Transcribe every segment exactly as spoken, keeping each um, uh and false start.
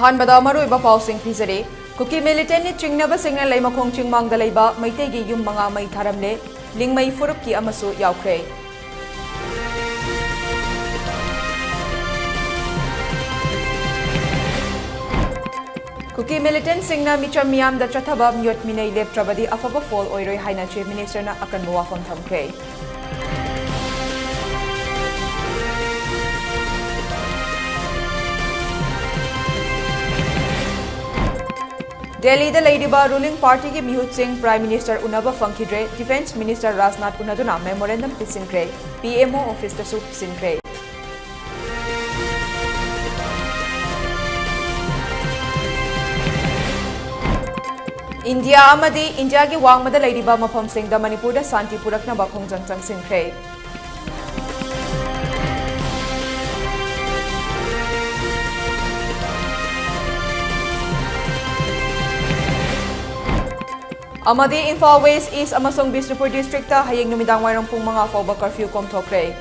ꯑꯍꯥꯟꯕꯗ ꯃꯔꯨꯑꯣꯏꯕ ꯄꯥꯎꯁꯤꯡ ꯄꯤꯖꯔꯤ꯫ ꯀꯨꯀꯤ ꯃꯤꯂꯤꯇꯦꯟꯠꯅ ꯆꯤꯡꯅꯕꯁꯤꯡꯅ ꯂꯩꯃꯈꯣꯡ ꯆꯤꯡꯃꯥꯡꯗ ꯂꯩꯕ ꯃꯩꯇꯩꯒꯤ ꯌꯨꯝ ꯃꯉꯥ ꯃꯩ ꯊꯥꯔꯝꯂꯦ꯫ ꯂꯤꯡꯃꯩ ꯐꯨꯔꯨꯞꯀꯤ ꯑꯃꯁꯨ ꯌꯥꯎꯈ꯭ꯔꯦ꯫ ꯀꯨꯀꯤ ꯃꯤꯂꯤꯇꯦꯟꯠꯁꯤꯡꯅ ꯃꯤꯆꯝ ꯃꯤꯌꯥꯝꯗ ꯆꯠꯊꯕ ꯃꯤꯑꯣꯠ ꯃꯤꯅꯩ ꯂꯦꯞꯇ꯭ꯔꯕꯗꯤ ꯑꯐꯕ ꯐꯣꯜ ꯑꯣꯏꯔꯣꯏ ꯍꯥꯏꯅ ꯆꯤꯐ ꯃꯤꯅꯤꯁꯇꯔꯅ ꯑꯀꯟꯕ ꯋꯥꯐꯝ ꯊꯝꯈ꯭ꯔꯦ꯫ ꯗꯦꯜꯂꯤꯗ ꯂꯩꯔꯤꯕ ꯔꯨꯂꯤꯡ ꯄꯥꯔꯇꯤꯒꯤ ꯃꯤꯍꯨꯠꯁꯤꯡ ꯄ꯭ꯔꯥꯏꯝ ꯃꯤꯅꯤꯁꯇꯔ ꯎꯅꯕ ꯐꯪꯈꯤꯗ꯭ꯔꯦ꯫ ꯗꯤꯐꯦꯟꯁ ꯃꯤꯅꯤꯁꯇꯔ ꯔꯥꯖꯅꯥꯊ ꯎꯅꯗꯨꯅ ꯃꯦꯃꯣꯔꯦꯟꯗꯝ ꯄꯤꯁꯤꯟꯈ꯭ꯔꯦ꯫ ꯄꯤ ꯑꯦꯝ ꯑꯣ ꯑꯣꯐꯤꯁꯇꯁꯨ ꯄꯤꯁꯤꯟꯈ꯭ꯔꯦ꯫ ꯏꯟꯗꯤꯌꯥ ꯑꯃꯗꯤ ꯏꯟꯗꯤꯌꯥꯒꯤ ꯋꯥꯡꯃꯗ ꯂꯩꯔꯤꯕ ꯃꯐꯝꯁꯤꯡꯗ ꯃꯅꯤꯄꯨꯔꯗ ꯁꯥꯟꯇꯤ ꯄꯨꯔꯛꯅꯕ ꯈꯣꯡꯖꯪ ꯆꯪꯁꯤꯟꯈ꯭ꯔꯦ꯫ ꯑꯃꯗꯤ ꯏꯝꯐꯥꯜ ꯋꯦꯁ, ꯏꯁ ꯑꯃꯁꯨꯡ ꯕꯤꯁꯅꯨꯄꯨꯔ ꯗꯤꯁꯇ꯭ꯔꯤꯛꯇ ꯍꯌꯦꯡ ꯅꯨꯃꯤꯗꯥꯡ ꯋꯥꯏꯔꯝ ꯄꯨꯡ ꯃꯉꯥ ꯐꯥꯎꯕ ꯀꯔꯐ꯭ꯌꯨ ꯀꯣꯝꯊꯣꯛꯈ꯭ꯔꯦ꯫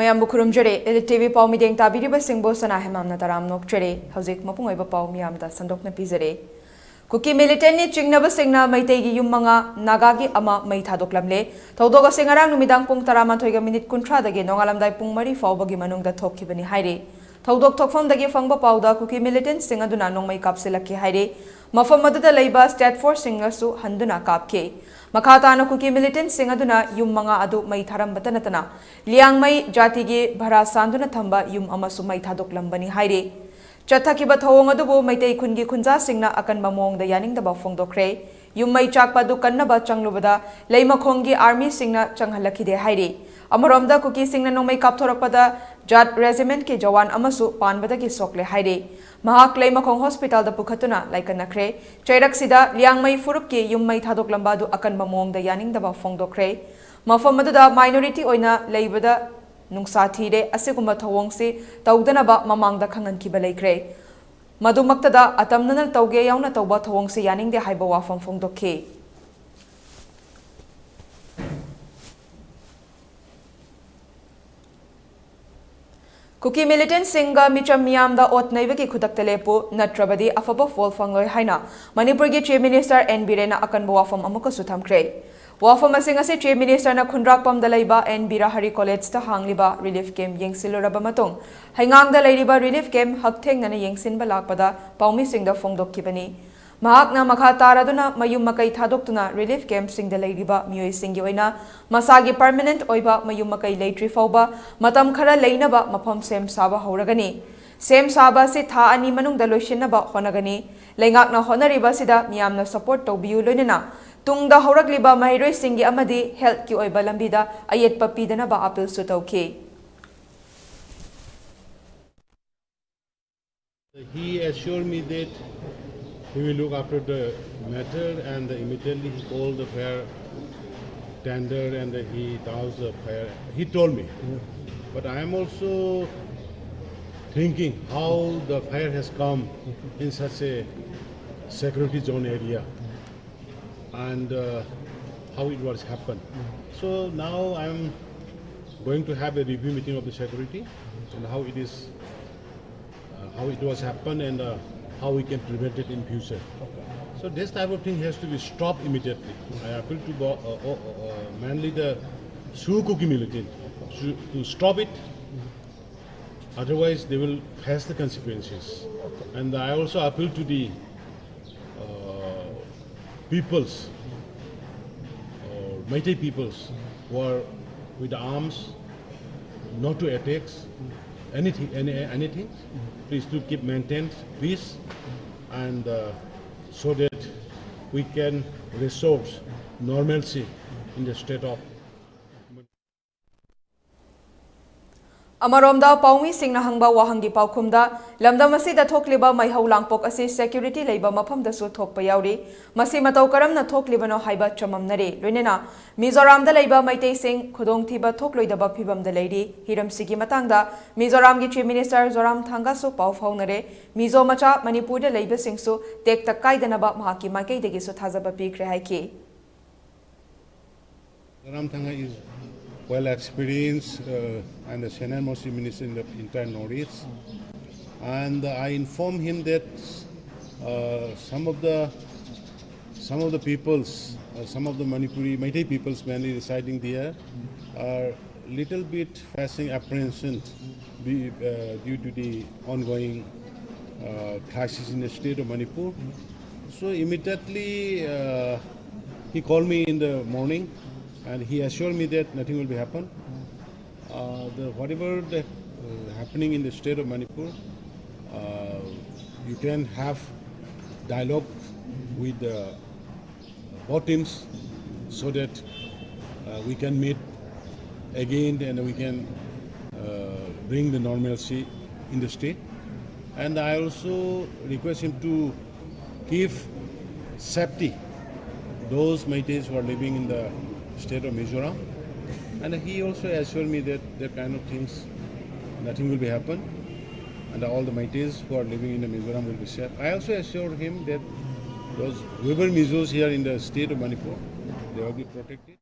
ꯃꯌꯥꯝꯕꯨ ꯈꯨꯔꯨꯝꯖꯔꯤ꯫ ꯏꯂꯤꯠ ꯇꯤ ꯚꯤ ꯄꯥꯎ ꯃꯤꯠꯌꯦꯡ ꯇꯥꯕꯤꯔꯤꯕꯁꯤꯡꯕꯨ ꯁꯅꯥ ꯍꯦꯃꯥꯝꯅ ꯇꯔꯥꯝ ꯅꯣꯛꯆꯔꯤ꯫ ꯍꯧꯖꯤꯛ ꯃꯄꯨꯡ ꯑꯣꯏꯕ ꯄꯥꯎ ꯃꯤꯌꯥꯝꯗ ꯁꯟꯗꯣꯛꯅ ꯄꯤꯖꯔꯤ꯫ ꯀꯨꯀꯤ ꯃꯤꯂꯤꯇꯦꯟꯠꯅ ꯆꯤꯡꯅꯕꯁꯤꯡꯅ ꯃꯩꯇꯩꯒꯤ ꯌꯨꯝ ꯃꯉꯥ, ꯅꯥꯒꯥꯒꯤ ꯑꯃ ꯃꯩ ꯊꯥꯗꯣꯛꯂꯝꯂꯦ꯫ ꯊꯧꯗꯣꯛ ꯑꯁꯤ ꯉꯔꯥꯡ ꯅꯨꯃꯤꯗꯥꯡ ꯄꯨꯡ ꯇꯔꯥꯃꯥꯊꯣꯏꯒ ꯃꯤꯅꯤꯠ ꯀꯨꯟꯊ꯭ꯔꯥꯗꯒꯤ ꯅꯣꯡꯉꯥꯜꯂꯝꯗꯥꯏ ꯄꯨꯡ ꯃꯔꯤ ꯐꯥꯎꯕꯒꯤ ꯃꯅꯨꯡꯗ ꯊꯣꯛꯈꯤꯕꯅꯤ ꯍꯥꯏꯔꯤ꯫ ꯊꯧꯗꯣꯛ ꯊꯣꯛꯐꯝꯗꯒꯤ ꯐꯪꯕ ꯄꯥꯎꯗ ꯀꯨꯀꯤ ꯃꯤꯂꯤꯇꯦꯟꯠꯁꯤꯡ ꯑꯗꯨꯅ ꯅꯣꯡꯃꯩ ꯀꯥꯞꯁꯤꯜꯂꯛꯈꯤ ꯍꯥꯏꯔꯤ꯫ ꯃꯐꯝ ꯑꯗꯨꯗ ꯂꯩꯕ ꯁ꯭ꯇꯦꯠ ꯐꯣꯔꯁꯁꯤꯡꯅꯁꯨ ꯍꯟꯗꯨꯅ ꯀꯥꯞꯈꯤ꯫ ꯃꯈꯥ ꯇꯥꯅ ꯀꯨꯀꯤ ꯃꯤꯂꯤꯇꯦꯟꯠꯁꯤꯡ ꯑꯗꯨꯅ ꯌꯨꯝ ꯃꯉꯥ ꯑꯗꯨ ꯃꯩ ꯊꯥꯔꯝꯕꯇ ꯅꯠꯇꯅ ꯂꯤꯌꯥꯡꯃꯩ ꯖꯥꯇꯤꯒꯤ ꯚꯔꯥ ꯁꯥꯟꯗꯨꯅ ꯊꯝꯕ ꯌꯨꯝ ꯑꯃꯁꯨ ꯃꯩ ꯊꯥꯗꯣꯛꯂꯝꯕꯅꯤ ꯍꯥꯏꯔꯤ꯫ ꯆꯠꯊꯈꯤꯕ ꯊꯧꯑꯣꯡ ꯑꯗꯨꯕꯨ ꯃꯩꯇꯩ ꯈꯨꯟꯒꯤ ꯈꯨꯟꯖꯥꯁꯤꯡꯅ ꯑꯀꯟꯕ ꯃꯑꯣꯡꯗ ꯌꯥꯅꯤꯡꯗꯕ ꯐꯣꯡꯗꯣꯛꯈ꯭ꯔꯦ꯫ ꯌꯨꯝ ꯃꯩ ꯆꯥꯛꯄ ꯑꯗꯨ ꯀꯟꯅꯕ ꯆꯪꯂꯨꯕꯗ ꯂꯩꯃꯈꯣꯡꯒꯤ ꯑꯥꯔꯃꯤꯁꯤꯡꯅ ꯆꯪꯍꯜꯂꯛꯈꯤꯗꯦ ꯍꯥꯏꯔꯤ꯫ ꯑꯃꯔꯣꯝꯗ ꯀꯨꯀꯤꯁꯤꯡꯅ ꯅꯣꯡꯃꯩ ꯀꯥꯞꯊꯣꯔꯛꯄꯗ ꯖꯥꯠ ꯔꯦꯖꯤꯃꯦꯟꯠꯀꯤ ꯖꯋꯥꯟ ꯑꯃꯁꯨ ꯄꯥꯟꯕꯗꯒꯤ ꯁꯣꯛꯂꯦ ꯍꯥꯏꯔꯤ꯫ ꯃꯍꯥꯛ ꯂꯩꯃꯈꯣꯡ ꯍꯣꯁꯄꯤꯇꯥꯜꯗ ꯄꯨꯈꯠꯇꯨꯅ ꯂꯥꯏꯀꯠꯅꯈ꯭ꯔꯦ꯫ ꯆꯩꯔꯛꯁꯤꯗ ꯂꯤꯌꯥꯡꯃꯩ ꯐꯨꯔꯨꯞꯀꯤ ꯌꯨꯝ ꯃꯩ ꯊꯥꯗꯣꯛꯂꯝꯕ ꯑꯗꯨ ꯑꯀꯟꯕ ꯃꯑꯣꯡꯗ ꯌꯥꯅꯤꯡꯗꯕ ꯐꯣꯡꯗꯣꯛꯈ꯭ꯔꯦ꯫ ꯃꯐꯝ ꯑꯗꯨꯗ ꯃꯥꯏꯅꯣꯔꯤꯇꯤ ꯑꯣꯏꯅ ꯂꯩꯕꯗ ꯅꯨꯡꯁꯥ ꯊꯤꯔꯦ꯫ ꯑꯁꯤꯒꯨꯝꯕ ꯊꯧꯑꯣꯡꯁꯤ ꯇꯧꯗꯅꯕ ꯃꯃꯥꯡꯗ ꯈꯪꯍꯟꯈꯤꯕ ꯂꯩꯈ꯭ꯔꯦ꯫ ꯃꯗꯨꯃꯛꯇꯗ ꯑꯇꯝꯅꯅ ꯇꯧꯒꯦ ꯌꯥꯎꯅ ꯇꯧꯕ ꯊꯧꯑꯣꯡꯁꯤ ꯌꯥꯅꯤꯡꯗꯦ ꯍꯥꯏꯕ ꯋꯥꯐꯝ ꯐꯣꯡꯗꯣꯛꯈꯤ꯫ ꯀꯨꯀꯤ ꯃꯤꯂꯤꯇꯦꯟꯠꯁꯤꯡꯒ ꯃꯤꯆꯝ ꯃꯤꯌꯥꯝꯗ ꯑꯣꯠ ꯅꯩꯕꯒꯤ ꯈꯨꯗꯛꯇ ꯂꯦꯞꯄꯨ, ꯅꯠꯇ꯭ꯔꯕꯗꯤ ꯑꯐꯕ ꯐꯣꯜ ꯐꯪꯂꯣꯏ ꯍꯥꯏꯅ ꯃꯅꯤꯄꯨꯔꯒꯤ ꯆꯤꯐ ꯃꯤꯅꯤꯁꯇꯔ ꯑꯦꯟ ꯕꯤꯔꯦꯟꯅ ꯑꯀꯟꯕ ꯋꯥꯐꯝ ꯑꯃꯨꯛꯀꯁꯨ ꯊꯝꯈ꯭ꯔꯦ꯫ ꯋꯥꯐꯝ ꯑꯁꯤꯡ ꯑꯁꯤ ꯆꯤꯐ ꯃꯤꯅꯤꯁꯇꯔꯅ ꯈꯨꯟꯗ꯭ꯔꯥꯛꯄꯝꯗ ꯂꯩꯕ ꯑꯦꯟ ꯕꯤꯔꯍꯔꯤ ꯀꯣꯂꯦꯖꯇ ꯍꯥꯡꯂꯤꯕ ꯔꯤꯂꯤꯐ ꯀꯦꯝꯞ ꯌꯦꯡꯁꯤꯜꯂꯨꯔꯕ ꯃꯇꯨꯡ, ꯍꯩꯉꯥꯡꯗ ꯂꯩꯔꯤꯕ ꯔꯤꯂꯤꯐ ꯀꯦꯝꯞ ꯍꯛꯊꯦꯡꯅꯅ ꯌꯦꯡꯁꯤꯟꯕ ꯂꯥꯛꯄꯗ ꯄꯥꯎꯃꯤꯁꯤꯡꯗ ꯐꯣꯡꯗꯣꯛꯈꯤꯕꯅꯤ꯫ ꯃꯍꯥꯛꯅ ꯃꯈꯥ ꯇꯥꯔꯗꯨꯅ ꯃꯌꯨꯝ ꯃꯀꯩ ꯊꯥꯗꯣꯛꯇꯨꯅ ꯔꯤꯂꯤꯐ ꯀꯦꯝꯞꯁꯤꯡꯗ ꯂꯩꯔꯤꯕ ꯃꯤꯑꯣꯏꯁꯤꯡꯒꯤ ꯑꯣꯏꯅ ꯃꯁꯥꯒꯤ ꯄꯔꯃꯅꯦꯟꯠ ꯑꯣꯏꯕ ꯃꯌꯨꯝ ꯃꯀꯩ ꯂꯩꯇ꯭ꯔꯤ ꯐꯥꯎꯕ ꯃꯇꯝ ꯈꯔ ꯂꯩꯅꯕ ꯃꯐꯝ ꯁꯦꯝ ꯁꯥꯕ ꯍꯧꯔꯒꯅꯤ꯫ ꯁꯦꯝ ꯁꯥꯕ ꯑꯁꯤ ꯊꯥ ꯑꯅꯤ ꯃꯅꯨꯡꯗ ꯂꯣꯏꯁꯤꯟꯅꯕ ꯍꯣꯠꯅꯒꯅꯤ꯫ ꯂꯩꯉꯥꯛꯅ ꯍꯣꯠꯅꯔꯤꯕ ꯑꯁꯤꯗ ꯃꯤꯌꯥꯝꯅ ꯁꯄꯣꯔꯠ ꯇꯧꯕꯤꯌꯨ, ꯂꯣꯏꯅꯅ ꯇꯨꯡꯗ ꯍꯧꯔꯛꯂꯤꯕ ꯃꯍꯩꯔꯣꯏꯁꯤꯡꯒꯤ ꯑꯃꯗꯤ ꯍꯦꯜꯠꯀꯤ ꯑꯣꯏꯕ ꯂꯝꯕꯤꯗ ꯑꯌꯦꯠꯄ ꯄꯤꯗꯅꯕ ꯑꯄꯤꯜꯁꯨ ꯇꯧꯈꯤ꯫ He assured me that he will look after the matter, and immediately he called the fire tender and he doused the fire. He told me. But I am also thinking how the fire has come in such a security zone area and uh, how it was happened. So now I am going to have a review meeting of the security and how it is, uh, how it was happened and uh, how we can prevent it in future. So this type of thing has to be stopped immediately. I appeal to go, uh, uh, uh, mainly the Suu Kyi militant to, to stop it. Otherwise, they will face the consequences. And I also appeal to the uh, peoples, uh, Meitei peoples who are with arms, not to attack anything, any, anything. Please to keep maintain peace, and uh, so that we can restore normalcy in the state of ꯑꯃꯔꯣꯝꯗ, ꯄꯥꯎꯃꯤꯁꯤꯡꯅ ꯍꯪꯕ ꯋꯥꯍꯪꯒꯤ ꯄꯥꯎꯈꯨꯝꯗ, ꯂꯝꯗꯝ ꯑꯁꯤꯗ ꯊꯣꯛꯂꯤꯕ ꯃꯩꯍꯧ ꯂꯥꯡꯄꯣꯛ ꯑꯁꯤ security ꯂꯩꯕ ꯃꯐꯝꯗꯁꯨ ꯊꯣꯛꯄ ꯌꯥꯎꯔꯤ, ꯃꯁꯤ ꯃꯇꯧ ꯀꯔꯝꯅ ꯊꯣꯛꯂꯤꯕꯅꯣ ꯍꯥꯏꯕ ꯆꯃꯝꯅꯔꯤ꯫ ꯂꯣꯏꯅꯅ ꯃꯤꯖꯣꯔꯥꯝꯗ ꯂꯩꯕ ꯃꯩꯇꯩꯁꯤꯡ ꯈꯨꯗꯣꯡꯊꯤꯕ ꯊꯣꯛꯂꯣꯏꯗꯕ ꯐꯤꯕꯝꯗ ꯂꯩꯔꯤ꯫ ꯍꯤꯔꯝꯁꯤꯒꯤ ꯃꯇꯥꯡꯗ ꯃꯤꯖꯣꯔꯥꯝꯒꯤ Chief Minister ꯖꯣꯔꯥꯝꯊꯥꯡꯒꯁꯨ ꯄꯥꯎ ꯐꯥꯎꯅꯔꯦ꯫ ꯃꯤꯖꯣ ꯃꯆꯥ ꯃꯅꯤꯄꯨꯔꯗ ꯂꯩꯕꯁꯤꯡꯁꯨ ꯇꯦꯛꯇ ꯀꯥꯏꯗꯅꯕ ꯃꯍꯥꯛꯀꯤ ꯃꯥꯏꯀꯩꯗꯒꯤꯁꯨ ꯊꯥꯖꯕ ꯄꯤꯈ꯭ꯔꯦ ꯍꯥꯏꯈꯤ꯫ Ramthanga is well experienced uh, and the senior most minister in the entire Northeast. And I informed him that uh, some of the some of the peoples, uh, some of the Manipuri Meitei peoples mainly residing there, are little bit facing apprehension be, uh, due to the ongoing uh, crisis in the state of Manipur. So immediately uh, he called me in the morning and he assured me that nothing will be happen. Uh, the, whatever the uh, happening in the state of Manipur, uh, you can have dialogue with the both teams so that uh, we can meet again and we can uh, bring the normalcy in the state. And I also request him to give safety those Meiteis who are living in the state of Mizoram. And he also assured me that that kind of things, nothing will be happen. And all the Meiteis who are living in the Mizoram will be safe. I also assured him that those whoever Mizos here in the state of Manipur, they will be protected.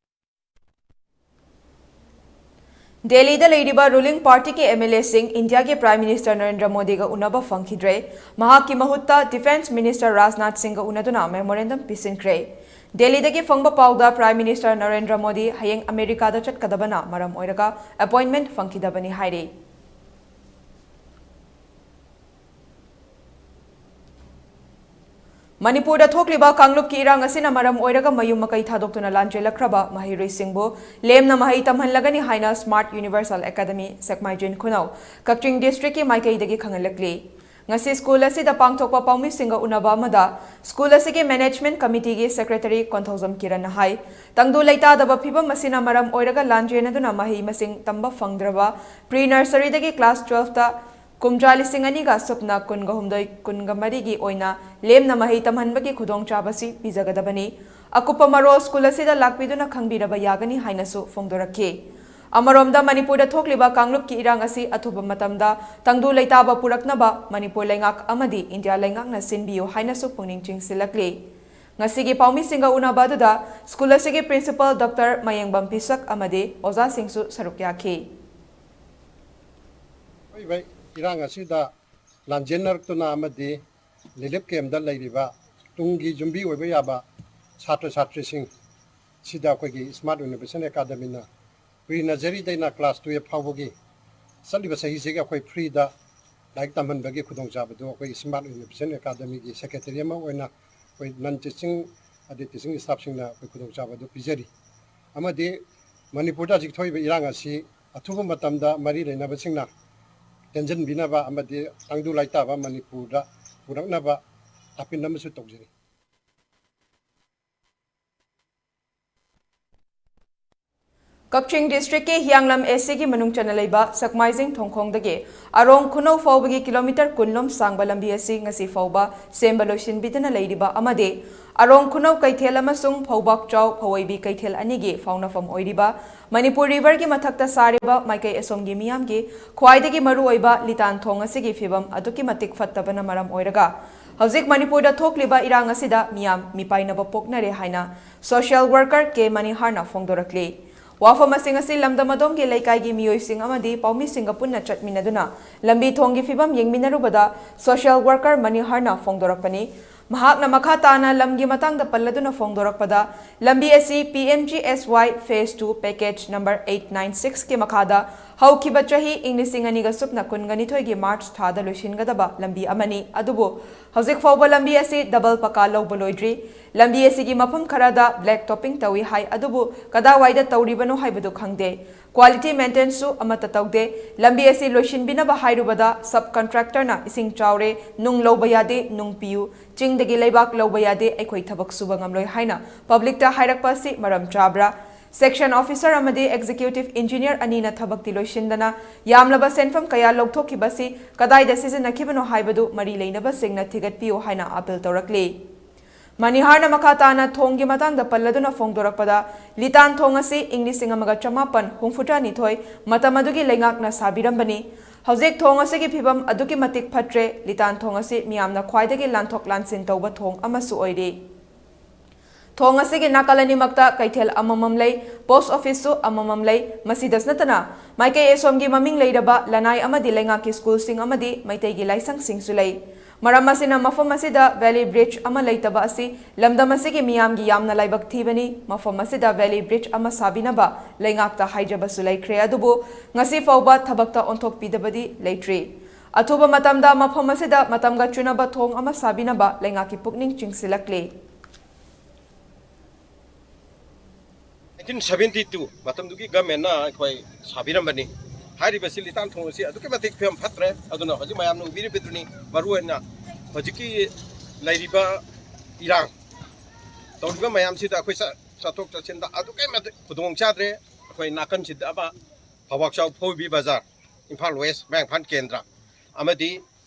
ꯗꯦꯜꯂꯤꯗ ꯂꯩꯔꯤꯕ ruling partyꯒꯤ MLAꯁꯤꯡ ꯏꯟꯗꯤꯌꯥꯒꯤ Prime Minister Narendra ꯃꯣꯗꯤꯒ ꯎꯅꯕ ꯐꯪꯈꯤꯗ꯭ꯔꯦ꯫ ꯃꯍꯥꯛꯀꯤ ꯃꯍꯨꯠꯇ Defence Minister Rajnath ꯁꯤꯡꯒ ꯎꯅꯗꯨꯅ memorandum ꯄꯤꯁꯤꯟꯈ꯭ꯔꯦ꯫ ꯗꯦꯜꯂꯤꯗꯒꯤ ꯐꯪꯕ ꯄꯥꯎꯗ Prime Minister ꯅꯔꯦꯟꯗ꯭ꯔ ꯃꯣꯗꯤ ꯍꯌꯦꯡ ꯑꯃꯦꯔꯤꯀꯥꯗ ꯆꯠꯀꯗꯕꯅ ꯃꯔꯝ ꯑꯣꯏꯔꯒ appointment ꯐꯪꯈꯤꯗꯕꯅꯤ ꯍꯥꯏꯔꯤ꯫ ꯃꯅꯤꯄꯨꯔꯗ ꯊꯣꯛꯂꯤꯕ ꯀꯥꯡꯂꯨꯞꯀꯤ ꯏꯔꯥꯡ ꯑꯁꯤꯅ ꯃꯔꯝ ꯑꯣꯏꯔꯒ ꯃꯌꯨꯝ ꯃꯀꯩ ꯊꯥꯗꯣꯛꯇꯨꯅ ꯂꯥꯟꯖꯦꯜꯂꯛꯈ꯭ꯔꯕ ꯃꯍꯩꯔꯣꯏꯁꯤꯡꯕꯨ ꯂꯦꯝꯅ ꯃꯍꯩ ꯇꯝꯍꯜꯂꯒꯅꯤ ꯍꯥꯏꯅ Smart Universal Academy ꯁꯦꯛꯃꯥꯏꯖꯤꯟ ꯈꯨꯅꯧ ꯀꯛꯆꯤꯡ districtꯀꯤ ꯃꯥꯏꯀꯩꯗꯒꯤ ꯈꯪꯍꯜꯂꯛꯂꯤ꯫ ꯉꯁꯤ ꯁ꯭ꯀꯨꯜ ꯑꯁꯤꯗ ꯄꯥꯡꯊꯣꯛꯄ ꯄꯥꯎꯃꯤꯁꯤꯡꯒ ꯎꯅꯕ ꯑꯃꯗ ꯁ꯭ꯀꯨꯜ ꯑꯁꯤꯒꯤ ꯃꯦꯅꯦꯖꯃꯦꯟꯠ ꯀꯃꯤꯇꯤꯒꯤ ꯁꯦꯀ꯭ꯔꯦꯇꯔꯤ ꯀꯣꯟꯊꯧꯖꯝ ꯀꯤꯔꯟꯅ ꯍꯥꯏ, ꯇꯪꯗꯨ ꯂꯩꯇꯥꯗꯕ ꯐꯤꯚꯝ ꯑꯁꯤꯅ ꯃꯔꯝ ꯑꯣꯏꯔꯒ ꯂꯥꯟꯖꯦꯟꯅꯗꯨꯅ ꯃꯍꯩ ꯃꯁꯤꯡ ꯇꯝꯕ ꯐꯪꯗ꯭ꯔꯕ ꯄ꯭ꯔꯤ ꯅꯔꯁꯔꯤꯗꯒꯤ ꯀ꯭ꯂꯥꯁ ꯇꯨꯋꯦꯜꯐꯇ ꯀꯨꯝꯖꯥ ꯂꯤꯁꯤꯡ ꯑꯅꯤꯒ ꯁꯨꯞꯅ ꯀꯨꯟꯒ ꯍꯨꯝꯗꯣꯏ ꯀꯨꯟꯒ ꯃꯔꯤꯒꯤ ꯑꯣꯏꯅ ꯂꯦꯝꯅ ꯃꯍꯩ ꯇꯝꯍꯟꯕꯒꯤ ꯈꯨꯗꯣꯡꯆꯥꯕꯁꯤ ꯄꯤꯖꯒꯗꯕꯅꯤ꯫ ꯑꯀꯨꯞꯄ ꯃꯔꯣꯜ ꯁ꯭ꯀꯨꯜ ꯑꯁꯤꯗ ꯂꯥꯛꯄꯤꯗꯨꯅ ꯈꯪꯕꯤꯔꯕ ꯌꯥꯒꯅꯤ ꯍꯥꯏꯅꯁꯨ ꯐꯣꯡꯗꯣꯔꯛꯈꯤ꯫ ꯑꯃꯔꯣꯝꯗ ꯃꯅꯤꯄꯨꯔꯗ ꯊꯣꯛꯂꯤꯕ ꯀꯥꯡꯂꯨꯞꯀꯤ ꯏꯔꯥꯡ ꯑꯁꯤ ꯑꯊꯨꯕ ꯃꯇꯝꯗ ꯇꯪꯗꯨ ꯂꯩꯇꯥꯕ ꯄꯨꯔꯛꯅꯕ ꯃꯅꯤꯄꯨꯔ ꯂꯩꯉꯥꯛ ꯑꯃꯗꯤ ꯏꯟꯗꯤꯌꯥ ꯂꯩꯉꯥꯛꯅ ꯁꯤꯟꯕꯤꯌꯨ ꯍꯥꯏꯅꯁꯨ ꯄꯨꯛꯅꯤꯡ ꯆꯤꯡꯁꯤꯜꯂꯛꯂꯤ꯫ ꯉꯁꯤꯒꯤ ꯄꯥꯎꯃꯤꯁꯤꯡꯒ ꯎꯅꯕ ꯑꯗꯨꯗ ꯁ꯭ꯀꯨꯜ ꯑꯁꯤꯒꯤ ꯄ꯭ꯔꯤꯟꯁꯤꯄꯥꯜ ꯗꯣꯛꯇꯔ ꯃꯌꯦꯡꯕꯝ ꯄꯤꯁꯛ ꯑꯃꯗꯤ ꯑꯣꯖꯥꯁꯤꯡꯁꯨ ꯁꯔꯨꯛ ꯌꯥꯈꯤ꯫ ꯊꯣꯛꯏꯕ ꯏꯔꯥꯡ ꯑꯁꯤꯗ ꯂꯥꯟꯖꯦꯟꯅꯔꯛꯇꯨꯅ ꯑꯃꯗꯤ ꯔꯤꯂꯤꯐ ꯀꯦꯝꯞꯇ ꯂꯩꯔꯤꯕ ꯇꯨꯡꯒꯤ ꯌꯨꯝꯕꯤ ꯑꯣꯏꯕ ꯌꯥꯕ ꯁꯥꯇ꯭ꯔ ꯁꯥꯇ꯭ꯔꯤꯁꯤꯡ ꯁꯤꯗ ꯑꯩꯈꯣꯏꯒꯤ ꯁ꯭ꯃꯥꯔꯠ ꯏꯅꯣꯚꯦꯁꯟ ꯑꯦꯀꯥꯗꯃꯤꯅ ꯄ꯭ꯔꯤ ꯅꯔꯁꯔꯤꯗꯩꯅ ꯀ꯭ꯂꯥꯁ ꯇꯨꯌꯦꯜꯐ ꯐꯥꯎꯕꯒꯤ ꯆꯠꯂꯤꯕ ꯆꯍꯤꯁꯤꯒꯤ ꯑꯩꯈꯣꯏ ꯐ꯭ꯔꯤꯗ ꯂꯥꯏꯔꯤꯛ ꯇꯝꯍꯟꯕꯒꯤ ꯈꯨꯗꯣꯡꯆꯥꯕꯗꯨ ꯑꯩꯈꯣꯏ ꯁ꯭ꯃꯥꯔꯠ ꯏꯅꯣꯚꯦꯁꯟ ꯑꯦꯀꯥꯗꯃꯤꯒꯤ ꯁꯦꯀ꯭ꯔꯦꯇꯔꯤ ꯑꯃ ꯑꯣꯏꯅ ꯑꯩꯈꯣꯏ ꯅꯟ ꯇꯤꯆꯤꯡ ꯑꯗꯩ ꯇꯤꯆꯤꯡ ꯁ꯭ꯇꯥꯐꯁꯤꯡꯅ ꯑꯩꯈꯣꯏ ꯈꯨꯗꯣꯡꯆꯥꯕꯗꯨ ꯄꯤꯖꯔꯤ꯫ ꯑꯃꯗꯤ ꯃꯅꯤꯄꯨꯔꯗ ꯍꯧꯖꯤꯛ ꯊꯣꯛꯏꯕ ꯏꯔꯥꯡ ꯑꯁꯤ ꯑꯊꯨꯕ ꯃꯇꯝꯗ ꯃꯔꯤ ꯂꯩꯅꯕꯁꯤꯡꯅ ꯇꯦꯟꯖꯟꯕꯤꯅꯕ ꯑꯃꯗꯤ ꯇꯪꯗꯨ ꯂꯩꯇꯥꯕ ꯃꯅꯤꯄꯨꯔꯗ ꯄꯨꯔꯛꯅꯕ ꯑꯥꯄꯤꯜ ꯑꯃꯁꯨ ꯇꯧꯖꯔꯤ꯫ ꯀꯛꯆꯤꯡ ꯗꯤꯁꯇ꯭ꯔꯤꯛꯀꯤ ꯍꯤꯌꯥꯡꯂꯝ ꯑꯦꯁ ꯁꯤꯒꯤ ꯃꯅꯨꯡ ꯆꯟꯅ ꯂꯩꯕ ꯁꯛꯃꯥꯏꯖꯤꯡ ꯊꯣꯡꯈꯣꯡꯗꯒꯤ ꯑꯔꯣꯡ ꯈꯨꯅꯧ ꯐꯥꯎꯕꯒꯤ ꯀꯤꯂꯣꯃꯤꯇꯔ ꯀꯨꯟ ꯂꯣꯝ ꯁꯥꯡꯕ ꯂꯝꯕꯤ ꯑꯁꯤ ꯉꯁꯤ ꯐꯥꯎꯕ ꯁꯦꯝꯕ ꯂꯣꯏꯁꯤꯟꯕꯤꯗꯅ ꯂꯩꯔꯤꯕ ꯑꯃꯗꯤ ꯑꯔꯣꯡ ꯈꯨꯅꯧ ꯀꯩꯊꯦꯜ ꯑꯃꯁꯨꯡ ꯐꯧꯕꯥꯛꯆꯥꯎ ꯐꯧꯋꯩꯕꯤ ꯀꯩꯊꯦꯜ ꯑꯅꯤꯒꯤ ꯐꯥꯎꯅꯐꯝ ꯑꯣꯏꯔꯤꯕ ꯃꯅꯤꯄꯨꯔ ꯔꯤꯚꯔꯒꯤ ꯃꯊꯛꯇ ꯁꯥꯔꯤꯕ ꯃꯥꯏꯀꯩ ꯑꯁꯣꯝꯒꯤ ꯃꯤꯌꯥꯝꯒꯤ ꯈ꯭ꯋꯥꯏꯗꯒꯤ ꯃꯔꯨꯑꯣꯏꯕ ꯂꯤꯇꯥꯟ ꯊꯣꯡ ꯑꯁꯤꯒꯤ ꯐꯤꯕꯝ ꯑꯗꯨꯛꯀꯤ ꯃꯇꯤꯛ ꯐꯠꯇꯕꯅ ꯃꯔꯝ ꯑꯣꯏꯔꯒ ꯍꯧꯖꯤꯛ ꯃꯅꯤꯄꯨꯔꯗ ꯊꯣꯛꯂꯤꯕ ꯏꯔꯥꯡ ꯑꯁꯤꯗ ꯃꯤꯌꯥꯝ ꯃꯤꯄꯥꯏꯅꯕ ꯄꯣꯛꯅꯔꯦ ꯍꯥꯏꯅ ꯁꯣꯁꯤꯌꯦꯜ ꯋꯥꯔꯀꯔ ꯀꯦ ꯃꯅꯤꯍꯥꯔꯅ ꯐꯣꯡꯗꯣꯔꯛꯂꯤ꯫ ꯋꯥꯐꯝ ꯑꯁꯤꯡ ꯑꯁꯤ ꯂꯝꯗꯝ ꯑꯗꯣꯝꯒꯤ ꯂꯩꯀꯥꯏꯒꯤ ꯃꯤꯑꯣꯏꯁꯤꯡ ꯑꯃꯗꯤ ꯄꯥꯎꯃꯤꯁꯤꯡꯒ ꯄꯨꯟꯅ ꯆꯠꯃꯤꯟꯅꯗꯨꯅ ꯂꯝꯕꯤ ꯊꯣꯡꯒꯤ ꯐꯤꯕꯝ ꯌꯦꯡꯃꯤꯟꯅꯔꯨꯕꯗ ꯁꯣꯁꯤꯌꯦꯜ ꯋꯥꯔꯀꯔ ꯃꯅꯤꯍꯥꯔꯅ ꯐꯣꯡꯗꯣꯔꯛꯄꯅꯤ꯫ ꯃꯍꯥꯛꯅ ꯃꯈꯥ ꯇꯥꯅ ꯂꯝꯒꯤ ꯃꯇꯥꯡꯗ ꯄꯜꯂꯗꯨꯅ ꯐꯣꯡꯗꯣꯔꯛꯄꯗ, ꯂꯝꯕꯤ ꯑꯁꯤ P M G S Y phase two package number eight nine ꯁꯤꯛꯁꯀꯤ ꯃꯈꯥꯗ ꯍꯧꯈꯤꯕ ꯆꯍꯤ ꯏꯪ ꯂꯤꯁꯤꯡ ꯑꯅꯤꯒ ꯁꯨꯞꯅ ꯀꯨꯟꯒ ꯅꯤꯊꯣꯏꯒꯤ ꯃꯥꯔꯆ ꯊꯥꯗ ꯂꯣꯏꯁꯤꯟꯒꯗꯕ ꯂꯝꯕꯤ ꯑꯃꯅꯤ꯫ ꯑꯗꯨꯕꯨ ꯍꯧꯖꯤꯛ ꯐꯥꯎꯕ ꯂꯝꯕꯤ ꯑꯁꯤ ꯗꯕꯜ ꯄꯀꯥ ꯂꯧꯕ ꯂꯣꯏꯗ꯭ꯔꯤ꯫ ꯂꯝꯕꯤ ꯑꯁꯤꯒꯤ ꯃꯐꯝ ꯈꯔꯗ ꯕ꯭ꯂꯦꯛ ꯇꯣꯞꯄꯤꯡ ꯇꯧꯏ ꯍꯥꯏ, ꯑꯗꯨꯕꯨ ꯀꯗꯥꯏꯋꯥꯏꯗ ꯇꯧꯔꯤꯕꯅꯣ ꯍꯥꯏꯕꯗꯨ ꯈꯪꯗꯦ꯫ ꯀ꯭ꯋꯥꯂꯤꯇꯤ ꯃꯦꯟꯇꯦꯟꯁꯨ ꯑꯃꯠꯇ ꯇꯧꯗꯦ꯫ ꯂꯝꯕꯤ ꯑꯁꯤ ꯂꯣꯏꯁꯤꯟꯕꯤꯅꯕ ꯍꯥꯏꯔꯨꯕꯗ ꯁꯕ ꯀꯟꯇ꯭ꯔꯦꯛꯇꯔꯅ "ꯏꯁꯤꯡ ꯆꯥꯎꯔꯦ, ꯅꯨꯡ ꯂꯧꯕ ꯌꯥꯗꯦ, ꯅꯨꯡ ꯄꯤꯌꯨ, ꯆꯤꯡꯗꯒꯤ ꯂꯩꯕꯥꯛ ꯂꯧꯕ ꯌꯥꯗꯦ, ꯑꯩꯈꯣꯏ ꯊꯕꯛ ꯁꯨꯕ ꯉꯝꯂꯣꯏ" ꯍꯥꯏꯅ ꯄꯕ꯭ꯂꯤꯛꯇ ꯍꯥꯏꯔꯛꯄ ꯑꯁꯤ ꯃꯔꯝ ꯆꯥꯕ꯭ꯔꯥ? ꯁꯦꯛꯁꯟ ꯑꯣꯐꯤꯁꯔ ꯑꯃꯗꯤ ꯑꯦꯛꯖꯤꯀ꯭ꯌꯨꯇꯤꯚ ꯏꯟꯖꯤꯅꯤꯌꯔ ꯑꯅꯤꯅ ꯊꯕꯛꯇꯤ ꯂꯣꯏꯁꯤꯟꯗꯅ ꯌꯥꯝꯂꯕ ꯁꯦꯟꯐꯝ ꯀꯌꯥ ꯂꯧꯊꯣꯛꯈꯤꯕ ꯑꯁꯤ ꯀꯗꯥꯏꯗ ꯁꯤꯖꯤꯟꯅꯈꯤꯕꯅꯣ ꯍꯥꯏꯕꯗꯨ ꯃꯔꯤ ꯂꯩꯅꯕꯁꯤꯡꯅ ꯊꯤꯒꯠꯄꯤꯌꯨ ꯍꯥꯏꯅ ꯑꯥꯄꯤꯜ ꯇꯧꯔꯛꯂꯤ꯫ ꯃꯅꯤꯍꯥꯔꯅ ꯃꯈꯥ ꯇꯥꯅ ꯊꯣꯡꯒꯤ ꯃꯇꯥꯡꯗ ꯄꯜꯂꯗꯨꯅ ꯐꯣꯡꯗꯣꯔꯛꯄꯗ, ꯂꯤꯇꯥꯟ ꯊꯣꯡ ꯑꯁꯤ ꯏꯪ ꯂꯤꯁꯤꯡ ꯑꯃꯒ ꯆꯃꯥꯄꯟ ꯍꯨꯝꯐꯨꯇꯔꯥ ꯅꯤꯊꯣꯏ ꯃꯇꯝ ꯑꯗꯨꯒꯤ ꯂꯩꯉꯥꯛꯅ ꯁꯥꯕꯤꯔꯝꯕꯅꯤ꯫ ꯍꯧꯖꯤꯛ ꯊꯣꯡ ꯑꯁꯤꯒꯤ ꯐꯤꯕꯝ ꯑꯗꯨꯛꯀꯤ ꯃꯇꯤꯛ ꯐꯠꯇ꯭ꯔꯦ꯫ ꯂꯤꯇꯥꯟ ꯊꯣꯡ ꯑꯁꯤ ꯃꯤꯌꯥꯝꯅ ꯈ꯭ꯋꯥꯏꯗꯒꯤ ꯂꯥꯟꯊꯣꯛ ꯂꯥꯟꯁꯤꯟ ꯇꯧꯕ ꯊꯣꯡ ꯑꯃꯁꯨ ꯑꯣꯏꯔꯤ꯫ ꯊꯣꯡ ꯑꯁꯤꯒꯤ ꯅꯥꯀꯜ ꯑꯅꯤꯃꯛꯇ ꯀꯩꯊꯦꯜ ꯑꯃꯃꯝ ꯂꯩ, ꯄꯣꯁ ꯑꯣꯐꯤꯁꯁꯨ ꯑꯃꯃꯝ ꯂꯩ꯫ ꯃꯁꯤꯗꯁꯨ ꯅꯠꯇꯅ, ꯃꯥꯏꯀꯩ ꯑꯁꯣꯝꯒꯤ ꯃꯃꯤꯡ ꯂꯩꯔꯕ ꯂꯅꯥꯏ ꯑꯃꯗꯤ ꯂꯩꯉꯥꯛꯀꯤ ꯁ꯭ꯀꯨꯜꯁꯤꯡ ꯑꯃꯗꯤ ꯃꯩꯇꯩꯒꯤ ꯂꯥꯏꯁꯪꯁꯤꯡꯁꯨ ꯂꯩ꯫ ꯃꯔꯝ ꯑꯁꯤꯅ ꯃꯐꯝ ꯑꯁꯤꯗ ꯚꯦꯂꯤ ꯕ꯭ꯔꯤꯖ ꯑꯃ ꯂꯩꯇꯕ ꯑꯁꯤ ꯂꯝꯗꯝ ꯑꯁꯤꯒꯤ ꯃꯤꯌꯥꯝꯒꯤ ꯌꯥꯝꯅ ꯂꯥꯏꯕꯛ ꯊꯤꯕꯅꯤ꯫ ꯃꯐꯝ ꯑꯁꯤꯗ ꯚꯦꯂꯤ ꯕ꯭ꯔꯤꯖ ꯑꯃ ꯁꯥꯕꯤꯅꯕ ꯂꯩꯉꯥꯛꯇ ꯍꯥꯏꯖꯕꯁꯨ ꯂꯩꯈ꯭ꯔꯦ, ꯑꯗꯨꯕꯨ ꯉꯁꯤ ꯐꯥꯎꯕ ꯊꯕꯛꯇ ꯑꯣꯟꯊꯣꯛꯄꯤꯗꯕꯗꯤ ꯂꯩꯇ꯭ꯔꯤ꯫ ꯑꯊꯨꯕ ꯃꯇꯝꯗ ꯃꯐꯝ ꯑꯁꯤꯗ ꯃꯇꯝꯒ ꯆꯨꯅꯕ ꯊꯣꯡ ꯑꯃ ꯁꯥꯕꯤꯅꯕ ꯂꯩꯉꯥꯛꯀꯤ ꯄꯨꯛꯅꯤꯡ ꯆꯤꯡꯁꯤꯜꯂꯛꯂꯤ꯫ ꯅꯥꯏꯟꯇꯤꯟ ꯁꯚꯦꯟꯇꯤ ꯇꯨ ꯃꯇꯝꯗꯨꯒꯤ ꯒꯃꯦꯟꯅ ꯑꯩꯈꯣꯏ ꯁꯥꯕꯤꯔꯝꯕꯅꯤ꯫ ꯍꯥꯏꯔꯤꯕꯁꯤ ꯂꯤꯇꯥꯟ ꯊꯣꯡ ꯑꯁꯤ ꯑꯗꯨꯛꯀꯤ ꯃꯇꯤꯛ ꯐꯤꯕꯝ ꯐꯠꯇ꯭ꯔꯦ꯫ ꯑꯗꯨꯅ ꯍꯧꯖꯤꯛ ꯃꯌꯥꯝꯅ ꯎꯕꯤꯔꯤꯕꯗꯨꯅꯤ, ꯃꯔꯨꯑꯣꯏꯅ ꯍꯧꯖꯤꯛꯀꯤ ꯂꯩꯔꯤꯕ ꯏꯔꯥꯡ ꯇꯧꯔꯤꯕ ꯃꯌꯥꯝꯁꯤꯗ ꯑꯩꯈꯣꯏ ꯆ-, ꯆꯠꯊꯣꯛ ꯆꯠꯁꯤꯟꯗ ꯑꯗꯨꯛꯀꯤ ꯃꯇꯤꯛ ꯈꯨꯗꯣꯡ ꯆꯥꯗ꯭ꯔꯦ꯫ ꯑꯩꯈꯣꯏ ꯅꯥꯀꯟꯁꯤꯗ ꯑꯃ ꯐꯧꯕꯥꯛꯆꯥꯎ ꯐꯧꯕꯤ ꯕꯖꯥꯔ, ꯏꯝꯐꯥꯜ ꯋꯦꯁ ꯃꯌꯥꯡꯐꯥꯟ ꯀꯦꯟꯗ꯭ꯔ, ꯑꯃꯗꯤ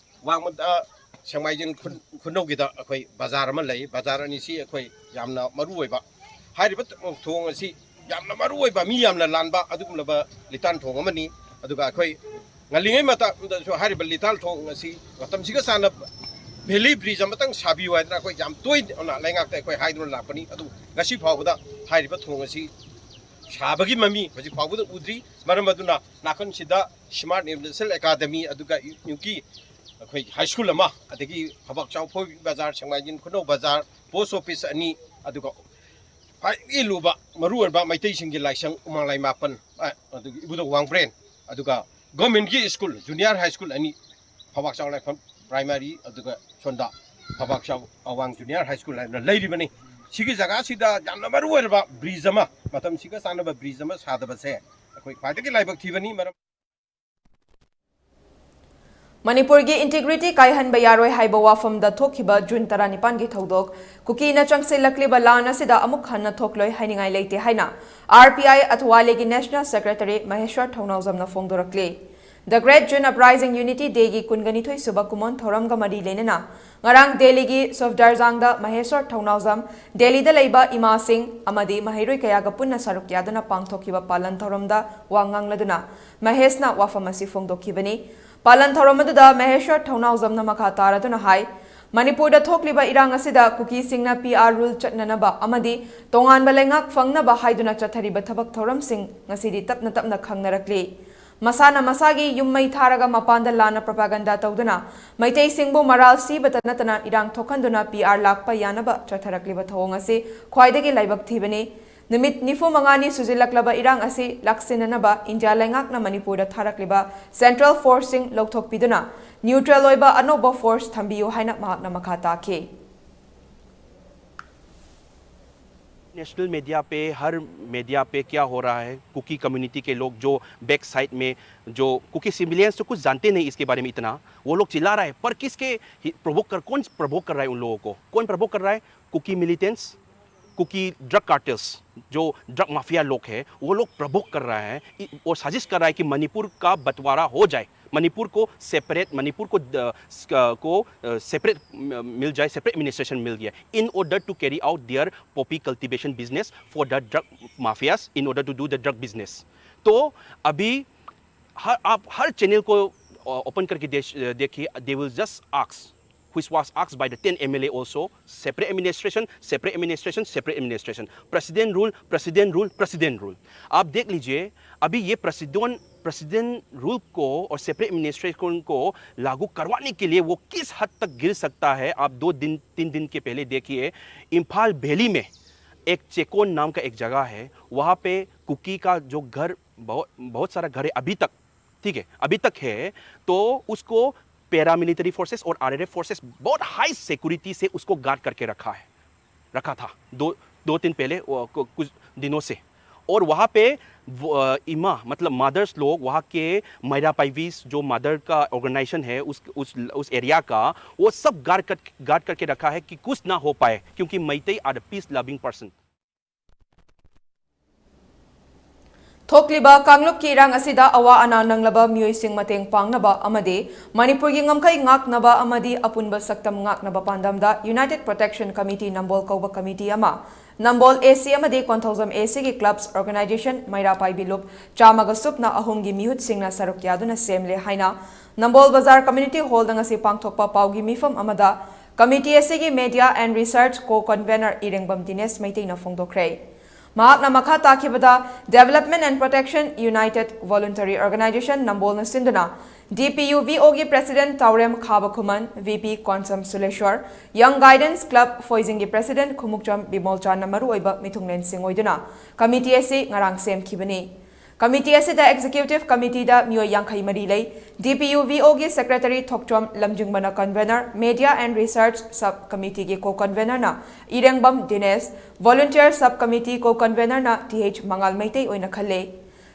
ꯋꯥꯡꯃꯗ ꯁꯦꯡꯃꯥꯏꯖꯤꯡ ꯈꯨꯟ-, ꯈꯨꯅꯧꯒꯤꯗ ꯑꯩꯈꯣꯏ ꯕꯖꯥꯔ ꯑꯃ ꯂꯩ꯫ ꯕꯖꯥꯔ ꯑꯅꯤꯁꯤ ꯑꯩꯈꯣꯏ ꯌꯥꯝꯅ ꯃꯔꯨ ꯑꯣꯏꯕ, ꯍꯥꯏꯔꯤꯕ ꯊꯣꯡ ꯑꯁꯤ ꯌꯥꯝꯅ ꯃꯔꯨ ꯑꯣꯏꯕ, ꯃꯤ ꯌꯥꯝꯅ ꯂꯥꯟꯕ ꯑꯗꯨꯒꯨꯝꯂꯕ ꯂꯤꯇꯥꯟ ꯊꯣꯡ ꯑꯃꯅꯤ꯫ ꯑꯗꯨꯒ ꯑꯩꯈꯣꯏ ꯉꯜꯂꯤꯉꯩ ꯃꯇꯝꯗꯁꯨ ꯍꯥꯏꯔꯤꯕ ꯂꯤꯇꯥꯟ ꯊꯣꯡ ꯑꯁꯤ ꯃꯇꯝꯁꯤꯒ ꯆꯥꯟꯅꯕ ꯚꯦꯂꯤ ꯕ꯭ꯔꯤꯖ ꯑꯃꯇꯪ ꯁꯥꯕꯤꯌꯨ ꯍꯥꯏꯗꯅ ꯑꯩꯈꯣꯏ ꯌꯥꯝ ꯇꯣꯏꯅ ꯂꯩꯉꯥꯛꯇ ꯑꯩꯈꯣꯏ ꯍꯥꯏꯗꯨꯅ ꯂꯥꯛꯄꯅꯤ꯫ ꯑꯗꯨ ꯉꯁꯤ ꯐꯥꯎꯕꯗ ꯍꯥꯏꯔꯤꯕ ꯊꯣꯡ ꯑꯁꯤ ꯁꯥꯕꯒꯤ ꯃꯃꯤ ꯍꯧꯖꯤꯛ ꯐꯥꯎꯕꯗ ꯎꯗ꯭ꯔꯤ꯫ ꯃꯔꯝ ꯑꯗꯨꯅ ꯅꯥꯀꯟꯁꯤꯗ ꯁ꯭ꯃꯥꯔꯠ ꯏꯟꯇꯔꯅꯦꯁꯅꯦꯜ ꯑꯦꯀꯥꯗꯃꯤ, ꯑꯗꯨꯒ ꯌꯨꯀꯤ ꯑꯩꯈꯣꯏ ꯍꯥꯏ ꯁ꯭ꯀꯨꯜ ꯑꯃ, ꯑꯗꯒꯤ ꯐꯧꯕꯥꯛꯆꯥꯎ ꯐꯧꯕꯤ ꯕꯖꯥꯔ, ꯁꯦꯡꯃꯥꯏꯖꯤꯡ ꯈꯨꯅꯧ ꯕꯖꯥꯔ, ꯄꯣꯁ ꯑꯣꯐꯤꯁ ꯑꯅꯤ, ꯑꯗꯨꯒ ꯈ꯭ꯋꯥꯏꯗꯒꯤ ꯂꯨꯕ ꯃꯔꯨꯑꯣꯏꯕ ꯃꯩꯇꯩꯁꯤꯡꯒꯤ ꯂꯥꯏꯁꯪ ꯎꯃꯥꯡ ꯂꯥꯏ ꯃꯥꯄꯟ, ꯑ, ꯑꯗꯨꯒ ꯏꯕꯨꯙꯧ ꯋꯥꯡꯕ꯭ꯔꯦꯟ, ꯑꯗꯨꯒ ꯒꯣꯔꯃꯦꯟꯒꯤ ꯁ꯭ꯀꯨꯜ, ꯖꯨꯅꯤꯌꯔ ꯍꯥꯏ ꯁ꯭ꯀꯨꯜ ꯑꯅꯤ, ꯐꯧꯕꯥꯛꯆꯥꯎ ꯂꯥꯏꯐꯝ ꯄ꯭ꯔꯥꯏꯃꯥꯔꯤ, ꯑꯗꯨꯒ ꯁꯣꯝꯗ ꯐꯧꯕꯥꯛꯆꯥꯎ ꯑꯋꯥꯡ ꯖꯨꯅꯤꯌꯔ ꯍꯥꯏ ꯁ꯭ꯀꯨꯜ ꯍꯥꯏꯅ ꯂꯩꯔꯤꯕꯅꯤ꯫ ꯁꯤꯒꯤ ꯖꯒꯥꯁꯤꯗ ꯌꯥꯝꯅ ꯃꯔꯨ ꯑꯣꯏꯔꯕ ꯕ꯭ꯔꯤꯖ ꯑꯃ, ꯃꯇꯝꯁꯤꯒ ꯆꯥꯟꯅꯕ ꯕ꯭ꯔꯤꯖ ꯑꯃ ꯁꯥꯗꯕꯁꯦ ꯑꯩꯈꯣꯏ ꯈ꯭ꯋꯥꯏꯗꯒꯤ ꯂꯥꯏꯕꯛ ꯊꯤꯕꯅꯤ꯫ ꯃꯔꯝ ꯃꯅꯤꯄꯨꯔꯒꯤ ꯏꯟꯇꯤꯒ꯭ꯔꯤꯇꯤ ꯀꯥꯏꯍꯟꯕ ꯌꯥꯔꯣꯏ ꯍꯥꯏꯕ ꯋꯥꯐꯝꯗ ꯊꯣꯛꯈꯤꯕ ꯖꯨꯟ ꯇꯔꯥꯅꯤꯄꯥꯟꯒꯤ ꯊꯧꯗꯣꯛ, ꯀꯨꯀꯤꯅ ꯆꯪꯁꯤꯜꯂꯛꯂꯤꯕ ꯂꯥꯟ ꯑꯁꯤꯗ ꯑꯃꯨꯛ ꯍꯟꯅ ꯊꯣꯛꯂꯣꯏ ꯍꯥꯏꯅꯤꯡꯉꯥꯏ ꯂꯩꯇꯦ ꯍꯥꯏꯅ ꯑꯥꯔ ꯄꯤ ꯑꯥꯏ ꯑꯊꯋꯥꯂꯦꯒꯤ ꯅꯦꯁꯅꯦꯜ ꯁꯦꯀ꯭ꯔꯦꯇꯔꯤ ꯃꯍꯦꯁ꯭ꯋꯔ ꯊꯧꯅꯥꯎꯖꯝꯅ ꯐꯣꯡꯗꯣꯔꯛꯂꯤ꯫ The Great June Uprising Unity Dayꯒꯤ ꯀꯨꯟꯒꯅꯤꯊꯣꯏ ꯁꯨꯕ ꯀꯨꯝꯑꯣꯟ ꯊꯧꯔꯝꯒ ꯃꯔꯤ ꯂꯩꯅꯅ ꯉꯔꯥꯡ ꯗꯦꯜꯂꯤꯒꯤ ꯁꯐꯗꯔꯖꯥꯡꯗ ꯃꯍꯦꯁ꯭ꯋꯔ ꯊꯧꯅꯥꯎꯖꯝ, ꯗꯦꯜꯂꯤꯗ ꯂꯩꯕ ꯏꯃꯥꯁꯤꯡ ꯑꯃꯗꯤ ꯃꯍꯩꯔꯣꯏ ꯀꯌꯥꯒ ꯄꯨꯟꯅ ꯁꯔꯨꯛ ꯌꯥꯗꯨꯅ ꯄꯥꯡꯊꯣꯛꯈꯤꯕ ꯄꯥꯂꯟ ꯊꯧꯔꯝꯗ ꯋꯥ ꯉꯥꯡꯂꯗꯨꯅ ꯃꯍꯦꯁꯅ ꯋꯥꯐꯝ ꯑꯁꯤ ꯐꯣꯡꯗꯣꯛꯈꯤꯕꯅꯤ꯫ ꯄꯥꯂꯟ ꯊꯧꯔꯝ ꯑꯗꯨꯗ ꯃꯍꯦꯁ꯭ꯋꯔ ꯊꯧꯅꯥꯎꯖꯝꯅ ꯃꯈꯥ ꯇꯥꯔꯗꯨꯅ ꯍꯥꯏ, ꯃꯅꯤꯄꯨꯔꯗ ꯊꯣꯛꯂꯤꯕ ꯏꯔꯥꯡ ꯑꯁꯤꯗ ꯀꯨꯀꯤꯁꯤꯡꯅ ꯄꯤ ꯑꯥꯔ ꯔꯨꯜ ꯆꯠꯅꯅꯕ ꯑꯃꯗꯤ ꯇꯣꯉꯥꯟꯕ ꯂꯩꯉꯥꯛ ꯐꯪꯅꯕ ꯍꯥꯏꯗꯨꯅ ꯆꯠꯊꯔꯤꯕ ꯊꯕꯛ ꯊꯧꯔꯝꯁꯤꯡ ꯉꯁꯤꯗꯤ ꯇꯞꯅ ꯇꯞꯅ ꯈꯪꯅꯔꯛꯂꯤ꯫ ꯃꯁꯥꯅ ꯃꯁꯥꯒꯤ ꯌꯨꯝ ꯃꯩ ꯊꯥꯔꯒ ꯃꯄꯥꯟꯗ ꯂꯥꯟꯅ ꯄ꯭ꯔꯣꯄꯥꯒꯟꯗꯥ ꯇꯧꯗꯨꯅ ꯃꯩꯇꯩꯁꯤꯡꯕꯨ ꯃꯔꯥꯜ ꯁꯤꯕꯇ ꯅꯠꯇꯅ ꯏꯔꯥꯡ ꯊꯣꯛꯍꯟꯗꯨꯅ ꯄꯤ ꯑꯥꯔ ꯂꯥꯛꯄ ꯌꯥꯅꯕ ꯆꯠꯊꯔꯛꯂꯤꯕ ꯊꯧꯑꯣꯡ ꯑꯁꯤ ꯈ꯭ꯋꯥꯏꯗꯒꯤ ꯂꯥꯏꯕꯛ ꯊꯤꯕꯅꯤ꯫ ꯅꯨꯃꯤꯠ ꯅꯤꯐꯨ ꯃꯉꯥꯅꯤ ꯁꯨꯖꯤꯜꯂꯛꯂꯕ ꯏꯔꯥꯡ ꯑꯁꯤ ꯂꯥꯛꯁꯤꯟꯅꯅꯕ ꯏꯟꯗꯤꯌꯥ ꯂꯩꯉꯥꯛꯅ ꯃꯅꯤꯄꯨꯔꯗ ꯊꯥꯔꯛꯂꯤꯕ ꯁꯦꯟꯇ꯭ꯔꯦꯜ ꯐꯣꯔꯁꯁꯤꯡ ꯂꯧꯊꯣꯛꯄꯤꯗꯨꯅ ꯅ꯭ꯌꯨꯇ꯭ꯔꯦꯜ ꯑꯣꯏꯕ ꯑꯅꯧꯕ ꯐꯣꯔꯁ ꯊꯝꯕꯤꯌꯨ ꯍꯥꯏꯅ ꯃꯍꯥꯛꯅ ꯃꯈꯥ ꯇꯥꯈꯤ꯫ नेशनल मीडिया पे, हर मीडिया पे क्या हो रहा है, कुकी कम्युनिटी के लोग जो बैक साइड में, जो कुकी सिविलियंस तो कुछ जानते नहीं इसके बारे में इतना, वो लोग चिल्ला रहा है, पर किसके प्रोवोक कर, कौन प्रोवोक कर रहा है उन लोगों को? कौन प्रोवोक कर रहा है? Kuki militants, Kuki drug cartels, जो ड्रग माफिया लोग हैं, वो लोग प्रोवोक कर रहा है और साजिश कर रहा है कि मणिपुर का बंटवारा हो जाए, मणिपुर को सेपरेट, मणिपुर को को सेपरेट मिल जाए, सेपरेट एडमिनिस्ट्रेशन मिल गया, in order to carry out their poppy cultivation business for the drug mafias, in order to do the drug business. तो अभी हर, आप हर चैनल को ओपन करके देखिए, they will just ask, which was asked by the ten M L A also, separate administration, separate administration, separate administration, president rule, president rule, president rule. आप देख लीजिए, अभी ये प्रेसिडेंट प्रेसिडेंट रूल को और सेपरेट एडमिनिस्ट्रेशन को लागू करवाने के लिए वो किस हद तक गिर सकता है। आप दो दिन, तीन दिन के पहले देखिए, इम्फाल वैली में एक चेकोन नाम का एक जगह है, वहाँ पे कुकी का जो घर, बहुत बहुत सारा घर है अभी तक, ठीक है, अभी तक है, तो उसको पैरामिलिट्री फोर्सेस और आरआरएफ फोर्सेस बहुत हाई सिक्योरिटी से उसको गार्ड करके रखा है, रखा था दो दो दिन पहले, कुछ दिनों से। और वहाँ पे वो, अ, इमा मतलब मदर्स लोग, वहाँ के मैरा पाइवीस जो मदर का ऑर्गेनाइजेशन है उस उस उस एरिया का, वो सब गार्ड कर गार्ड करके रखा है कि कुछ ना हो पाए, क्योंकि Meitei are the peace loving person. ꯊꯣꯛꯂꯤꯕ ꯀꯥꯡꯂꯨꯞꯀꯤ ꯏꯔꯥꯡ ꯑꯁꯤꯗ ꯑꯋꯥ ꯑꯅꯥ ꯅꯪꯂꯕ ꯃꯤꯑꯣꯏꯁꯤꯡ ꯃꯇꯦꯡ ꯄꯥꯡꯅꯕ ꯑꯃꯗꯤ ꯃꯅꯤꯄꯨꯔꯒꯤ ꯉꯝꯈꯩ ꯉꯥꯛꯅꯕ ꯑꯃꯗꯤ ꯑꯄꯨꯟꯕ ꯁꯛꯇꯝ ꯉꯥꯛꯅꯕ ꯄꯥꯟꯗꯝꯗ United Protection Committee ꯅꯝꯕꯣꯜ ꯀꯧꯕ ꯀꯃꯤꯇꯤ ꯑꯃ ꯅꯝꯕꯣꯜ ꯑꯦꯁꯤ ꯑꯃꯗꯤ ꯀꯣꯟꯊꯧꯖꯝ ꯑꯦꯁꯤꯒꯤ ꯀ꯭ꯂꯕꯁ ꯑꯣꯔꯒꯅꯥꯏꯖꯦꯁꯟ ꯃꯩꯔꯥ ꯄꯥꯏꯕꯤ ꯂꯨꯞ ꯆꯥꯝꯃꯒ ꯁꯨꯞꯅ ꯑꯍꯨꯝꯒꯤ ꯃꯤꯍꯨꯠꯁꯤꯡꯅ ꯁꯔꯨꯛ ꯌꯥꯗꯨꯅ ꯁꯦꯝꯂꯦ ꯍꯥꯏꯅ ꯅꯝꯕꯣꯜ ꯕꯖꯥꯔ ꯀꯝꯃ꯭ꯌꯨꯅꯤꯇꯤ ꯍꯣꯜꯗ ꯉꯁꯤ ꯄꯥꯡꯊꯣꯛꯄ ꯄꯥꯎꯒꯤ ꯃꯤꯐꯝ ꯑꯃꯗ ꯀꯃꯤꯇꯤ ꯑꯁꯤꯒꯤ Media and Research Co-Convenor ꯏꯔꯦꯡꯕꯝ ꯗꯤꯅꯦꯁ ꯃꯩꯇꯩꯅ ꯐꯣꯡꯗꯣꯛꯈ꯭ꯔꯦ꯫ ꯃꯍꯥꯛꯅ ꯃꯈꯥ ꯇꯥꯈꯤꯕꯗ Development and Protection United Voluntary Organization ꯅꯝꯕꯣꯜꯅ ꯁꯤꯟꯗꯨꯅ DPUVOꯒꯤ President ꯇꯥꯎꯔꯦꯝ ꯈꯥꯕꯈꯨꯃꯟ, VP Konsam ꯁꯨꯂꯦꯁꯣꯔ, Young Guidance Club ꯐꯣꯏꯖꯤꯡꯒꯤ President Khumukcham ꯕꯤꯃꯣꯜꯆꯥꯟꯅ ꯃꯔꯨꯑꯣꯏꯕ ꯃꯤꯊꯨꯡꯂꯦꯟꯁꯤꯡ ꯑꯣꯏꯗꯨꯅ ꯀꯃꯤꯇꯤ ꯑꯁꯤ ꯉꯔꯥꯡ ꯁꯦꯝꯈꯤꯕꯅꯤ꯫ ꯀꯃꯤꯇꯤ ꯑꯁꯤꯗ Executive Committeeꯗ ꯃꯤꯑꯣꯏ ꯌꯥꯡꯈꯩ ꯃꯔꯤ ꯂꯩ꯫ DPUVOꯒꯤ Secretary Thokchom ꯂꯝꯖꯤꯡꯕꯅ Convenor, Media and Research Sub Committeeꯒꯤ Co-Convenorꯅ ꯏꯔꯦꯡꯕꯝ Dinesh, Volunteer Sub Committee Co-Convenorꯅ th ꯃꯉꯥꯜ ꯃꯩꯇꯩ ꯑꯣꯏꯅ ꯈꯜꯂꯦ꯫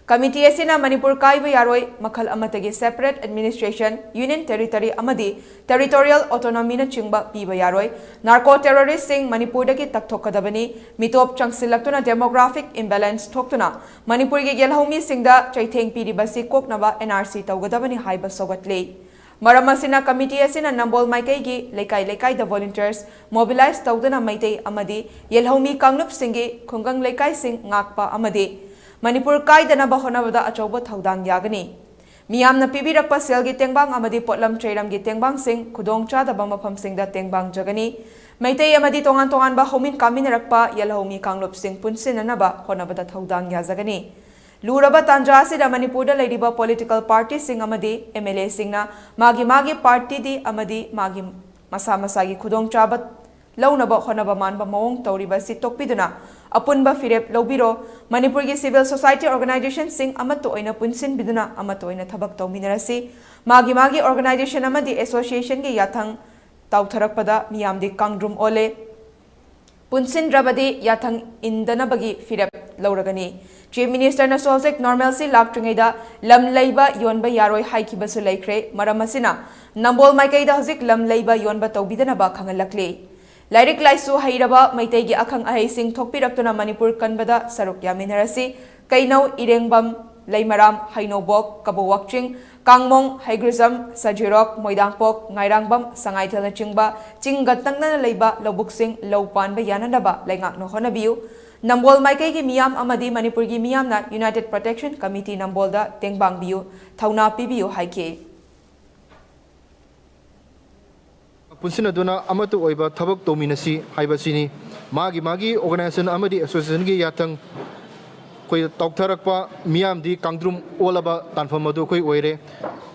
ꯀꯃꯤꯇꯤ ꯑꯁꯤꯅ ꯃꯅꯤꯄꯨꯔ ꯀꯥꯏꯕ ꯌꯥꯔꯣꯏ, ꯃꯈꯜ ꯑꯃꯠꯇꯒꯤ separate administration, union territory ꯑꯃꯗꯤ territorial autonomyꯅꯆꯤꯡꯕ ꯄꯤꯕ ꯌꯥꯔꯣꯏ, narco terroristꯁꯤꯡ ꯃꯅꯤꯄꯨꯔꯗꯒꯤ ꯇꯛꯊꯣꯛꯀꯗꯕꯅꯤ, ꯃꯤꯇꯣꯞ ꯆꯪꯁꯤꯜꯂꯛꯇꯨꯅ demographic imbalance ꯊꯣꯛꯇꯨꯅ ꯃꯅꯤꯄꯨꯔꯒꯤ ꯌꯦꯜꯍꯧꯃꯤꯁꯤꯡꯗ ꯆꯩꯊꯦꯡ ꯄꯤꯔꯤꯕꯁꯤ ꯀꯣꯛꯅꯕ NRC ꯇꯧꯒꯗꯕꯅꯤ ꯍꯥꯏꯕ ꯁꯧꯒꯠꯂꯤ꯫ ꯃꯔꯝ ꯑꯁꯤꯅ ꯀꯃꯤꯇꯤ ꯑꯁꯤꯅ ꯅꯝꯕꯣꯜ ꯃꯥꯏꯀꯩꯒꯤ ꯂꯩꯀꯥꯏ ꯂꯩꯀꯥꯏꯗ volunteers mobilize ꯇꯧꯗꯨꯅ ꯃꯩꯇꯩ ꯑꯃꯗꯤ ꯌꯦꯜꯍꯧꯃꯤ ꯀꯥꯡꯂꯨꯞꯁꯤꯡꯒꯤ ꯈꯨꯡꯒꯪ ꯂꯩꯀꯥꯏꯁꯤꯡ ꯉꯥꯛꯄ ꯑꯃꯗꯤ ꯃꯅꯤꯄꯨꯔ ꯀꯥꯏꯗꯅꯕ ꯍꯣꯠꯅꯕꯗ ꯑꯆꯧꯕ ꯊꯧꯗꯥꯡ ꯌꯥꯒꯅꯤ꯫ ꯃꯤꯌꯥꯝꯅ ꯄꯤꯕꯤꯔꯛꯄ ꯁꯦꯜꯒꯤ ꯇꯦꯡꯕꯥꯡ ꯑꯃꯗꯤ ꯄꯣꯠꯂꯝ ꯆꯩꯔꯝꯒꯤ ꯇꯦꯡꯕꯥꯡꯁꯤꯡ ꯈꯨꯗꯣꯡ ꯆꯥꯗꯕ ꯃꯐꯝꯁꯤꯡꯗ ꯇꯦꯡꯕꯥꯡꯖꯒꯅꯤ꯫ ꯃꯩꯇꯩ ꯑꯃꯗꯤ ꯇꯣꯉꯥꯟ ꯇꯣꯉꯥꯟꯕ ꯍꯧꯃꯤꯟ ꯀꯥꯃꯤꯟꯅꯔꯛꯄ ꯌꯦꯜꯍꯧꯃꯤ ꯀꯥꯡꯂꯨꯞꯁꯤꯡ ꯄꯨꯟꯁꯤꯟꯅꯅꯕ ꯍꯣꯠꯅꯕꯗ ꯊꯧꯗꯥꯡ ꯌꯥꯖꯒꯅꯤ꯫ ꯂꯨꯔꯕ ꯇꯥꯟꯖꯥ ꯑꯁꯤꯗ ꯃꯅꯤꯄꯨꯔꯗ ꯂꯩꯔꯤꯕ political partyꯁꯤꯡ ꯑꯃꯗꯤ MLAꯁꯤꯡꯅ ꯃꯥꯒꯤ ꯃꯥꯒꯤ partyꯗꯤ ꯑꯃꯗꯤ ꯃꯥꯒꯤ ꯃꯁꯥ ꯃꯁꯥꯒꯤ ꯈꯨꯗꯣꯡꯆꯥꯕ ꯂꯧꯅꯕ ꯍꯣꯠꯅꯕ ꯃꯥꯟꯕ ꯃꯑꯣꯡ ꯇꯧꯔꯤꯕ ꯑꯁꯤ ꯇꯣꯛꯄꯤꯗꯨꯅ ꯑꯄꯨꯟꯕ ꯐꯤꯔꯦꯞ ꯂꯧꯕꯤꯔꯣ꯫ ꯃꯅꯤꯄꯨꯔꯒꯤ civil society organizationꯁꯤꯡ ꯑꯃꯠꯇ ꯑꯣꯏꯅ ꯄꯨꯟꯁꯤꯟꯕꯤꯗꯨꯅ ꯑꯃꯠꯇ ꯑꯣꯏꯅ ꯊꯕꯛ ꯇꯧꯃꯤꯟꯅꯔꯁꯤ꯫ ꯃꯥꯒꯤ ꯃꯥꯒꯤ organization ꯑꯃꯗꯤ associationꯒꯤ ꯌꯥꯊꯪ ꯇꯥꯎꯊꯔꯛꯄꯗ ꯃꯤꯌꯥꯝꯗꯤ ꯀꯥꯡꯗ꯭ꯔꯨꯝ ꯑꯣꯜꯂꯦ꯫ ꯄꯨꯟꯁꯤꯟꯗ꯭ꯔꯕꯗꯤ ꯌꯥꯊꯪ ꯏꯟꯗꯅꯕꯒꯤ ꯐꯤꯔꯦꯞ ꯂꯧꯔꯒꯅꯤ꯫ Chief Minister ꯅꯁꯨ ꯍꯧꯖꯤꯛ normalcy ꯂꯥꯛꯇ꯭ꯔꯤꯉꯩꯗ ꯂꯝ ꯂꯩꯕ ꯌꯣꯟꯕ ꯌꯥꯔꯣꯏ ꯍꯥꯏꯈꯤꯕꯁꯨ ꯂꯩꯈ꯭ꯔꯦ꯫ ꯃꯔꯝ ꯑꯁꯤꯅ ꯅꯝꯕꯣꯜ ꯃꯥꯏꯀꯩꯗ ꯍꯧꯖꯤꯛ ꯂꯝ ꯂꯩꯕ ꯌꯣꯟꯕ ꯇꯧꯕꯤꯗꯅꯕ ꯈꯪꯍꯜꯂꯛꯂꯤ꯫ ꯂꯥꯏꯔꯤꯛ ꯂꯥꯏꯁꯨ ꯍꯩꯔꯕ ꯃꯩꯇꯩꯒꯤ ꯑꯈꯪ ꯑꯍꯩꯁꯤꯡ ꯊꯣꯛꯄꯤꯔꯛꯇꯨꯅ ꯃꯅꯤꯄꯨꯔ ꯀꯟꯕꯗ ꯁꯔꯨꯛ ꯌꯥꯃꯤꯟꯅꯔꯁꯤ꯫ ꯀꯩꯅꯧ, ꯏꯔꯦꯡꯕꯝ, ꯂꯩꯃꯔꯥꯝ, ꯍꯩꯅꯧꯕꯣꯛ, ꯀꯕꯣꯋꯥꯛꯆꯤꯡ, ꯀꯥꯡꯃꯣꯡ, ꯍꯩꯒ꯭ꯔꯨꯖꯝ, ꯁꯖꯤꯔꯣꯛ, ꯃꯣꯏꯗꯥꯡꯄꯣꯛ, ꯉꯥꯏꯔꯥꯡꯕꯝ, ꯁꯉꯥꯏꯊꯦꯜꯅꯆꯤꯡꯕ ꯆꯤꯡꯒ ꯇꯪꯅꯅ ꯂꯩꯕ ꯂꯧꯕꯨꯛꯁꯤꯡ ꯂꯧ ꯄꯥꯟꯕ ꯌꯥꯅꯅꯕ ꯂꯩꯉꯥꯛꯅ ꯍꯣꯠꯅꯕꯤꯌꯨ꯫ ꯅꯝꯕꯣꯜ ꯃꯥꯏꯀꯩꯒꯤ ꯃꯤꯌꯥꯝ ꯑꯃꯗꯤ ꯃꯅꯤꯄꯨꯔꯒꯤ ꯃꯤꯌꯥꯝꯅ United Protection Committee ꯅꯝꯕꯣꯜꯗ ꯇꯦꯡꯕꯥꯡꯕꯤꯌꯨ, ꯊꯧꯅꯥ ꯄꯤꯕꯤꯌꯨ ꯍꯥꯏꯈꯤ꯫ ꯄꯨꯟꯁꯤꯟꯅꯗꯨꯅ ꯑꯃꯠꯇ ꯑꯣꯏꯕ ꯊꯕꯛ ꯇꯧꯃꯤꯟꯅꯁꯤ ꯍꯥꯏꯕꯁꯤꯅꯤ꯫ ꯃꯥꯒꯤ ꯃꯥꯒꯤ organization ꯑꯃꯗꯤ associationꯒꯤ ꯌꯥꯊꯪ ꯑꯩꯈꯣꯏ ꯇꯧꯊꯔꯛꯄ ꯃꯤꯌꯥꯝꯗꯤ ꯀꯥꯡꯗ꯭ꯔꯨꯝ ꯑꯣꯜꯂꯕ ꯇꯥꯟꯐꯝ ꯑꯗꯨ ꯑꯩꯈꯣꯏ ꯑꯣꯏꯔꯦ꯫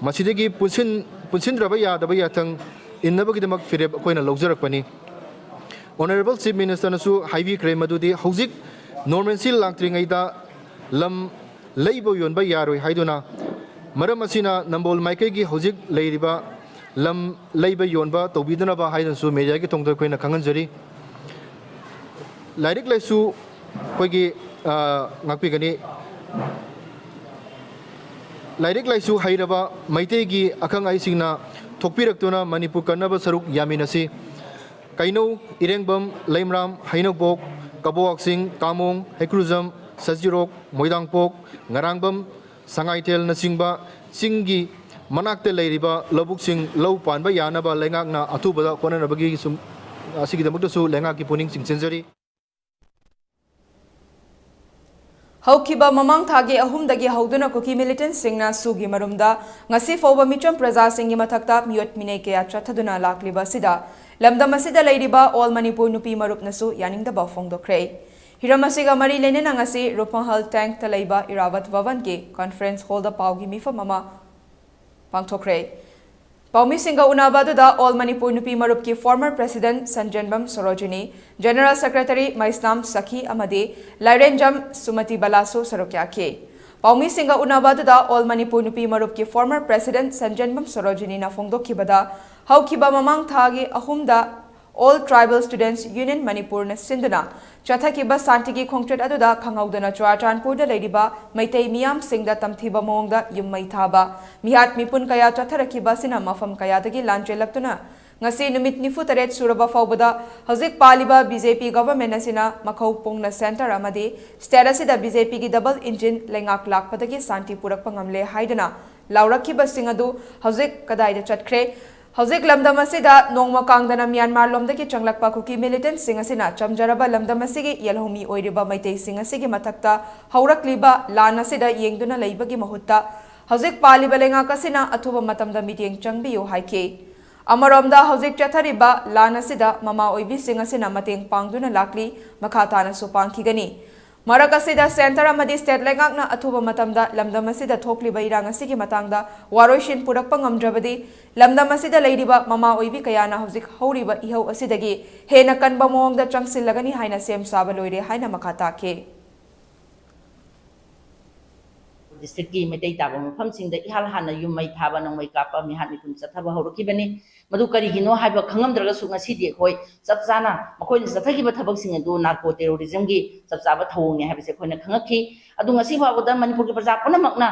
ꯃꯁꯤꯗꯒꯤ ꯄꯨꯟꯁꯤꯟ-, ꯄꯨꯟꯁꯤꯟꯗ꯭ꯔꯕ ꯌꯥꯗꯕ ꯌꯥꯊꯪ ꯏꯟꯅꯕꯒꯤꯗꯃꯛ ꯐꯤꯔꯦꯞ ꯑꯩꯈꯣꯏꯅ ꯂꯧꯖꯔꯛꯄꯅꯤ꯫ Honourable Chief Ministerꯅꯁꯨ ꯍꯥꯏꯕꯤꯈ꯭ꯔꯦ ꯃꯗꯨꯗꯤ ꯍꯧꯖꯤꯛ normalcy ꯂꯥꯛꯇ꯭ꯔꯤꯉꯩꯗ ꯂꯝ ꯂꯩꯕ ꯌꯣꯟꯕ ꯌꯥꯔꯣꯏ ꯍꯥꯏꯗꯨꯅ, ꯃꯔꯝ ꯑꯁꯤꯅ ꯅꯝꯕꯣꯜ ꯃꯥꯏꯀꯩꯒꯤ ꯍꯧꯖꯤꯛ ꯂꯩꯔꯤꯕ ꯂꯝ ꯂꯩꯕ ꯌꯣꯟꯕ ꯇꯧꯕꯤꯗꯅꯕ ꯍꯥꯏꯗꯨꯅꯁꯨ mediaꯒꯤ ꯊꯣꯡꯗ ꯑꯩꯈꯣꯏꯅ ꯈꯪꯍꯟꯖꯔꯤ꯫ ꯂꯥꯏꯔꯤꯛ ꯂꯥꯏꯁꯨ ꯑꯩꯈꯣꯏꯒꯤ, ꯑ, ꯉꯥꯛꯄꯤꯒꯅꯤ꯫ ꯂꯥꯏꯔꯤꯛ ꯂꯥꯏꯁꯨ ꯍꯩꯔꯕ ꯃꯩꯇꯩꯒꯤ ꯑꯈꯪ ꯑꯍꯩꯁꯤꯡꯅ ꯊꯣꯛꯄꯤꯔꯛꯇꯨꯅ ꯃꯅꯤꯄꯨꯔ ꯀꯟꯅꯕ ꯁꯔꯨꯛ ꯌꯥꯃꯤꯟꯅꯁꯤ꯫ ꯀꯩꯅꯧ, ꯏꯔꯦꯡꯕꯝ, ꯂꯩꯃꯔꯥꯝ, ꯍꯩꯅꯧꯕꯣꯛ, ꯀꯕꯣꯛꯁꯤꯡ, ꯀꯥꯃꯣꯡ, ꯍꯩꯀ꯭ꯔꯨꯖꯝ, ꯁꯖꯤꯔꯣꯛ, ꯃꯣꯏꯗꯥꯡꯄꯣꯛ, ꯉꯔꯥꯡꯕꯝ, ꯁꯉꯥꯏꯊꯦꯜꯅꯆꯤꯡꯕ ꯆꯤꯡꯒꯤ ꯃꯅꯥꯛꯇ ꯂꯩꯔꯤꯕ ꯂꯧꯕꯨꯛꯁꯤꯡ ꯂꯧ ꯄꯥꯟꯕ ꯌꯥꯅꯕ ꯂꯩꯉꯥꯛꯅ ꯑꯊꯨꯕꯗ ꯍꯣꯠꯅꯅꯕꯒꯤ ꯁꯨꯝ, ꯑꯁꯤꯒꯤꯗꯃꯛꯇꯁꯨ ꯂꯩꯉꯥꯛꯀꯤ ꯄꯨꯛꯅꯤꯡ ꯆꯤꯡꯁꯤꯟꯖꯔꯤ꯫ ꯍꯧꯈꯤꯕ ꯃꯃꯥꯡ ꯊꯥꯒꯤ ꯑꯍꯨꯝꯗꯒꯤ ꯍꯧꯗꯨꯅ ꯀꯨꯀꯤ militantꯁꯤꯡꯅ ꯁꯨꯒꯤ ꯃꯔꯨꯝꯗ ꯉꯁꯤ ꯐꯥꯎꯕ ꯃꯤꯆꯝ ꯄ꯭ꯔꯖꯥꯁꯤꯡꯒꯤ ꯃꯊꯛꯇ ꯃꯤꯑꯣꯠ ꯃꯤꯅꯩ ꯀꯌꯥ ꯆꯠꯊꯗꯨꯅ ꯂꯥꯛꯂꯤꯕ ꯑꯁꯤꯗ ꯂꯝꯗꯝ ꯑꯁꯤꯗ ꯂꯩꯔꯤꯕ All Manipur ꯅꯨꯄꯤ ꯃꯔꯨꯞꯅꯁꯨ ꯌꯥꯅꯤꯡꯗꯕ ꯐꯣꯡꯗꯣꯛꯈ꯭ꯔꯦ꯫ ꯍꯤꯔꯝ ꯑꯁꯤꯒ ꯃꯔꯤ ꯂꯩꯅꯅ ꯉꯁꯤ ꯔꯨꯄꯃꯍꯜ tankꯇ ꯂꯩꯕ ꯏꯔꯥꯋꯠ ꯚꯕꯟꯒꯤ conference hallꯗ ꯄꯥꯎꯒꯤ ꯃꯤꯐꯝ ꯑꯃ ꯄꯥꯡꯊꯣꯛꯈ꯭ꯔꯦ꯫ ꯄꯥꯎꯃꯤꯁꯤꯡꯒ ꯎꯅꯕ ꯑꯗꯨꯗ All Manipur ꯅꯨꯄꯤ ꯃꯔꯨꯞꯀꯤ former president ꯁꯟꯖꯦꯟꯕꯝ Sarojini, general secretary ꯃꯩꯁꯅꯥꯝ ꯁꯈꯤ ꯑꯃꯗꯤ ꯂꯥꯏꯔꯦꯟꯖꯝ ꯁꯨꯃꯇꯤ ꯕꯂꯥꯁꯨ ꯁꯔꯨꯛ ꯌꯥꯈꯤ꯫ ꯄꯥꯎꯃꯤꯁꯤꯡꯒ ꯎꯅꯕ ꯑꯗꯨꯗ All Manipur ꯅꯨꯄꯤ ꯃꯔꯨꯞꯀꯤ former president ꯁꯟꯖꯦꯟꯕꯝ ꯁꯣꯔꯣꯖꯤꯅꯤꯅ ꯐꯣꯡꯗꯣꯛꯈꯤꯕꯗ, ꯍꯧꯈꯤꯕ ꯃꯃꯥꯡ ꯊꯥꯒꯤ ꯑꯍꯨꯝꯗ All Tribal Students Union ꯃꯅꯤꯄꯨꯔꯅ ꯁꯤꯟꯗꯨꯅ ꯆꯠꯊꯈꯤꯕ ꯁꯥꯟꯇꯤꯒꯤ ꯈꯣꯡꯆꯠ ꯑꯗꯨꯗ ꯈꯪꯍꯧꯗꯅ ꯆꯨꯔꯥꯆꯥꯟꯄꯨꯔꯗ ꯂꯩꯔꯤꯕ ꯃꯩꯇꯩ ꯃꯤꯌꯥꯝꯁꯤꯡꯗ ꯇꯝꯊꯤꯕ ꯃꯑꯣꯡꯗ ꯌꯨꯝ ꯃꯩ ꯊꯥꯕ, ꯃꯤꯍꯥꯠ ꯃꯤꯄꯨꯟ ꯀꯌꯥ ꯆꯠꯊꯔꯛꯈꯤꯕ ꯑꯁꯤꯅ ꯃꯐꯝ ꯀꯌꯥꯗꯒꯤ ꯂꯥꯟ ꯆꯦꯜꯂꯛꯇꯨꯅ ꯉꯁꯤ ꯅꯨꯃꯤꯠ ꯅꯤꯐꯨ ꯇꯔꯦꯠ ꯁꯨꯔꯕ ꯐꯥꯎꯕꯗ ꯍꯧꯖꯤꯛ ꯄꯥꯜꯂꯤꯕ B J P government ꯑꯁꯤꯅ ꯃꯈꯧ ꯄꯨꯡꯅ centre ꯑꯃꯗꯤ state ꯑꯁꯤꯗ B J P ꯒꯤ double engine ꯂꯩꯉꯥꯛ ꯂꯥꯛꯄꯗꯒꯤ ꯁꯥꯟꯇꯤ ꯄꯨꯔꯛꯄ ꯉꯝꯂꯦ ꯍꯥꯏꯗꯨꯅ ꯂꯥꯎꯔꯛꯈꯤꯕꯁꯤꯡ ꯑꯗꯨ ꯍꯧꯖꯤꯛ ꯀꯗꯥꯏꯗ ꯆꯠꯈ꯭ꯔꯦ? ꯍꯧꯖꯤꯛ ꯂꯝꯗꯝ ꯑꯁꯤꯗ ꯅꯣꯡꯃ ꯀꯥꯡꯗꯅ ꯃ꯭ꯌꯥꯟꯃꯥꯔ ꯂꯣꯝꯗꯒꯤ ꯆꯪꯂꯛꯄ ꯀꯨꯀꯤ militantꯁꯤꯡ ꯑꯁꯤꯅ ꯆꯝꯖꯔꯕ ꯂꯝꯗꯝ ꯑꯁꯤꯒꯤ ꯌꯦꯜꯍꯧꯃꯤ ꯑꯣꯏꯔꯤꯕ ꯃꯩꯇꯩꯁꯤꯡ ꯑꯁꯤꯒꯤ ꯃꯊꯛꯇ ꯍꯧꯔꯛꯂꯤꯕ ꯂꯥꯟ ꯑꯁꯤꯗ ꯌꯦꯡꯗꯨꯅ ꯂꯩꯕꯒꯤ ꯃꯍꯨꯠꯇ ꯍꯧꯖꯤꯛ ꯄꯥꯜꯂꯤꯕ ꯂꯩꯉꯥꯛ ꯑꯁꯤꯅ ꯑꯊꯨꯕ ꯃꯇꯝꯗ ꯃꯤꯠꯌꯦꯡ ꯆꯪꯕꯤꯌꯨ ꯍꯥꯏꯈꯤ꯫ ꯑꯃꯔꯣꯝꯗ ꯍꯧꯖꯤꯛ ꯆꯠꯊꯔꯤꯕ ꯂꯥꯟ ꯑꯁꯤꯗ ꯃꯃꯥ ꯑꯣꯏꯕꯤꯁꯤꯡ ꯑꯁꯤꯅ ꯃꯇꯦꯡ ꯄꯥꯡꯗꯨꯅ ꯂꯥꯛꯂꯤ, ꯃꯈꯥ ꯇꯥꯅꯁꯨ ꯄꯥꯡꯈꯤꯒꯅꯤ꯫ ꯃꯔꯛ ꯑꯁꯤꯗ centre ꯑꯃꯗꯤ state ꯂꯩꯉꯥꯛꯅ ꯑꯊꯨꯕ ꯃꯇꯝꯗ ꯂꯝꯗꯝ ꯑꯁꯤꯗ ꯊꯣꯛꯂꯤꯕ ꯏꯔꯥꯡ ꯑꯁꯤꯒꯤ ꯃꯇꯥꯡꯗ ꯋꯥꯔꯣꯏꯁꯤꯟ ꯄꯨꯔꯛꯄ ꯉꯝꯗ꯭ꯔꯕꯗꯤ ꯂꯝꯗꯝ ꯑꯁꯤꯗ ꯂꯩꯔꯤꯕ ꯃꯃꯥ ꯑꯣꯏꯕꯤ ꯀꯌꯥꯅ ꯍꯧꯖꯤꯛ ꯍꯧꯔꯤꯕ ꯏꯍꯧ ꯑꯁꯤꯗꯒꯤ ꯍꯦꯟꯅ ꯀꯟꯕ ꯃꯑꯣꯡꯗ ꯆꯪꯁꯤꯜꯂꯒꯅꯤ ꯍꯥꯏꯅ ꯁꯦꯝ ꯁꯥꯕ ꯂꯣꯏꯔꯦ ꯍꯥꯏꯅ ꯃꯈꯥ ꯇꯥꯈꯤ꯫ Districtꯀꯤ ꯃꯩꯇꯩ ꯇꯥꯕ ꯃꯐꯝꯁꯤꯡꯗ ꯏꯍꯥꯟ ꯍꯥꯟꯅ ꯌꯨꯝ ꯃꯩ ꯊꯥꯕ, ꯅꯣꯡꯃꯩ ꯀꯥꯞꯄ, ꯃꯤꯍꯥꯠ ꯃꯤꯄꯨꯟ ꯆꯠꯊꯕ ꯍꯧꯔꯛꯈꯤꯕꯅꯤ꯫ ꯃꯗꯨ ꯀꯔꯤꯒꯤꯅꯣ ꯍꯥꯏꯕ ꯈꯪꯉꯝꯗ꯭ꯔꯒꯁꯨ ꯉꯁꯤꯗꯤ ꯑꯩꯈꯣꯏ ꯆꯞ ꯆꯥꯅ ꯃꯈꯣꯏꯅ ꯆꯠꯊꯈꯤꯕ ꯊꯕꯛꯁꯤꯡ ꯑꯗꯨ narco terrorismꯒꯤ ꯆꯞ ꯆꯥꯕ ꯊꯧꯑꯣꯡꯅꯤ ꯍꯥꯏꯕꯁꯦ ꯑꯩꯈꯣꯏꯅ ꯈꯪꯉꯛꯈꯤ꯫ ꯑꯗꯨ ꯉꯁꯤ ꯐꯥꯎꯕꯗ ꯃꯅꯤꯄꯨꯔꯒꯤ ꯄ꯭ꯔꯖꯥ ꯄꯨꯝꯅꯃꯛꯅ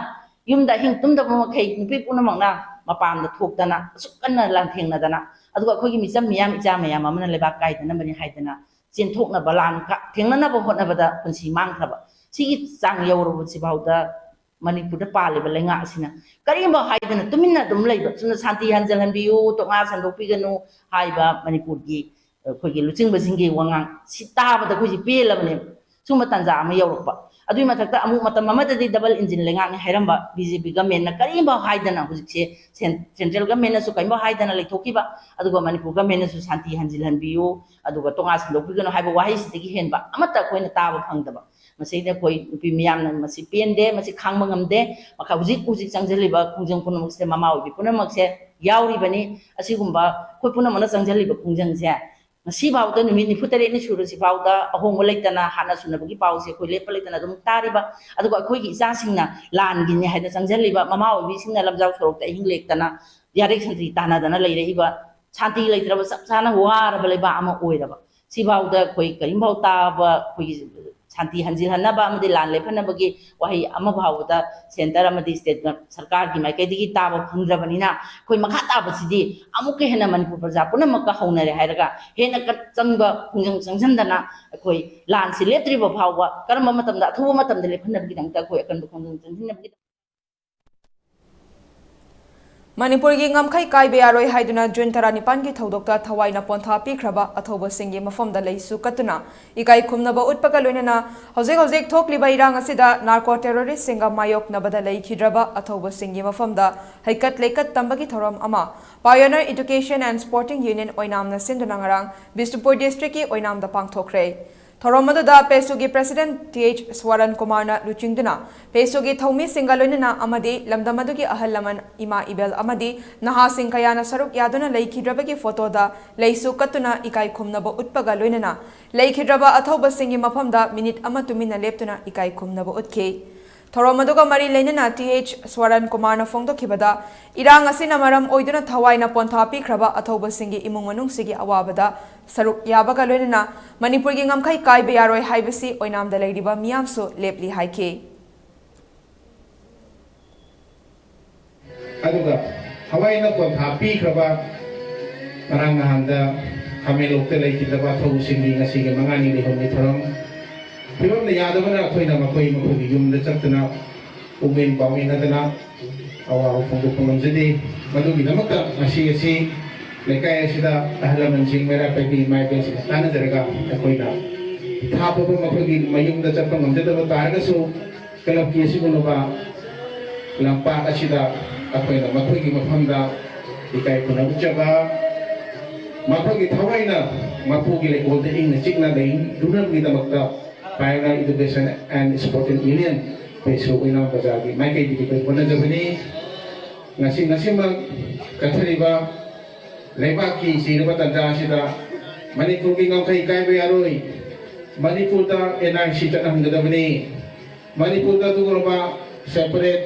ꯌꯨꯝꯗ ꯑꯍꯤꯡ ꯇꯨꯝꯗꯕ ꯃꯈꯩ ꯅꯨꯄꯤ ꯄꯨꯝꯅꯃꯛꯅ ꯃꯄꯥꯟꯗ ꯊꯣꯛꯇꯅ ꯑꯁꯨꯛ ꯀꯟꯅ ꯂꯥꯟꯊꯦꯡꯅꯗꯅ, ꯑꯗꯨꯒ ꯑꯩꯈꯣꯏꯒꯤ ꯃꯤꯆꯝ ꯃꯤꯌꯥꯝ ꯏꯆꯥ ꯃꯌꯥꯝ ꯑꯃꯅ ꯂꯩꯕꯥꯛ ꯀꯥꯏꯗꯅꯕꯅꯤ ꯍꯥꯏꯗꯅ ꯆꯦꯟꯊꯣꯛꯅꯕ, ꯂꯥꯟ ꯀ-, ꯊꯦꯡꯅꯅꯕ ꯍꯣꯠꯅꯕꯗ ꯄꯨꯟꯁꯤ ꯃꯥꯡꯈ꯭ꯔꯕ ꯁꯤꯒꯤ ꯆꯥꯡ ꯌꯧꯔꯕꯁꯤꯐꯥꯎꯗ ꯃꯅꯤꯄꯨꯔꯗ ꯄꯥꯜꯂꯤꯕ ꯂꯩꯉꯥꯛ ꯑꯁꯤꯅ ꯀꯔꯤꯒꯨꯝꯕ ꯍꯥꯏꯗꯅ ꯇꯨꯃꯤꯟꯅ ꯑꯗꯨꯝ ꯂꯩꯕ, ꯁꯨꯝꯅ ꯁꯥꯟꯇꯤ ꯍꯟꯖꯤꯜꯍꯟꯕꯤꯌꯨ, ꯇꯣꯛꯅꯥ ꯁꯟꯗꯣꯛꯄꯤꯒꯅꯨ ꯍꯥꯏꯕ ꯃꯅꯤꯄꯨꯔꯒꯤ ꯑꯩꯈꯣꯏꯒꯤ ꯂꯨꯆꯤꯡꯕꯁꯤꯡꯒꯤ ꯋꯥꯉꯥꯡ ꯁꯤ ꯇꯥꯕꯗ ꯑꯩꯈꯣꯏꯁꯤ ꯄꯦꯜꯂꯕꯅꯦꯕ꯫ ꯁꯨꯝꯕ ꯇꯥꯟꯖꯥ ꯑꯃ ꯌꯧꯔꯛꯄ꯫ ꯑꯗꯨꯒꯤ ꯃꯊꯛꯇ ꯑꯃꯨꯛ ꯃꯇꯝ ꯑꯃꯗꯗꯤ double engine ꯂꯩꯉꯥꯛꯅꯤ ꯍꯥꯏꯔꯝꯕ B J P governmentꯅ ꯀꯔꯤꯒꯨꯝꯕ ꯍꯥꯏꯗꯅ ꯍꯧꯖꯤꯛꯁꯦ cen-, central governmentꯅꯁꯨ ꯀꯔꯤꯒꯨꯝꯕ ꯍꯥꯏꯗꯅ ꯂꯩꯊꯣꯛꯈꯤꯕ, ꯑꯗꯨꯒ ꯃꯅꯤꯄꯨꯔ governmentꯅꯁꯨ ꯁꯥꯟꯇꯤ ꯍꯟꯖꯤꯜꯍꯟꯕꯤꯌꯨ, ꯑꯗꯨꯒ ꯇꯣꯉꯥꯟ ꯁꯟꯗꯣꯛꯄꯤꯒꯅꯨ ꯍꯥꯏꯕ ꯋꯥꯍꯩꯁꯤꯗꯒꯤ ꯍꯦꯟꯕ ꯑꯃꯠꯇ ꯑꯩꯈꯣꯏꯅ ꯇꯥꯕ ꯐꯪꯗꯕ꯫ ꯃꯁꯤꯗ ꯑꯩꯈꯣꯏ ꯅꯨꯄꯤ ꯃꯤꯌꯥꯝꯅ ꯃꯁꯤ ꯄꯦꯟꯗꯦ, ꯃꯁꯤ ꯈꯥꯡꯕ ꯉꯝꯗꯦ꯫ ꯃꯈꯥ ꯍꯧꯖꯤꯛ ꯍꯧꯖꯤꯛ ꯆꯪꯁꯤꯜꯂꯤꯕ ꯈꯣꯡꯖꯪ ꯄꯨꯝꯅꯃꯛꯁꯦ ꯃꯃꯥ ꯑꯣꯏꯕꯤ ꯄꯨꯝꯅꯃꯛꯁꯦ ꯌꯥꯎꯔꯤꯕꯅꯤ꯫ ꯑꯁꯤꯒꯨꯝꯕ ꯑꯩꯈꯣꯏ ꯄꯨꯝꯅꯃꯛꯅ ꯆꯪꯁꯤꯜꯂꯤꯕ ꯈꯣꯡꯖꯪꯁꯦ ꯉꯁꯤꯐꯥꯎꯗ ꯅꯨꯃꯤꯠ ꯅꯤꯐꯨ ꯇꯔꯦꯠꯅꯤ ꯁꯨꯔꯁꯤꯐꯥꯎꯗ ꯑꯍꯣꯡꯕ ꯂꯩꯇꯅ, ꯍꯥꯟꯅ ꯁꯨꯅꯕꯒꯤ ꯄꯥꯎꯁꯦ ꯑꯩꯈꯣꯏ ꯂꯦꯞꯄ ꯂꯩꯇꯅ ꯑꯗꯨꯝ ꯇꯥꯔꯤꯕ, ꯑꯗꯨꯒ ꯑꯩꯈꯣꯏꯒꯤ ꯏꯆꯥꯁꯤꯡꯅ ꯂꯥꯟꯒꯤꯅꯤ ꯍꯥꯏꯅ ꯆꯪꯁꯤꯜꯂꯤꯕ, ꯃꯃꯥ ꯑꯣꯏꯕꯤꯁꯤꯡꯅ ꯂꯝꯖꯥꯎ ꯁꯣꯔꯣꯛꯇ ꯑꯍꯤꯡ ꯂꯦꯛꯇꯅ ꯌꯥꯔꯦꯛ ꯁꯟꯇ꯭ꯔꯤ ꯇꯥꯟꯅꯗꯅ ꯂꯩꯔꯛꯏꯕ, ꯁꯥꯟꯇꯤ ꯂꯩꯇ꯭ꯔꯕ, ꯆꯞ ꯆꯥꯅ ꯋꯥꯔꯕ ꯂꯩꯕꯥꯛ ꯑꯃ ꯑꯣꯏꯔꯕ꯫ ꯁꯤꯐꯥꯎꯗ ꯑꯩꯈꯣꯏ ꯀꯔꯤꯝꯐꯥꯎ ꯇꯥꯕ, ꯑꯩꯈꯣꯏꯒꯤ ꯁꯥꯟꯇꯤ ꯍꯟꯖꯤꯜꯍꯟꯅꯕ ꯑꯃꯗꯤ ꯂꯥꯟ ꯂꯦꯞꯍꯟꯅꯕꯒꯤ ꯋꯥꯍꯩ ꯑꯃ ꯐꯥꯎꯕꯗ ꯁꯦꯟꯇꯔ ꯑꯃꯗꯤ ꯁ꯭ꯇꯦꯠ ꯁꯔꯀꯥꯔꯒꯤ ꯃꯥꯏꯀꯩꯗꯒꯤ ꯇꯥꯕ ꯐꯪꯗ꯭ꯔꯕꯅꯤꯅ, ꯑꯩꯈꯣꯏ ꯃꯈꯥ ꯇꯥꯕꯁꯤꯗꯤ ꯑꯃꯨꯛꯀ ꯍꯦꯟꯅ ꯃꯅꯤꯄꯨꯔ ꯄ꯭ꯔꯖꯥ ꯄꯨꯝꯅꯃꯛꯀ ꯍꯧꯅꯔꯦ ꯍꯥꯏꯔꯒ ꯍꯦꯟꯅ ꯀꯠ-, ꯆꯪꯕ ꯈꯣꯡꯖꯪ ꯆꯪꯁꯤꯟꯗꯅ ꯑꯩꯈꯣꯏ ꯂꯥꯟꯁꯤ ꯂꯦꯞꯇ꯭ꯔꯤꯕ ꯐꯥꯎꯕ ꯀꯔꯝꯕ ꯃꯇꯝꯗ, ꯑꯊꯨꯕ ꯃꯇꯝꯗ ꯂꯦꯞꯍꯟꯅꯕꯒꯤꯗꯃꯛꯇ ꯑꯩꯈꯣꯏ ꯑꯀꯟꯕ ꯈꯣꯡꯖꯪ ꯆꯪꯁꯤꯟꯅꯕꯒꯤꯗꯃꯛꯇ ꯃꯅꯤꯄꯨꯔꯒꯤ ꯉꯝꯈꯩ ꯀꯥꯏꯕ ꯌꯥꯔꯣꯏ ꯍꯥꯏꯗꯨꯅ ꯖꯨꯟ ꯇꯔꯥꯅꯤꯄꯥꯟꯒꯤ ꯊꯧꯗꯣꯛꯇ ꯊꯋꯥꯏꯅ ꯄꯣꯟꯊꯥ ꯄꯤꯈ꯭ꯔꯕ ꯑꯊꯧꯕꯁꯤꯡꯒꯤ ꯃꯐꯝꯗ ꯂꯩꯁꯨ ꯀꯠꯇꯨꯅ ꯏꯀꯥꯏ ꯈꯨꯝꯅꯕ ꯎꯠꯄꯒ ꯂꯣꯏꯅꯅ ꯍꯧꯖꯤꯛ ꯍꯧꯖꯤꯛ ꯊꯣꯛꯂꯤꯕ ꯏꯔꯥꯡ ꯑꯁꯤꯗ ꯅꯥꯔꯀꯣ ꯇꯦꯔꯣꯔꯤꯁꯁꯤꯡꯒ ꯃꯥꯌꯣꯛꯅꯕꯗ ꯂꯩꯈꯤꯗ꯭ꯔꯕ ꯑꯊꯧꯕꯁꯤꯡꯒꯤ ꯃꯐꯝꯗ ꯍꯩꯀꯠ ꯂꯩꯀꯠ ꯇꯝꯕꯒꯤ ꯊꯧꯔꯝ ꯑꯃ Pioneer Education and Sporting Union ꯑꯣꯏꯅꯥꯝꯅ ꯁꯤꯟꯗꯨꯅ ꯉꯔꯥꯡ ꯕꯤꯁꯅꯨꯄꯨꯔ ꯗꯤꯁꯇ꯭ꯔꯤꯛꯀꯤ ꯑꯣꯏꯅꯥꯝꯗ ꯄꯥꯡꯊꯣꯛꯈ꯭ꯔꯦ꯫ ꯊꯧꯔꯝ ꯑꯗꯨꯗ ꯄꯦꯁꯨꯒꯤ ꯄ꯭ꯔꯦꯁꯤꯗꯦꯟꯠ ꯇꯤ ꯑꯩꯆ ꯁ꯭ꯋꯥꯔꯟ ꯀꯨꯃꯥꯔꯅ ꯂꯨꯆꯤꯡꯗꯨꯅ ꯄꯦꯁꯨꯒꯤ ꯊꯧꯃꯤꯁꯤꯡꯒ ꯂꯣꯏꯅꯅ ꯑꯃꯗꯤ ꯂꯝꯗꯝ ꯑꯗꯨꯒꯤ ꯑꯍꯜ ꯂꯃꯟ, ꯏꯃꯥ ꯏꯕꯦꯜ ꯑꯃꯗꯤ ꯅꯍꯥꯁꯤꯡ ꯀꯌꯥꯅ ꯁꯔꯨꯛ ꯌꯥꯗꯨꯅ ꯂꯩꯈꯤꯗ꯭ꯔꯕꯒꯤ ꯐꯣꯇꯣꯗ ꯂꯩꯁꯨ ꯀꯠꯇꯨꯅ ꯏꯀꯥꯏ ꯈꯨꯝꯅꯕ ꯎꯠꯄꯒ ꯂꯣꯏꯅꯅ ꯂꯩꯈꯤꯗ꯭ꯔꯕ ꯑꯊꯧꯕꯁꯤꯡꯒꯤ ꯃꯐꯝꯗ ꯃꯤꯅꯤꯠ ꯑꯃ ꯇꯨꯃꯤꯟꯅ ꯂꯦꯞꯇꯨꯅ ꯏꯀꯥꯏ ꯈꯨꯝꯅꯕ ꯎꯠꯈꯤ꯫ ꯊꯧꯔꯝ ꯑꯗꯨꯒ ꯃꯔꯤ ꯂꯩꯅꯅ ꯇꯤ ꯑꯩꯆ ꯁ꯭ꯋꯥꯔꯟ ꯀꯨꯃꯥꯔꯅ ꯐꯣꯡꯗꯣꯛꯈꯤꯕꯗ, ꯏꯔꯥꯡ ꯑꯁꯤꯅ ꯃꯔꯝ ꯑꯣꯏꯗꯨꯅ ꯊꯋꯥꯏꯅ ꯄꯣꯟꯊꯥ ꯄꯤꯈ꯭ꯔꯕ ꯑꯊꯧꯕꯁꯤꯡꯒꯤ ꯏꯃꯨꯡ ꯃꯅꯨꯡꯁꯤꯒꯤ ꯑꯋꯥꯕꯗ ꯁꯔꯨꯛ ꯌꯥꯕꯒ ꯂꯣꯏꯅꯅ ꯃꯅꯤꯄꯨꯔꯒꯤ ꯉꯝꯈꯩ ꯀꯥꯏꯕ ꯌꯥꯔꯣꯏ ꯍꯥꯏꯕꯁꯤ ꯑꯣꯏꯅꯥꯝꯗ ꯂꯩꯔꯤꯕ ꯃꯤꯌꯥꯝꯁꯨ ꯂꯦꯞꯂꯤ ꯍꯥꯏꯈꯤ꯫ ꯑꯗꯨꯒ ꯊꯋꯥꯏꯅ ꯄꯣꯟꯊꯥ ꯄꯤꯈ꯭ꯔꯕ ꯉꯔꯥꯡ ꯅꯍꯥꯟꯗ ꯈꯥꯃꯦꯟꯂꯣꯛꯇ ꯂꯩꯈꯤꯗꯕ ꯑꯊꯧꯕꯁꯤꯡꯒꯤ ꯉꯁꯤꯒꯤ ꯃꯉꯥꯅꯤ ꯂꯩꯐꯝꯒꯤ ꯊꯧꯔꯝ ꯐꯤꯕꯝꯅ ꯌꯥꯗꯕꯅ ꯑꯩꯈꯣꯏꯅ ꯃꯈꯣꯏ ꯃꯈꯣꯏꯒꯤ ꯌꯨꯝꯗ ꯆꯠꯇꯨꯅ ꯄꯨꯛꯃꯦꯟ ꯄꯥꯎꯃꯤꯟꯅꯗꯅ ꯑꯋꯥꯕ ꯐꯣꯡꯗꯣꯛꯄ ꯉꯝꯖꯗꯦ꯫ ꯃꯗꯨꯒꯤꯗꯃꯛꯇ ꯉꯁꯤ ꯑꯁꯤ ꯂꯩꯀꯥꯏ ꯑꯁꯤꯗ ꯑꯍꯜ ꯂꯃꯟꯁꯤꯡ, ꯃꯩꯔꯥ ꯄꯥꯏꯕꯤ ꯏꯃꯥ ꯏꯕꯦꯜꯁꯤꯡꯒ ꯇꯥꯟꯅꯖꯔꯒ ꯑꯩꯈꯣꯏꯅ ꯊꯥ ꯐꯥꯎꯕ ꯃꯈꯣꯏꯒꯤ ꯃꯌꯨꯝꯗ ꯆꯠꯄ ꯉꯝꯖꯗꯕ ꯇꯥꯔꯒꯁꯨ, ꯀ꯭ꯂꯕꯀꯤ ꯑꯁꯤꯒꯨꯝꯂꯕ ꯂꯝꯄꯥꯛ ꯑꯁꯤꯗ ꯑꯩꯈꯣꯏꯅ ꯃꯈꯣꯏꯒꯤ ꯃꯐꯝꯗ ꯏꯀꯥꯏ ꯈꯨꯝꯅꯕ ꯎꯠꯆꯕ, ꯃꯈꯣꯏꯒꯤ ꯊꯋꯥꯏꯅ ꯃꯄꯨꯒꯤ ꯂꯩꯀꯣꯜꯗ ꯏꯪꯅ ꯆꯤꯛꯅ ꯂꯩꯔꯨꯅꯕꯒꯤꯗꯃꯛꯇ Pioneer Education and Sporting Union, ꯄꯦꯁꯨ ꯑꯣꯏꯅꯥꯝ ꯕꯖꯥꯔꯒꯤ ꯃꯥꯏꯀꯩꯗꯒꯤ ꯑꯩꯈꯣꯏ ꯍꯣꯠꯅꯖꯕꯅꯤ꯫ ꯉꯁꯤ, ꯉꯁꯤꯃꯛ ꯆꯠꯊꯔꯤꯕ ꯂꯩꯕꯥꯛꯀꯤ ꯆꯤꯔꯕ ꯇꯥꯟꯖꯥ ꯑꯁꯤꯗ ꯃꯅꯤꯄꯨꯔꯒꯤ ꯉꯝꯈꯩ ꯀꯥꯏꯕ ꯌꯥꯔꯣꯏ꯫ ꯃꯅꯤꯄꯨꯔꯗ ꯑꯦꯟ ꯑꯥꯔ ꯁꯤ ꯆꯠꯅꯍꯟꯒꯗꯕꯅꯤ꯫ ꯃꯅꯤꯄꯨꯔꯗ ꯑꯗꯨꯒꯨꯝꯂꯕ separate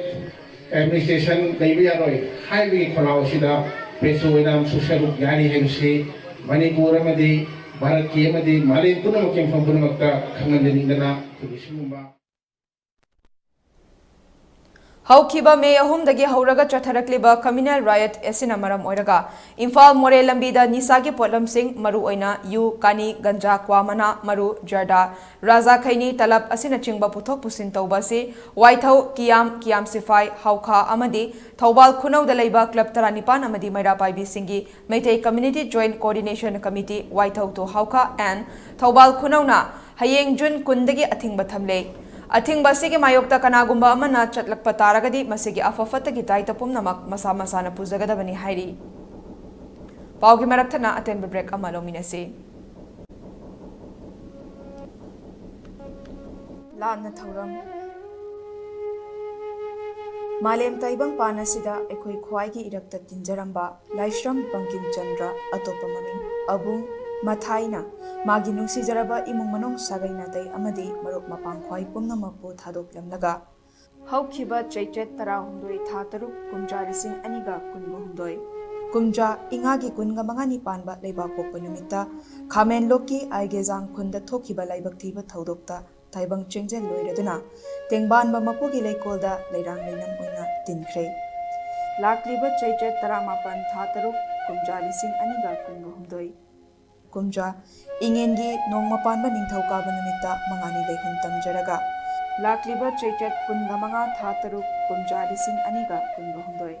administration ꯂꯩꯕ ꯌꯥꯔꯣꯏ ꯍꯥꯏꯕꯒꯤ ꯈꯣꯜꯂꯥꯎ ꯑꯁꯤꯗ ꯄ꯭ꯔꯦꯁ ꯑꯣꯏꯅ ꯑꯃꯁꯨ ꯁꯔꯨꯛ ꯌꯥꯔꯤ ꯍꯥꯏꯕꯁꯤ ꯃꯅꯤꯄꯨꯔ ꯑꯃꯗꯤ ꯚꯥꯔꯠꯀꯤ ꯑꯃꯗꯤ ꯃꯥꯂꯦꯝ ꯄꯨꯝꯅꯃꯛꯀꯤ ꯃꯐꯝ ꯄꯨꯝꯅꯃꯛꯇ ꯈꯪꯍꯟꯖꯅꯤꯡꯗꯅ ꯑꯩꯈꯣꯏꯒꯤ ꯁꯤꯒꯨꯝꯕ ꯍꯧꯈꯤꯕ ꯃꯦ ꯑꯍꯨꯝꯗꯒꯤ ꯍꯧꯔꯒ ꯆꯠꯊꯔꯛꯂꯤꯕ communal riot ꯑꯁꯤꯅ ꯃꯔꯝ ꯑꯣꯏꯔꯒ ꯏꯝꯐꯥꯜ ꯃꯣꯔꯦ ꯂꯝꯕꯤꯗ ꯅꯤꯁꯥꯒꯤ ꯄꯣꯠꯂꯝꯁꯤꯡ, ꯃꯔꯨꯑꯣꯏꯅ ꯌꯨ, ꯀꯥꯅꯤ, ꯒꯟꯖꯥ, ꯀ꯭ꯋꯥ ꯃꯅꯥ, ꯃꯔꯨ, ꯖꯔꯗꯥ, ꯔꯥꯖꯥ ꯈꯩꯅꯤ, ꯇꯂꯕ ꯑꯁꯤꯅꯆꯤꯡꯕ ꯄꯨꯊꯣꯛ ꯄꯨꯁꯤꯟ ꯇꯧꯕ ꯑꯁꯤ ꯋꯥꯏꯊꯧ, ꯀꯤꯌꯥꯝ, ꯀꯤꯌꯥꯝ ꯁꯤꯐꯥꯏ, ꯍꯧꯈꯥ ꯑꯃꯗꯤ ꯊꯧꯕꯥꯜ ꯈꯨꯅꯧꯗ ꯂꯩꯕ ꯀ꯭ꯂꯕ ꯇꯔꯥꯅꯤꯄꯥꯟ ꯑꯃꯗꯤ ꯃꯩꯔꯥ ꯄꯥꯏꯕꯤꯁꯤꯡꯒꯤ Meitei Community Joint Coordination Committee, ꯋꯥꯏꯊꯧ to ꯍꯧꯈꯥ and Thoubal ꯈꯨꯅꯧꯅ ꯍꯌꯦꯡ ꯖꯨꯟ ꯀꯨꯟꯗꯒꯤ ꯑꯊꯤꯡꯕ ꯊꯝꯂꯦ꯫ ꯑꯊꯤꯡꯕ ꯑꯁꯤꯒꯤ ꯃꯥꯌꯣꯛꯇ ꯀꯅꯥꯒꯨꯝꯕ ꯑꯃꯅ ꯆꯠꯂꯛꯄ ꯇꯥꯔꯒꯗꯤ ꯃꯁꯤꯒꯤ ꯑꯐ ꯐꯠꯇꯒꯤ ꯗꯥꯏꯇ ꯄꯨꯝꯅꯃꯛ ꯃꯁꯥ ꯃꯁꯥꯅ ꯄꯨꯖꯒꯗꯕꯅꯤ ꯍꯥꯏꯔꯤ꯫ ꯄꯥꯎꯒꯤ ꯃꯔꯛ ꯊꯠꯅ ꯑꯇꯦꯟꯕ ꯕ꯭ꯔꯦꯛ ꯑꯃ ꯂꯧꯃꯤꯟꯅꯁꯤ꯫ ꯂꯥꯟꯅ ꯊꯧꯔꯝ꯫ ꯃꯥꯂꯦꯝ ꯇꯥꯏꯕꯪꯄꯥꯟ ꯑꯁꯤꯗ ꯑꯩꯈꯣꯏ ꯈ꯭ꯋꯥꯏꯒꯤ ꯏꯔꯛꯇ ꯇꯤꯟꯖꯔꯝꯕ ꯂꯥꯏꯁ꯭ꯔꯝ ꯕꯪꯀꯤꯝ ꯆꯟꯗ꯭ꯔ, ꯑꯇꯣꯞꯄ ꯃꯃꯤꯡ ꯑꯕꯨꯡ ꯃꯊꯥꯏꯅ, ꯃꯥꯒꯤ ꯅꯨꯡꯁꯤꯖꯔꯕ ꯏꯃꯨꯡ ꯃꯅꯨꯡ, ꯁꯥꯒꯩ ꯅꯥꯇꯩ ꯑꯃꯗꯤ ꯃꯔꯨꯞ ꯃꯄꯥꯡ ꯈ꯭ꯋꯥꯏ ꯄꯨꯝꯅꯃꯛꯄꯨ ꯊꯥꯗꯣꯛꯂꯝꯂꯒ, ꯍꯧꯈꯤꯕ ꯆꯩꯆꯠ ꯇꯔꯥꯍꯨꯝꯗꯣꯏ, ꯊꯥ ꯇꯔꯨꯛ, ꯀꯨꯝꯖꯥ ꯂꯤꯁꯤꯡ ꯑꯅꯤꯒ ꯀꯨꯟꯒ ꯍꯨꯝꯗꯣꯏ, ꯀꯨꯝꯖꯥ ꯏꯉꯥꯒꯤ ꯀꯨꯟꯒ ꯃꯉꯥꯅꯤ ꯄꯥꯟꯕ ꯂꯩꯕꯥꯛꯄꯣꯛꯄ ꯅꯨꯃꯤꯠꯇ ꯈꯥꯃꯦꯟꯂꯣꯛꯀꯤ ꯑꯥꯏꯒꯦꯖꯥꯡ ꯈꯨꯟꯗ ꯊꯣꯛꯈꯤꯕ ꯂꯥꯏꯕꯛ ꯊꯤꯕ ꯊꯧꯗꯣꯛꯇ ꯇꯥꯏꯕꯪ ꯆꯦꯡꯖꯦꯜ ꯂꯣꯏꯔꯗꯨꯅ ꯇꯦꯡꯕꯥꯟꯕ ꯃꯄꯨꯒꯤ ꯂꯩꯀꯣꯜꯗ ꯂꯩꯔꯥꯡ ꯂꯩꯅꯝ ꯑꯣꯏꯅ ꯇꯤꯟꯈ꯭ꯔꯦ꯫ ꯂꯥꯛꯂꯤꯕ ꯆꯩꯆꯠ ꯇꯔꯥꯃꯥꯄꯟ, ꯊꯥ ꯇꯔꯨꯛ, ꯀꯨꯝꯖꯥ ꯂꯤꯁꯤꯡ ꯑꯅꯤꯒ ꯀꯨꯟꯒ ꯍꯨꯝꯗꯣꯏ, ꯀꯨꯝꯖꯥ ꯏꯉꯦꯟꯒꯤ ꯅꯣꯡꯃ ꯄꯥꯟꯕ ꯅꯤꯡꯊꯧꯀꯥꯕ ꯅꯨꯃꯤꯠꯇ ꯃꯉꯥꯅꯤ ꯂꯩꯍꯨꯝ ꯇꯝꯖꯔꯒ, ꯂꯥꯛꯂꯤꯕ ꯆꯩꯆꯠ ꯀꯨꯟꯒ ꯃꯉꯥ, ꯊꯥ ꯇꯔꯨꯛ, ꯀꯨꯝꯖꯥ ꯂꯤꯁꯤꯡ ꯑꯅꯤꯒ ꯀꯨꯟꯒ ꯍꯨꯝꯗꯣꯏ,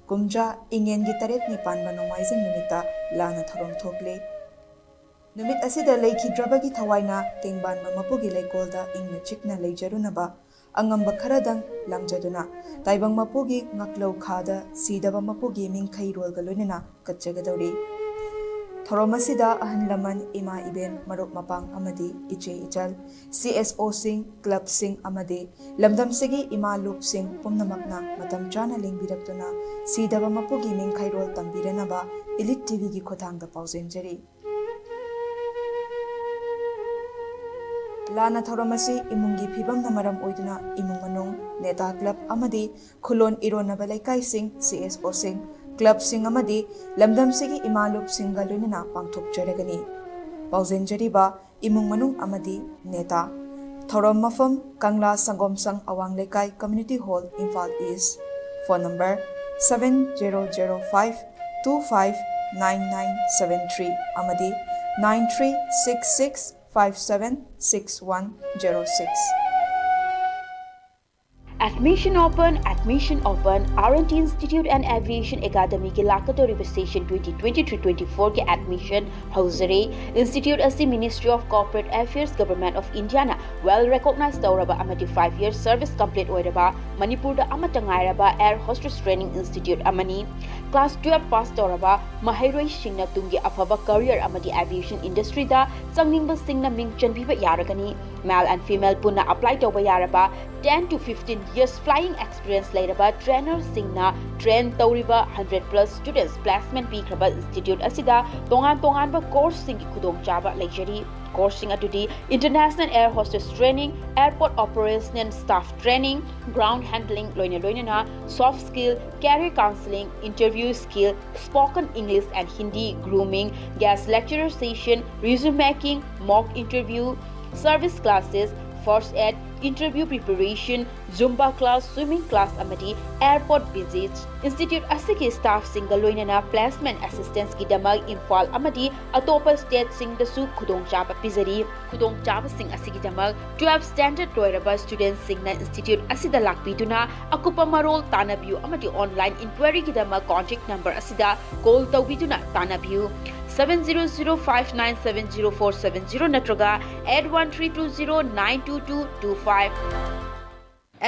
ꯀꯨꯝꯖꯥ ꯏꯉꯦꯟꯒꯤ ꯇꯔꯦꯠꯅꯤ ꯄꯥꯟꯕ ꯅꯣꯡꯃꯥꯏꯖꯤꯡ ꯅꯨꯃꯤꯠꯇ ꯂꯥꯟꯅ ꯊꯧꯔꯝ ꯊꯣꯛꯂꯤ꯫ ꯅꯨꯃꯤꯠ ꯑꯁꯤꯗ ꯂꯩꯈꯤꯗ꯭ꯔꯕꯒꯤ ꯊꯋꯥꯏꯅ ꯇꯦꯡꯕꯥꯟꯕ ꯃꯄꯨꯒꯤ ꯂꯩꯀꯣꯜꯗ ꯏꯪꯅ ꯆꯤꯛꯅ ꯂꯩꯖꯔꯨꯅꯕ ꯑꯉꯝꯕ ꯈꯔꯗꯪ ꯂꯥꯡꯖꯗꯨꯅ ꯇꯥꯏꯕꯪ ꯃꯄꯨꯒꯤ ꯉꯥꯛꯂꯧ ꯈꯥꯗ ꯁꯤꯗꯕ ꯃꯄꯨꯒꯤ ꯃꯤꯡꯈꯩꯔꯣꯜꯒ ꯂꯣꯏꯅꯅ ꯀꯠꯆꯒꯗꯧꯔꯤ꯫ ꯊꯧꯔꯝ ꯑꯁꯤꯗ ꯑꯍꯜ ꯂꯃꯟ, ꯏꯃꯥ ꯏꯕꯦꯟ, ꯃꯔꯨꯞ ꯃꯄꯥꯡ ꯑꯃꯗꯤ ꯏꯆꯦ ꯏꯆꯜ, ꯁꯤ ꯑꯦꯁ ꯑꯣꯁꯤꯡ, ꯀ꯭ꯂꯕꯁꯤꯡ ꯑꯃꯗꯤ ꯂꯝꯗꯝꯁꯤꯒꯤ ꯏꯃꯥ ꯂꯨꯞꯁꯤꯡ ꯄꯨꯝꯅꯃꯛꯅ ꯃꯇꯝ ꯆꯥꯅ ꯂꯦꯡꯕꯤꯔꯛꯇꯨꯅ ꯁꯤꯗꯕ ꯃꯄꯨꯒꯤ ꯃꯤꯡꯈꯩꯔꯣꯜ ꯇꯝꯕꯤꯔꯅꯕ ꯏꯂꯤꯠ ꯇꯤꯚꯤꯒꯤ ꯈꯨꯠꯊꯥꯡꯗ ꯄꯥꯎꯖꯦꯟꯖꯔꯤ꯫ ꯂꯥꯟꯅ ꯊꯧꯔꯝ ꯑꯁꯤ ꯏꯃꯨꯡꯒꯤ ꯐꯤꯕꯝꯅ ꯃꯔꯝ ꯑꯣꯏꯗꯨꯅ ꯏꯃꯨꯡ ꯃꯅꯨꯡ, ꯅꯦꯇꯥ ꯀ꯭ꯂꯕ ꯑꯃꯗꯤ ꯈꯨꯂꯣꯟ ꯏꯔꯣꯟꯅꯕ ꯂꯩꯀꯥꯏꯁꯤꯡ, ꯁꯤ ꯑꯦꯁ ꯑꯣꯁꯤꯡ, ꯀ꯭ꯂꯕꯁꯤꯡ ꯑꯃꯗꯤ ꯂꯝꯗꯝꯁꯤꯒꯤ ꯏꯃꯥ ꯂꯨꯞꯁꯤꯡꯒ ꯂꯣꯏꯅꯅ ꯄꯥꯡꯊꯣꯛꯆꯔꯒꯅꯤ꯫ ꯄꯥꯎꯖꯦꯟꯖꯔꯤꯕ ꯏꯃꯨꯡ ꯃꯅꯨꯡ ꯑꯃꯗꯤ ꯅꯦꯇꯥ꯫ ꯊꯧꯔꯝ ꯃꯐꯝ, ꯀꯪꯂꯥ ꯁꯪꯒꯣꯝꯁꯪ ꯑꯋꯥꯡ ꯂꯩꯀꯥꯏ, Community Hall, Imphal East꯫ Phone number seven zero zero five two five nine nine seven three ꯑꯃꯗꯤ nine three six six five seven six one zero six꯫ Admission open, admission open. R and T Institute and Aviation Academy ꯒꯤ ꯂꯥꯛꯀꯗꯧꯔꯤꯕ session twenty twenty-three twenty-four ꯒꯤ admission ꯍꯧꯖꯔꯦ꯫ Institute ꯑꯁꯤ Ministry of Corporate Affairs, Government of India ꯅ well recognized ꯇꯧꯔꯕ ꯑꯃꯗꯤ five year service complete ꯑꯣꯏꯔꯕ ꯃꯅꯤꯄꯨꯔꯗ ꯑꯃꯠꯇ ꯉꯥꯏꯔꯕ air hostess training institute ꯑꯃꯅꯤ꯫ Class twelve pass ꯇꯧꯔꯕ ꯃꯍꯩꯔꯣꯏꯁꯤꯡꯅ ꯇꯨꯡꯒꯤ ꯑꯐꯕ career ꯑꯃꯗꯤ aviation industry ꯗ ꯆꯪꯅꯤꯡꯕꯁꯤꯡꯅ ꯃꯤꯡ ꯆꯟꯕꯤꯕ ꯌꯥꯔꯒꯅꯤ꯫ Male and female ꯄꯨꯟꯅ apply ꯇꯧꯕ ꯌꯥꯔꯕ ten to fifteen years flying experience ꯂꯩꯔꯕ trainer ꯁꯤꯡꯅ train ꯇꯧꯔꯤꯕ hundred plus students placement ꯄꯤꯈ꯭ꯔꯕ institute ꯑꯁꯤꯗ ꯇꯣꯉꯥꯟ ꯇꯣꯉꯥꯟꯕ course ꯁꯤꯡꯒꯤ ꯈꯨꯗꯣꯡꯆꯥꯕ ꯂꯩꯖꯔꯤ꯫ Course ꯁꯤꯡ ꯑꯗꯨꯗꯤ International Air Hostess Training, Airport Operational Staff Training, Ground Handling ꯂꯣꯏꯅ ꯂꯣꯏꯅꯅ soft skill, career counseling, interview skill, spoken English and Hindi, grooming, guest lecturer session, resume making, mock interview, service classes, first aid, interview preparation, Zumba class, swimming class ꯑꯃꯗꯤ airport visits꯫ Institute ꯑꯁꯤꯒꯤ staff ꯁꯤꯡꯒ ꯂꯣꯏꯅꯅ placement assistance ꯀꯤꯗꯃꯛ ꯏꯝꯐꯥꯜ ꯑꯃꯗꯤ ꯑꯇꯣꯞꯄ state ꯁꯤꯡꯗꯁꯨ ꯈꯨꯗꯣꯡꯆꯥꯕ ꯄꯤꯖꯔꯤ꯫ ꯈꯨꯗꯣꯡꯆꯥꯕꯁꯤꯡ ꯑꯁꯤꯒꯤꯗꯃꯛ twelve standard ꯂꯣꯏꯔꯕ student ꯁꯤꯡꯅ institute ꯑꯁꯤꯗ ꯂꯥꯛꯄꯤꯗꯨꯅ ꯑꯀꯨꯞꯄ ꯃꯔꯣꯜ ꯇꯥꯟꯅꯕꯤꯌꯨ ꯑꯃꯗꯤ online inquiry ꯒꯤꯗꯃꯛ contact number ꯑꯁꯤꯗ call ꯇꯧꯕꯤꯗꯨꯅ ꯇꯥꯟꯅꯕꯤꯌꯨ, seven zero zero five nine seven zero four seven zero ꯅꯠꯇ꯭ꯔꯒ eight one three two zero nine two two two five꯫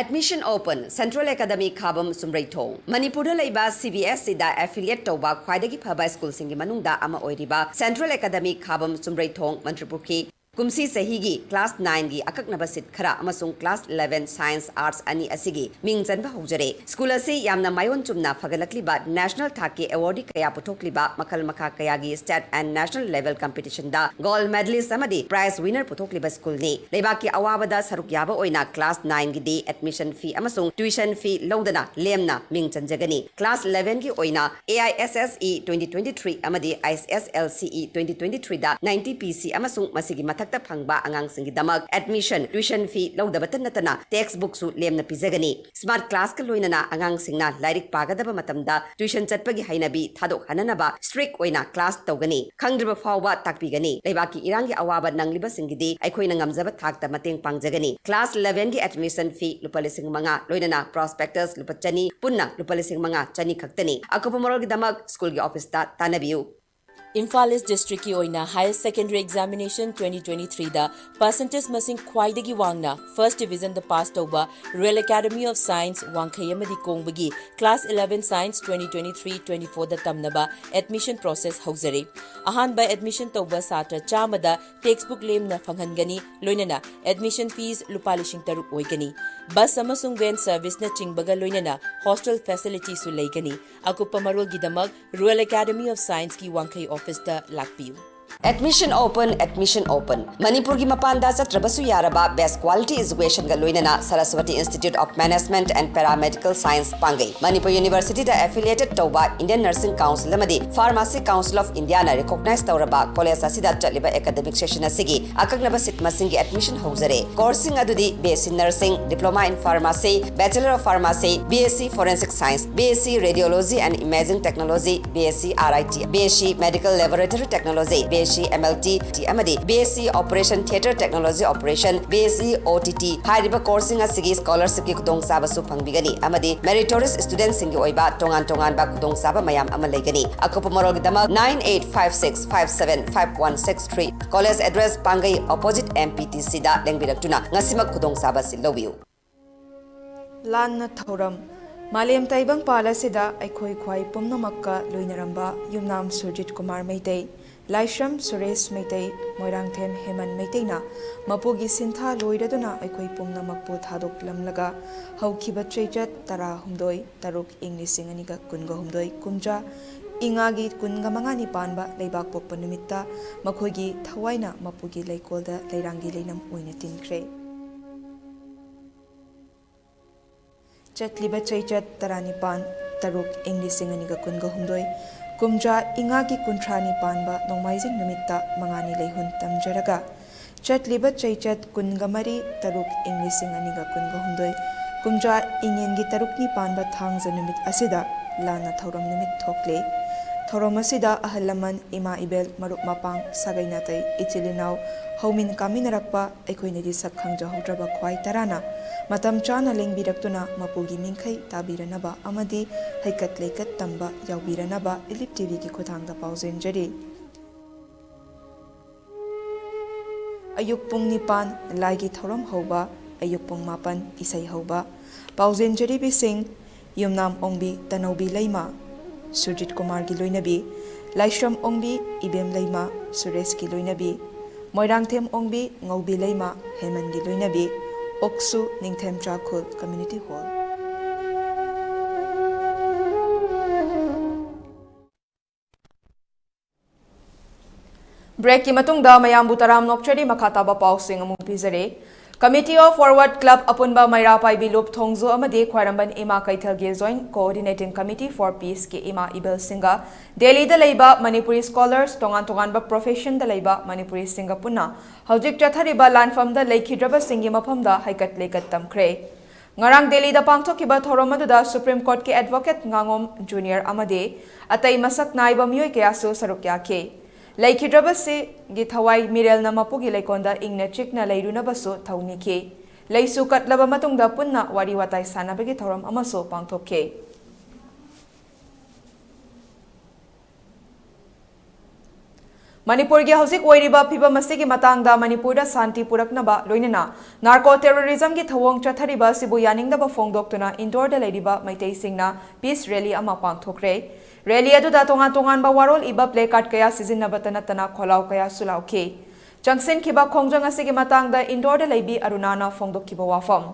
Admission open, Central Academy ꯈꯥꯕꯝ ꯆꯨꯝꯔꯩꯊꯣꯡ꯫ ꯃꯅꯤꯄꯨꯔꯗ ꯂꯩꯕ C B S E ꯗ affiliate ꯇꯧꯕ ꯈ꯭ꯋꯥꯏꯗꯒꯤ ꯐꯕ school ꯁꯤꯡꯒꯤ ꯃꯅꯨꯡꯗ ꯑꯃ ꯑꯣꯏꯔꯤꯕ Central Academy ꯈꯥꯕꯝ ꯆꯨꯝꯔꯩꯊꯣꯡ, ꯃꯟꯇ꯭ꯔꯤꯄꯨꯈ꯭ꯔꯤ, ꯀꯨꯝꯁꯤ ꯆꯍꯤꯒꯤ class nine ꯒꯤ ꯑꯀꯛꯅꯕ seat ꯈꯔ ꯑꯃꯁꯨꯡ class eleven science arts ꯑꯅꯤ ꯑꯁꯤꯒꯤ ꯃꯤꯡ ꯆꯟꯕ ꯍꯧꯖꯔꯦ꯫ School ꯑꯁꯤ ꯌꯥꯝꯅ ꯃꯥꯏꯑꯣꯟ ꯆꯨꯝꯅ ꯐꯒꯠꯂꯛꯂꯤꯕ national ꯊꯥꯛꯀꯤ awardee ꯀꯌꯥ ꯄꯨꯊꯣꯛꯂꯤꯕ, ꯃꯈꯜ ꯃꯈꯥ ꯀꯌꯥꯒꯤ state and national level competition the gold medalist ꯑꯃꯗꯤ prize winner ꯄꯨꯊꯣꯛꯂꯤꯕ school ꯅꯤ꯫ ꯂꯩꯕꯥꯛꯀꯤ ꯑꯋꯥꯕꯗ ꯁꯔꯨꯛ ꯌꯥꯕ ꯑꯣꯏꯅ class nine ꯒꯤꯗꯤ admission fee ꯑꯃꯁꯨꯡ tuition fee ꯂꯧꯗꯅ ꯂꯦꯝꯅ ꯃꯤꯡ ꯆꯟꯖꯒꯅꯤ꯫ Class eleven ꯒꯤ ꯑꯣꯏꯅ A I S S E twenty twenty-three ꯑꯃꯗꯤ I S S L C E twenty twenty-three the ninety P C ꯑꯃꯁꯨꯡ ꯃꯁꯤꯒꯤ ꯃꯊꯛꯇ ꯐꯪꯕ ꯑꯉꯥꯡꯁꯤꯡꯒꯤꯗꯃꯛ admission, tuition fee ꯂꯧꯗꯕꯇ ꯅꯠꯇꯅ text book ꯁꯨ ꯂꯦꯝꯅ ꯄꯤꯖꯒꯅꯤ꯫ Smart class ꯀ ꯂꯣꯏꯅꯅ ꯑꯉꯥꯡꯁꯤꯡꯅ ꯂꯥꯏꯔꯤꯛ ꯄꯥꯒꯗꯕ ꯃꯇꯝꯗ tuition ꯆꯠꯄꯒꯤ ꯍꯩꯅꯕꯤ ꯊꯥꯗꯣꯛꯍꯟꯅꯅꯕ strict ꯑꯣꯏꯅ class ꯇꯧꯒꯅꯤ꯫ ꯈꯪꯗ꯭ꯔꯤꯕ ꯐꯥꯎꯕ ꯇꯥꯛꯄꯤꯒꯅꯤ꯫ ꯂꯩꯕꯥꯛꯀꯤ ꯏꯔꯥꯡꯒꯤ ꯑꯋꯥꯕ ꯅꯪꯂꯤꯕꯁꯤꯡꯒꯤꯗꯤ ꯑꯩꯈꯣꯏꯅ ꯉꯝꯖꯕ ꯊꯥꯛꯇ ꯃꯇꯦꯡ ꯄꯥꯡꯖꯒꯅꯤ꯫ Class eleven ꯒꯤ admission fee ꯂꯨꯄꯥ ꯂꯤꯁꯤꯡ ꯃꯉꯥ, ꯂꯣꯏꯅꯅ prospectus ꯂꯨꯄꯥ ꯆꯅꯤ, ꯄꯨꯟꯅ ꯂꯨꯄꯥ ꯂꯤꯁꯤꯡ ꯃꯉꯥ ꯆꯅꯤ ꯈꯛꯇꯅꯤ꯫ ꯑꯀꯨꯞꯄ ꯃꯔꯣꯜꯒꯤꯗꯃꯛ school ꯒꯤ office ꯇ ꯇꯥꯟꯅꯕꯤꯌꯨ꯫ ꯏꯝꯐꯥꯜ East district ꯀꯤ ꯑꯣꯏꯅ Higher Secondary Examination twenty twenty-three ꯗ percentage ꯃꯁꯤꯡ ꯈ꯭ꯋꯥꯏꯗꯒꯤ ꯋꯥꯡꯅ first division ꯗ pass ꯇꯧꯕ Royal Academy of Science ꯋꯥꯡꯈꯩ ꯑꯃꯗꯤ ꯀꯣꯡꯕꯒꯤ class eleven science twenty twenty-three twenty-four ꯗ ꯇꯝꯅꯕ admission process ꯍꯧꯖꯔꯦ꯫ ꯑꯍꯥꯟꯕ admission ꯇꯧꯕ ꯁꯥꯇ꯭ꯔ ꯆꯥꯝꯃꯗ text book ꯂꯦꯝꯅ ꯐꯪꯍꯟꯒꯅꯤ, ꯂꯣꯏꯅꯅ admission fees ꯂꯨꯄꯥ ꯂꯤꯁꯤꯡ ꯇꯔꯨꯛ ꯑꯣꯏꯒꯅꯤ꯫ Bus ꯑꯃꯁꯨꯡ van service ꯅꯆꯤꯡꯕꯒ ꯂꯣꯏꯅꯅ hostel facility ꯁꯨ ꯂꯩꯒꯅꯤ꯫ ꯑꯀꯨꯞꯄ ꯃꯔꯣꯜꯒꯤꯗꯃꯛ Royal Academy of Science ꯀꯤ ꯋꯥꯡꯈꯩ office ꯇ ꯂꯥꯛꯄꯤꯌꯨ꯫ Admission open, admission open꯫ ꯃꯅꯤꯄꯨꯔꯒꯤ ꯃꯄꯥꯟꯗ ꯆꯠꯇ꯭ꯔꯕꯁꯨ ꯌꯥꯔꯕ best quality education ꯒ ꯂꯣꯏꯅꯅ Saraswati Institute of Management and Paramedical Science ꯄꯥꯡꯒꯩ꯫ Manipur University the affiliated ꯇꯧꯕ Indian Nursing Council ꯑꯃꯗꯤ Pharmacy Council of India ꯅ recognize ꯇꯧꯔꯕ college ꯑꯁꯤꯗ ꯆꯠꯂꯤꯕ academic session ꯑꯁꯤꯒꯤ ꯑꯀꯛꯅꯕ seat ꯃꯁꯤꯡꯒꯤ admission ꯍꯧꯖꯔꯦ꯫ Course ꯁꯤꯡ ꯑꯗꯨꯗꯤ B S C Nursing, Diploma in Pharmacy, Bachelor of Pharmacy, B S C Forensic Science, B S C Radiology and Imaging Technology, B S C R I T, B S C Medical Laboratory Technology, B S C M L T ꯑꯃꯗꯤ B S C Operation Theatre Technology Operation, B S C O T T ꯍꯥꯏꯔꯤꯕ course ꯁꯤꯡ ꯑꯁꯤꯒꯤ scholarship ꯀꯤ ꯈꯨꯗꯣꯡꯆꯥꯕꯁꯨ ꯐꯪꯕꯤꯒꯅꯤ ꯑꯃꯗꯤ meritorious student ꯁꯤꯡꯒꯤ ꯑꯣꯏꯕ ꯇꯣꯉꯥꯟ ꯇꯣꯉꯥꯟꯕ ꯈꯨꯗꯣꯡꯆꯥꯕ ꯃꯌꯥꯝ ꯑꯃ ꯂꯩꯒꯅꯤ꯫ ꯑꯀꯨꯞꯄ ꯃꯔꯣꯜꯒꯤꯗꯃꯛ nine eight five six five seven five one six three꯫ College address: ꯄꯥꯡꯒꯩ, opposite M P T C ꯗ ꯂꯦꯡꯕꯤꯔꯛꯇꯨꯅ ꯉꯁꯤꯃꯛ ꯈꯨꯗꯣꯡꯆꯥꯕ ꯑꯁꯤ ꯂꯧꯕꯤꯌꯨ꯫ ꯂꯥꯟꯅ ꯊꯧꯔꯝ꯫ ꯃꯥꯂꯦꯝ ꯇꯥꯏꯕꯪꯄꯥꯜ ꯑꯁꯤꯗ ꯑꯩꯈꯣꯏ ꯈ꯭ꯋꯥꯏ ꯄꯨꯝꯅꯃꯛꯀ ꯂꯣꯏꯅꯔꯝꯕ ꯌꯨꯝꯅꯥꯝ ꯁꯨꯔꯖꯤꯠ ꯀꯨꯃꯥꯔ ꯃꯩꯇꯩ꯫ ꯂꯥꯏꯁ꯭ꯔꯝ ꯁꯨꯔꯦꯁ ꯃꯩꯇꯩ, ꯃꯣꯏꯔꯥꯡꯊꯦꯝ ꯍꯦꯃꯟ ꯃꯩꯇꯩꯅ ꯃꯄꯨꯒꯤ ꯁꯤꯟꯊꯥ ꯂꯣꯏꯔꯗꯨꯅ ꯑꯩꯈꯣꯏ ꯄꯨꯝꯅꯃꯛꯄꯨ ꯊꯥꯗꯣꯛꯂꯝꯂꯒ ꯍꯧꯈꯤꯕ ꯆꯩꯆꯠ ꯇꯔꯥꯍꯨꯝꯗꯣꯏ ꯇꯔꯨꯛ ꯏꯪ ꯂꯤꯁꯤꯡ ꯑꯅꯤꯒ ꯀꯨꯟꯒ ꯍꯨꯝꯗꯣꯏ ꯀꯨꯝꯖꯥ ꯏꯉꯥꯒꯤ ꯀꯨꯟꯒ ꯃꯉꯥꯅꯤ ꯄꯥꯟꯕ ꯂꯩꯕꯥꯛ ꯄꯣꯛꯄ ꯅꯨꯃꯤꯠꯇ ꯃꯈꯣꯏꯒꯤ ꯊꯋꯥꯏꯅ ꯃꯄꯨꯒꯤ ꯂꯩꯀꯣꯜꯗ ꯂꯩꯔꯥꯡꯒꯤ ꯂꯩꯅꯝ ꯑꯣꯏꯅ ꯇꯤꯟꯈ꯭ꯔꯦ꯫ ꯆꯠꯂꯤꯕ ꯆꯩꯆꯠ ꯇꯔꯥꯅꯤꯄꯥꯟ ꯇꯔꯨꯛ ꯏꯪ ꯂꯤꯁꯤꯡ ꯑꯅꯤꯒ ꯀꯨꯟꯒ ꯍꯨꯝꯗꯣꯏ ꯀꯨꯝꯖꯥ ꯏꯉꯥꯒꯤ ꯀꯨꯟꯊ꯭ꯔꯥꯅꯤ ꯄꯥꯟꯕ ꯅꯣꯡꯃꯥꯏꯖꯤꯡ ꯅꯨꯃꯤꯠꯇ ꯃꯉꯥꯅꯤ ꯂꯩꯍꯨꯟ ꯇꯝꯖꯔꯒ, ꯆꯠꯂꯤꯕ ꯆꯩꯆꯠ ꯀꯨꯟꯒ ꯃꯔꯤ ꯇꯔꯨꯛ ꯏꯪ ꯂꯤꯁꯤꯡ ꯑꯅꯤꯒ ꯀꯨꯟꯒ ꯍꯨꯝꯗꯣꯏ ꯀꯨꯝꯖꯥ ꯏꯉꯦꯟꯒꯤ ꯇꯔꯨꯛꯅꯤ ꯄꯥꯟꯕ ꯊꯥꯡꯖ ꯅꯨꯃꯤꯠ ꯑꯁꯤꯗ ꯂꯥꯟꯅ ꯊꯧꯔꯝ ꯅꯨꯃꯤꯠ ꯊꯣꯛꯂꯦ꯫ ꯊꯧꯔꯝ ꯑꯁꯤꯗ ꯑꯍꯜ ꯂꯃꯟ, ꯏꯃꯥ ꯏꯕꯦꯜ, ꯃꯔꯨꯞ ꯃꯄꯥꯡ, ꯁꯥꯒꯩ ꯅꯥꯇꯩ, ꯏꯆꯤꯜ ꯏꯅꯥꯎ, ꯍꯧꯃꯤꯟ ꯀꯥꯃꯤꯟꯅꯔꯛꯄ, ꯑꯩꯈꯣꯏꯅꯗꯤ ꯁꯛ ꯈꯪꯖꯍꯧꯗ꯭ꯔꯕ ꯈ꯭ꯋꯥꯏ ꯇꯔꯥꯅ ꯃꯇꯝ ꯆꯥꯅ ꯂꯦꯡꯕꯤꯔꯛꯇꯨꯅ ꯃꯄꯨꯒꯤ ꯃꯤꯡꯈꯩ ꯇꯥꯕꯤꯔꯅꯕ ꯑꯃꯗꯤ ꯍꯩꯀꯠ ꯂꯩꯀꯠ ꯇꯝꯕ ꯌꯥꯎꯕꯤꯔꯅꯕ ꯏꯂꯤꯞ ꯇꯤꯚꯤꯒꯤ ꯈꯨꯠꯊꯥꯡꯗ ꯄꯥꯎꯖꯦꯟꯖꯔꯤ꯫ ꯑꯌꯨꯛ ꯄꯨꯡ ꯅꯤꯄꯥꯟ ꯂꯥꯏꯒꯤ ꯊꯧꯔꯝ ꯍꯧꯕ, ꯑꯌꯨꯛ ꯄꯨꯡ ꯃꯥꯄꯟ ꯏꯁꯩ ꯍꯧꯕ꯫ ꯄꯥꯎꯖꯦꯟꯖꯔꯤꯕꯤꯁꯤꯡ: ꯌꯨꯝꯅꯥꯝ ꯑꯣꯡꯕꯤ ꯇꯅꯧꯕꯤ ꯂꯩꯃ, ꯁꯨꯔꯖꯤꯠ ꯀꯨꯃꯥꯔꯒꯤ ꯂꯣꯏꯅꯕꯤ, ꯂꯥꯏꯁ꯭ꯔꯝ ꯑꯣꯡꯕꯤ ꯏꯕꯦꯝ ꯂꯩꯃ, ꯁꯨꯔꯦꯁꯀꯤ ꯂꯣꯏꯅꯕꯤ, ꯃꯣꯏꯔꯥꯡꯊꯦꯝ ꯑꯣꯡꯕꯤ ꯉꯧꯕꯤ ꯂꯩꯃ, ꯍꯦꯃꯟꯒꯤ ꯂꯣꯏꯅꯕꯤ, ꯑꯣꯛꯁꯨ ꯅꯤꯡꯊꯦꯝ ꯆꯥꯈꯨꯜ ꯀꯝꯃ꯭ꯌꯨꯅꯤꯇꯤ ꯍꯣꯜ꯫ ꯕ꯭ꯔꯦꯛꯀꯤ ꯃꯇꯨꯡꯗ ꯃꯌꯥꯝꯕꯨ ꯇꯔꯥꯝ ꯅꯣꯛꯆꯔꯤ꯫ ꯃꯈꯥ ꯇꯥꯕ ꯄꯥꯎꯁꯤꯡ ꯑꯃꯨꯛ ꯄꯤꯖꯔꯤ꯫ Committee of Forward Club ꯑꯄꯨꯟꯕ ꯃꯩꯔꯥ ꯄꯥꯏꯕꯤ ꯂꯨꯞ ꯊꯣꯡꯖꯨ ꯑꯃꯗꯤ ꯈ꯭ꯋꯥꯏꯔꯝꯕꯟ ꯏꯃꯥ ꯀꯩꯊꯦꯜꯒꯤ Joint Coordinating Committee for Peaceꯀꯤ ꯏꯃꯥ ꯏꯕꯦꯜꯁꯤꯡꯒ ꯗꯦꯜꯂꯤꯗ ꯂꯩꯕ ꯃꯅꯤꯄꯨꯔꯤ scholars, ꯇꯣꯉꯥꯟ ꯇꯣꯉꯥꯟꯕ professionꯗ ꯂꯩꯕ ꯃꯅꯤꯄꯨꯔꯤꯁꯤꯡꯒ ꯄꯨꯟꯅ ꯍꯧꯖꯤꯛ ꯆꯠꯊꯔꯤꯕ ꯂꯥꯟꯐꯝꯗ ꯂꯩꯈꯤꯗ꯭ꯔꯕꯁꯤꯡꯒꯤ ꯃꯐꯝꯗ ꯍꯩꯀꯠ ꯂꯩꯀꯠ ꯇꯝꯈ꯭ꯔꯦ꯫ ꯉꯔꯥꯡ ꯗꯦꯜꯂꯤꯗ ꯄꯥꯡꯊꯣꯛꯈꯤꯕ ꯊꯧꯔꯝ ꯑꯗꯨꯗ Supreme Courtꯀꯤ advocate ꯉꯥꯉꯣꯝ ꯖꯨꯅꯤꯌꯔ ꯑꯃꯗꯤ ꯑꯇꯩ ꯃꯁꯛ ꯅꯥꯏꯕ ꯃꯤꯑꯣꯏ ꯀꯌꯥꯁꯨ ꯁꯔꯨꯛ ꯌꯥꯈꯤ꯫ ꯂꯩꯈꯤꯗ꯭ꯔꯕꯁꯤꯒꯤ ꯊꯋꯥꯏ ꯃꯤꯔꯦꯜꯅ ꯃꯄꯨꯒꯤ ꯂꯩꯀꯣꯜꯗ ꯏꯪꯅ ꯆꯤꯛꯅ ꯂꯩꯔꯨꯅꯕꯁꯨ ꯊꯧꯅꯤꯈꯤ꯫ ꯂꯩꯁꯨ ꯀꯠꯂꯕ ꯃꯇꯨꯡꯗ ꯄꯨꯟꯅ ꯋꯥꯔꯤ ꯋꯥꯇꯥꯏ ꯁꯥꯟꯅꯕꯒꯤ ꯊꯧꯔꯝ ꯑꯃꯁꯨ ꯄꯥꯡꯊꯣꯛꯈꯤ꯫ ꯃꯅꯤꯄꯨꯔꯒꯤ ꯍꯧꯖꯤꯛ ꯑꯣꯏꯔꯤꯕ ꯐꯤꯕꯝ ꯑꯁꯤꯒꯤ ꯃꯇꯥꯡꯗ ꯃꯅꯤꯄꯨꯔꯗ ꯁꯥꯟꯇꯤ ꯄꯨꯔꯛꯅꯕ ꯂꯣꯏꯅꯅ narco terrorismꯒꯤ ꯊꯧꯑꯣꯡ ꯆꯠꯊꯔꯤꯕ ꯑꯁꯤꯕꯨ ꯌꯥꯅꯤꯡꯗꯕ ꯐꯣꯡꯗꯣꯛꯇꯨꯅ ꯏꯟꯗꯣꯔꯗ ꯂꯩꯔꯤꯕ ꯃꯩꯇꯩꯁꯤꯡꯅ peace rally ꯑꯃ ꯄꯥꯡꯊꯣꯛꯈ꯭ꯔꯦ꯫ ꯔꯦꯂꯤ ꯑꯗꯨꯗ ꯇꯣꯉꯥꯟ ꯇꯣꯉꯥꯟꯕ ꯋꯥꯔꯣꯜ ꯏꯕ placard ꯀꯌꯥ ꯁꯤꯖꯤꯟꯅꯕꯇ ꯅꯠꯇꯅ ꯈꯣꯜꯂꯥꯎ ꯀꯌꯥꯁꯨ ꯂꯥꯎꯈꯤ꯫ ꯆꯪꯁꯤꯟꯈꯤꯕ ꯈꯣꯡꯖꯪ ꯑꯁꯤꯒꯤ ꯃꯇꯥꯡꯗ ꯏꯟꯗꯣꯔꯗ ꯂꯩꯕꯤ ꯑꯔꯨꯅꯥꯅ ꯐꯣꯡꯗꯣꯛꯈꯤꯕ ꯋꯥꯐꯝ꯫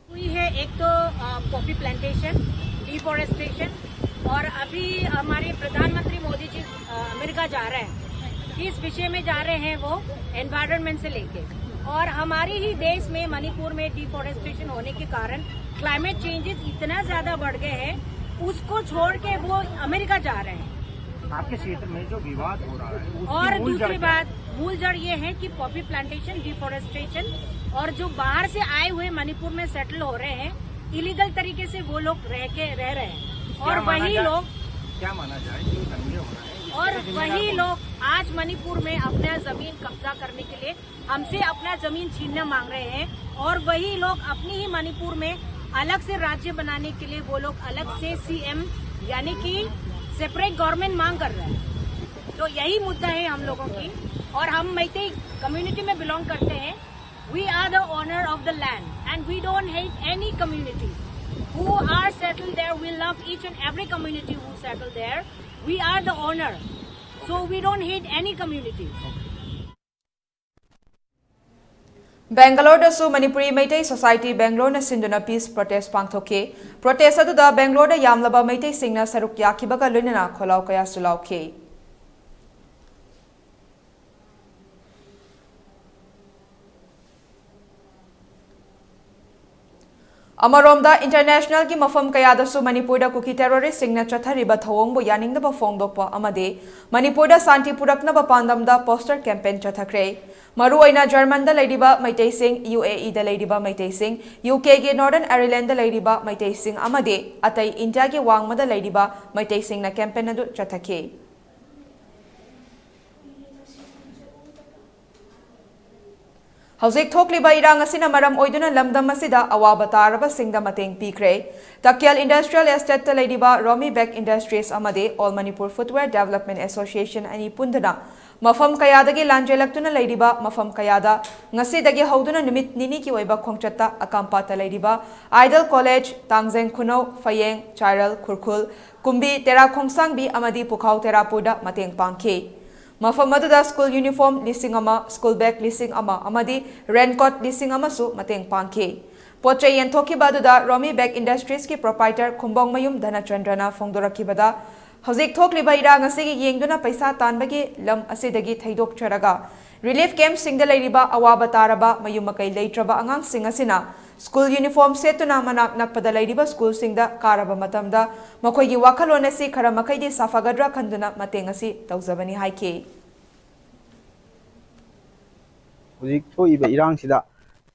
हुई है एक तो पॉपी प्लांटेशन, डिफॉरेस्टेशन, और अभी हमारे प्रधानमंत्री मोदी जी अ, अमेरिका जा रहे हैं, किस विषय में जा रहे हैं वो एनवायरनमेंट से लेके। और हमारे ही देश में मणिपुर में डिफॉरेस्टेशन होने के कारण क्लाइमेट चेंजेस इतना ज्यादा बढ़ गए हैं, उसको छोड़ के वो अमेरिका जा रहे हैं। आपके क्षेत्र में जो विवाद हो रहा है, उसकी और मूल जड़ दूसरी क्या है? बात, मूल जड़ ये है कि पॉपी प्लांटेशन, डिफॉरेस्टेशन, और जो बाहर से आए हुए मणिपुर में सेटल हो रहे हैं, इलीगल तरीके से वो लोग रह के रह रहे हैं। क्या और माना वही जाए? लोग क्या माना जाए कि दंगे हो रहे हैं? इस और तरह जिम्मेदार वही कौन? लोग आज मणिपुर में अपना जमीन कब्जा करने के लिए हमसे अपना जमीन छीनना मांग रहे हैं, और वही लोग अपनी ही मणिपुर में अलग से राज्य बनाने के लिए वो लोग अलग से सीएम, यानी कि सेपरेट गवर्नमेंट मांग कर रहे हैं। तो यही मुद्दा है हम लोगों की। और हम मैतेई कम्युनिटी में बिलोंग करते हैं। We are the owner of the land and we don't hate any communities who are settled there. We love each and every community who settled there. We are the owner, so we don't hate any community. ꯕꯦꯡꯒꯂꯣꯔꯗꯁꯨ Manipuri Meitei society ꯕꯦꯡꯒꯂꯣꯔꯅ ꯁꯤꯟꯗꯨꯅ peace protest ꯄꯥꯡꯊꯣꯛꯈꯤ꯫ Protest ꯑꯗꯨꯗ ꯕꯦꯡꯒꯂꯣꯔꯗ ꯌꯥꯝꯂꯕ ꯃꯩꯇꯩꯁꯤꯡꯅ ꯁꯔꯨꯛ ꯌꯥꯈꯤꯕꯒ ꯂꯣꯏꯅꯅ ꯈꯣꯜꯂꯥꯎ ꯀꯌꯥꯁꯨ ꯂꯥꯎꯈꯤ꯫ ꯑꯃꯔꯣꯝꯗ, ꯏꯟꯇꯔꯅꯦꯁꯅꯦꯜꯒꯤ ꯃꯐꯝ ꯀꯌꯥꯗꯁꯨ ꯃꯅꯤꯄꯨꯔꯗ ꯀꯨꯀꯤ ꯇꯦꯔꯣꯔꯤꯁꯁꯤꯡꯅ ꯆꯠꯊꯔꯤꯕ ꯊꯧꯑꯣꯡꯕꯨ ꯌꯥꯅꯤꯡꯗꯕ ꯐꯣꯡꯗꯣꯛꯄ ꯑꯃꯗꯤ ꯃꯅꯤꯄꯨꯔꯗ ꯁꯥꯟꯇꯤ ꯄꯨꯔꯛꯅꯕ ꯄꯥꯟꯗꯝꯗ ꯄꯣꯁꯇꯔ ꯀꯦꯝꯄꯦꯟ ꯆꯠꯊꯈ꯭ꯔꯦ꯫ ꯃꯔꯨꯑꯣꯏꯅ ꯖꯔꯃꯟꯗ ꯂꯩꯔꯤꯕ ꯃꯩꯇꯩꯁꯤꯡ, ꯌꯨ ꯑꯦ ꯏꯗ ꯂꯩꯔꯤꯕ ꯃꯩꯇꯩꯁꯤꯡ, ꯌꯨ ꯀꯦꯒꯤ ꯅꯣꯔꯗꯔꯟ ꯑꯥꯌꯔꯂꯦꯟꯗ ꯂꯩꯔꯤꯕ ꯃꯩꯇꯩꯁꯤꯡ ꯑꯃꯗꯤ ꯑꯇꯩ ꯏꯟꯗꯤꯌꯥꯒꯤ ꯋꯥꯡꯃꯗ ꯂꯩꯔꯤꯕ ꯃꯩꯇꯩꯁꯤꯡꯅ ꯀꯦꯝꯄꯦꯟ ꯑꯗꯨ ꯆꯠꯊꯈꯤ꯫ ꯍꯧꯖꯤꯛ ꯊꯣꯛꯂꯤꯕ ꯏꯔꯥꯡ ꯑꯁꯤꯅ ꯃꯔꯝ ꯑꯣꯏꯗꯨꯅ ꯂꯝꯗꯝ ꯑꯁꯤꯗ ꯑꯋꯥꯕ ꯇꯥꯔꯕꯁꯤꯡꯗ ꯃꯇꯦꯡ ꯄꯤꯈ꯭ꯔꯦ꯫ ꯇꯀꯦꯜ ꯏꯟꯗꯁꯇ꯭ꯔꯤꯌꯦꯜ ꯑꯦꯁꯇꯦꯠꯇ ꯂꯩꯔꯤꯕ ꯔꯣꯃꯤ ꯕꯦꯛ ꯏꯟꯗꯁꯇ꯭ꯔꯤꯁ ꯑꯃꯗꯤ ꯑꯣꯜ ꯃꯅꯤꯄꯨꯔ ꯐꯨꯠꯋꯦꯌꯔ ꯗꯦꯕꯂꯞꯃꯦꯟ ꯑꯦꯁꯣꯁꯤꯌꯦꯁꯟ ꯑꯅꯤ ꯄꯨꯟꯗꯨꯅ ꯃꯐꯝ ꯀꯌꯥꯗꯒꯤ ꯂꯥꯟꯖꯦꯜꯂꯛꯇꯨꯅ ꯂꯩꯔꯤꯕ ꯃꯐꯝ ꯀꯌꯥꯗ ꯉꯁꯤꯗꯒꯤ ꯍꯧꯗꯨꯅ ꯅꯨꯃꯤꯠ ꯅꯤꯅꯤꯒꯤ ꯑꯣꯏꯕ ꯈꯣꯡꯆꯠꯇ ꯑꯀꯥꯝꯄꯥꯠꯇ ꯂꯩꯔꯤꯕ ꯑꯥꯏꯗꯜ ꯀꯣꯂꯦꯖ, ꯇꯥꯡꯖꯦꯡ ꯈꯨꯅꯧ, ꯐꯌꯦꯡ, ꯆꯥꯏꯔꯜ, ꯈꯨꯔꯈꯨꯜ, ꯀꯨꯝꯕꯤ, ꯇꯦꯔꯥ ꯈꯣꯡꯁꯥꯡꯕꯤ ꯑꯃꯗꯤ ꯄꯨꯈꯥꯎ ꯇꯦꯔꯥꯄꯨꯔꯗ ꯃꯇꯦꯡ ꯄꯥꯡꯈꯤ꯫ ꯃꯐꯝ ꯑꯗꯨꯗ ꯁ꯭ꯀꯨꯜ ꯌꯨꯅꯤꯐꯣꯔꯝ ꯂꯤꯁꯤꯡ ꯑꯃ, ꯁ꯭ꯀꯨꯜ ꯕꯦꯒ ꯂꯤꯁꯤꯡ ꯑꯃ ꯑꯃꯗꯤ ꯔꯦꯟꯀꯣꯠ ꯂꯤꯁꯤꯡ ꯑꯃꯁꯨ ꯃꯇꯦꯡ ꯄꯥꯡꯈꯤ꯫ ꯄꯣꯠ ꯆꯩ ꯌꯦꯟꯊꯣꯛꯈꯤꯕ ꯑꯗꯨꯗ ꯔꯣꯃꯤ ꯕꯦꯒ ꯏꯟꯗꯁꯇ꯭ꯔꯤꯁꯀꯤ ꯄ꯭ꯔꯣꯄꯥꯏꯇꯔ ꯈꯨꯝꯕꯣꯡꯃꯌꯨꯝ ꯙꯅꯆꯟꯗ꯭ꯔꯅ ꯐꯣꯡꯗꯣꯔꯛꯈꯤꯕꯗ, ꯍꯧꯖꯤꯛ ꯊꯣꯛꯂꯤꯕ ꯏꯔꯥꯡ ꯑꯁꯤꯒꯤ ꯌꯦꯡꯗꯨꯅ ꯄꯩꯁꯥ ꯇꯥꯟꯕꯒꯤ ꯂꯝ ꯑꯁꯤꯗꯒꯤ ꯊꯩꯗꯣꯛꯆꯔꯒ ꯔꯤꯂꯤꯐ ꯀꯦꯝꯞꯁꯤꯡꯗ ꯂꯩꯔꯤꯕ ꯑꯋꯥꯕ ꯇꯥꯔꯕ ꯃꯌꯨꯝ ꯃꯀꯩ ꯂꯩꯇ꯭ꯔꯕ ꯑꯉꯥꯡꯁꯤꯡ ꯑꯁꯤꯅ ꯁ꯭ꯀꯨꯜ ꯌꯨꯅꯤꯐꯣꯔꯝ ꯁꯦꯠꯇꯨꯅ ꯃꯅꯥꯛ ꯅꯛꯄꯗ ꯂꯩꯔꯤꯕ ꯁ꯭ꯀꯨꯜꯁꯤꯡꯗ ꯀꯥꯔꯕ ꯃꯇꯝꯗ ꯃꯈꯣꯏꯒꯤ ꯋꯥꯈꯜꯂꯣꯟ ꯑꯁꯤ ꯈꯔ ꯃꯈꯩꯗꯤ ꯁꯥꯐꯒꯗ꯭ꯔꯥ ꯈꯟꯗꯨꯅ ꯃꯇꯦꯡ ꯑꯁꯤ ꯇꯧꯖꯕꯅꯤ ꯍꯥꯏꯈꯤ꯫ ꯍꯧꯖꯤꯛ ꯊꯣꯛꯏꯕ ꯏꯔꯥꯡꯁꯤꯗ,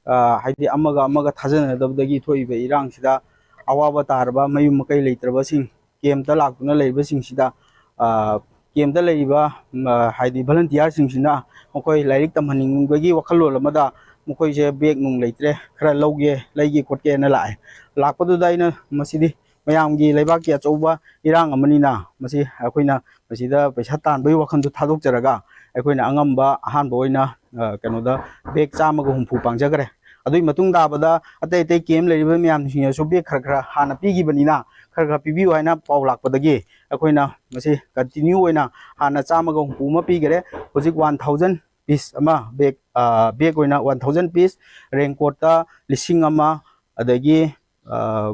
ꯑ, ꯍꯥꯏꯗꯤ ꯑꯃꯒ ꯑꯃꯒ ꯊꯥꯖꯅꯗꯕꯗꯒꯤ ꯊꯣꯛꯏꯕ ꯏꯔꯥꯡꯁꯤꯗ ꯑꯋꯥꯕ ꯇꯥꯔꯕ ꯃꯌꯨꯝ ꯃꯀꯩ ꯂꯩꯇ꯭ꯔꯕꯁꯤꯡ, ꯀꯦꯝꯞꯇ ꯂꯥꯛꯇꯨꯅ ꯂꯩꯔꯤꯕꯁꯤꯡꯁꯤꯗ, ꯑ, ꯀꯦꯝꯞꯇ ꯂꯩꯔꯤꯕ, ꯎꯝ, ꯑ, ꯍꯥꯏꯗꯤ ꯚꯣꯂꯟꯇꯤꯌꯥꯔꯁꯤꯡꯁꯤꯅ ꯃꯈꯣꯏ ꯂꯥꯏꯔꯤꯛ ꯇꯝꯍꯟꯅꯤꯡꯕꯒꯤ ꯋꯥꯈꯜꯂꯣꯟ ꯑꯃꯗ ꯃꯈꯣꯏꯁꯦ ꯕꯦꯒ ꯅꯨꯡ ꯂꯩꯇ꯭ꯔꯦ, ꯈꯔ ꯂꯧꯒꯦ, ꯂꯩꯒꯦ ꯈꯣꯠꯀꯦꯅ ꯂꯥꯛꯑꯦ꯫ ꯂꯥꯛꯄꯗꯨꯗ ꯑꯩꯅ ꯃꯁꯤꯗꯤ ꯃꯌꯥꯝꯒꯤ ꯂꯩꯕꯥꯛꯀꯤ ꯑꯆꯧꯕ ꯏꯔꯥꯡ ꯑꯃꯅꯤꯅ, ꯃꯁꯤ ꯑꯩꯈꯣꯏꯅ ꯃꯁꯤꯗ ꯄꯩꯁꯥ ꯇꯥꯟꯕꯒꯤ ꯋꯥꯈꯜꯗꯨ ꯊꯥꯗꯣꯛꯆꯔꯒ ꯑꯩꯈꯣꯏꯅ ꯑꯉꯝꯕ ꯑꯍꯥꯟꯕ ꯑꯣꯏꯅ, ꯑ, ꯀꯩꯅꯣꯗ ꯕꯦꯒ ꯆꯥꯝꯃꯒ ꯍꯨꯝꯐꯨ ꯄꯥꯡꯖꯈ꯭ꯔꯦ꯫ ꯑꯗꯨꯒꯤ ꯃꯇꯨꯡ ꯇꯥꯕꯗ ꯑꯇꯩ ꯑꯇꯩ ꯀꯦꯝꯞ ꯂꯩꯔꯤꯕ ꯃꯌꯥꯝꯁꯤꯡꯅꯁꯨ ꯕꯦꯒ ꯈꯔ ꯈꯔ ꯍꯥꯟꯅ ꯄꯤꯈꯤꯕꯅꯤꯅ, ꯈꯔ ꯈꯔ ꯄꯤꯕꯤꯌꯨ ꯍꯥꯏꯅ ꯄꯥꯎ ꯂꯥꯛꯄꯗꯒꯤ ꯑꯩꯈꯣꯏꯅ ꯃꯁꯤ ꯀꯟꯇꯤꯅ꯭ꯌꯨ ꯑꯣꯏꯅ ꯍꯥꯟꯅ ꯆꯥꯝꯃꯒ ꯍꯨꯝꯐꯨ ꯑꯃ ꯄꯤꯈꯔꯦ꯫ ꯍꯧꯖꯤꯛ ꯋꯥꯟ ꯊꯥꯎꯖꯟ ꯄꯤꯁ ꯑꯃ, ꯕꯦꯒ, ꯑ, ꯕꯦꯒ ꯑꯣꯏꯅ ꯋꯥꯟ ꯊꯥꯎꯖꯟ ꯄꯤꯁ, ꯔꯦꯟꯀꯣꯠꯇ ꯂꯤꯁꯤꯡ ꯑꯃ, ꯑꯗꯒꯤ, ꯑ,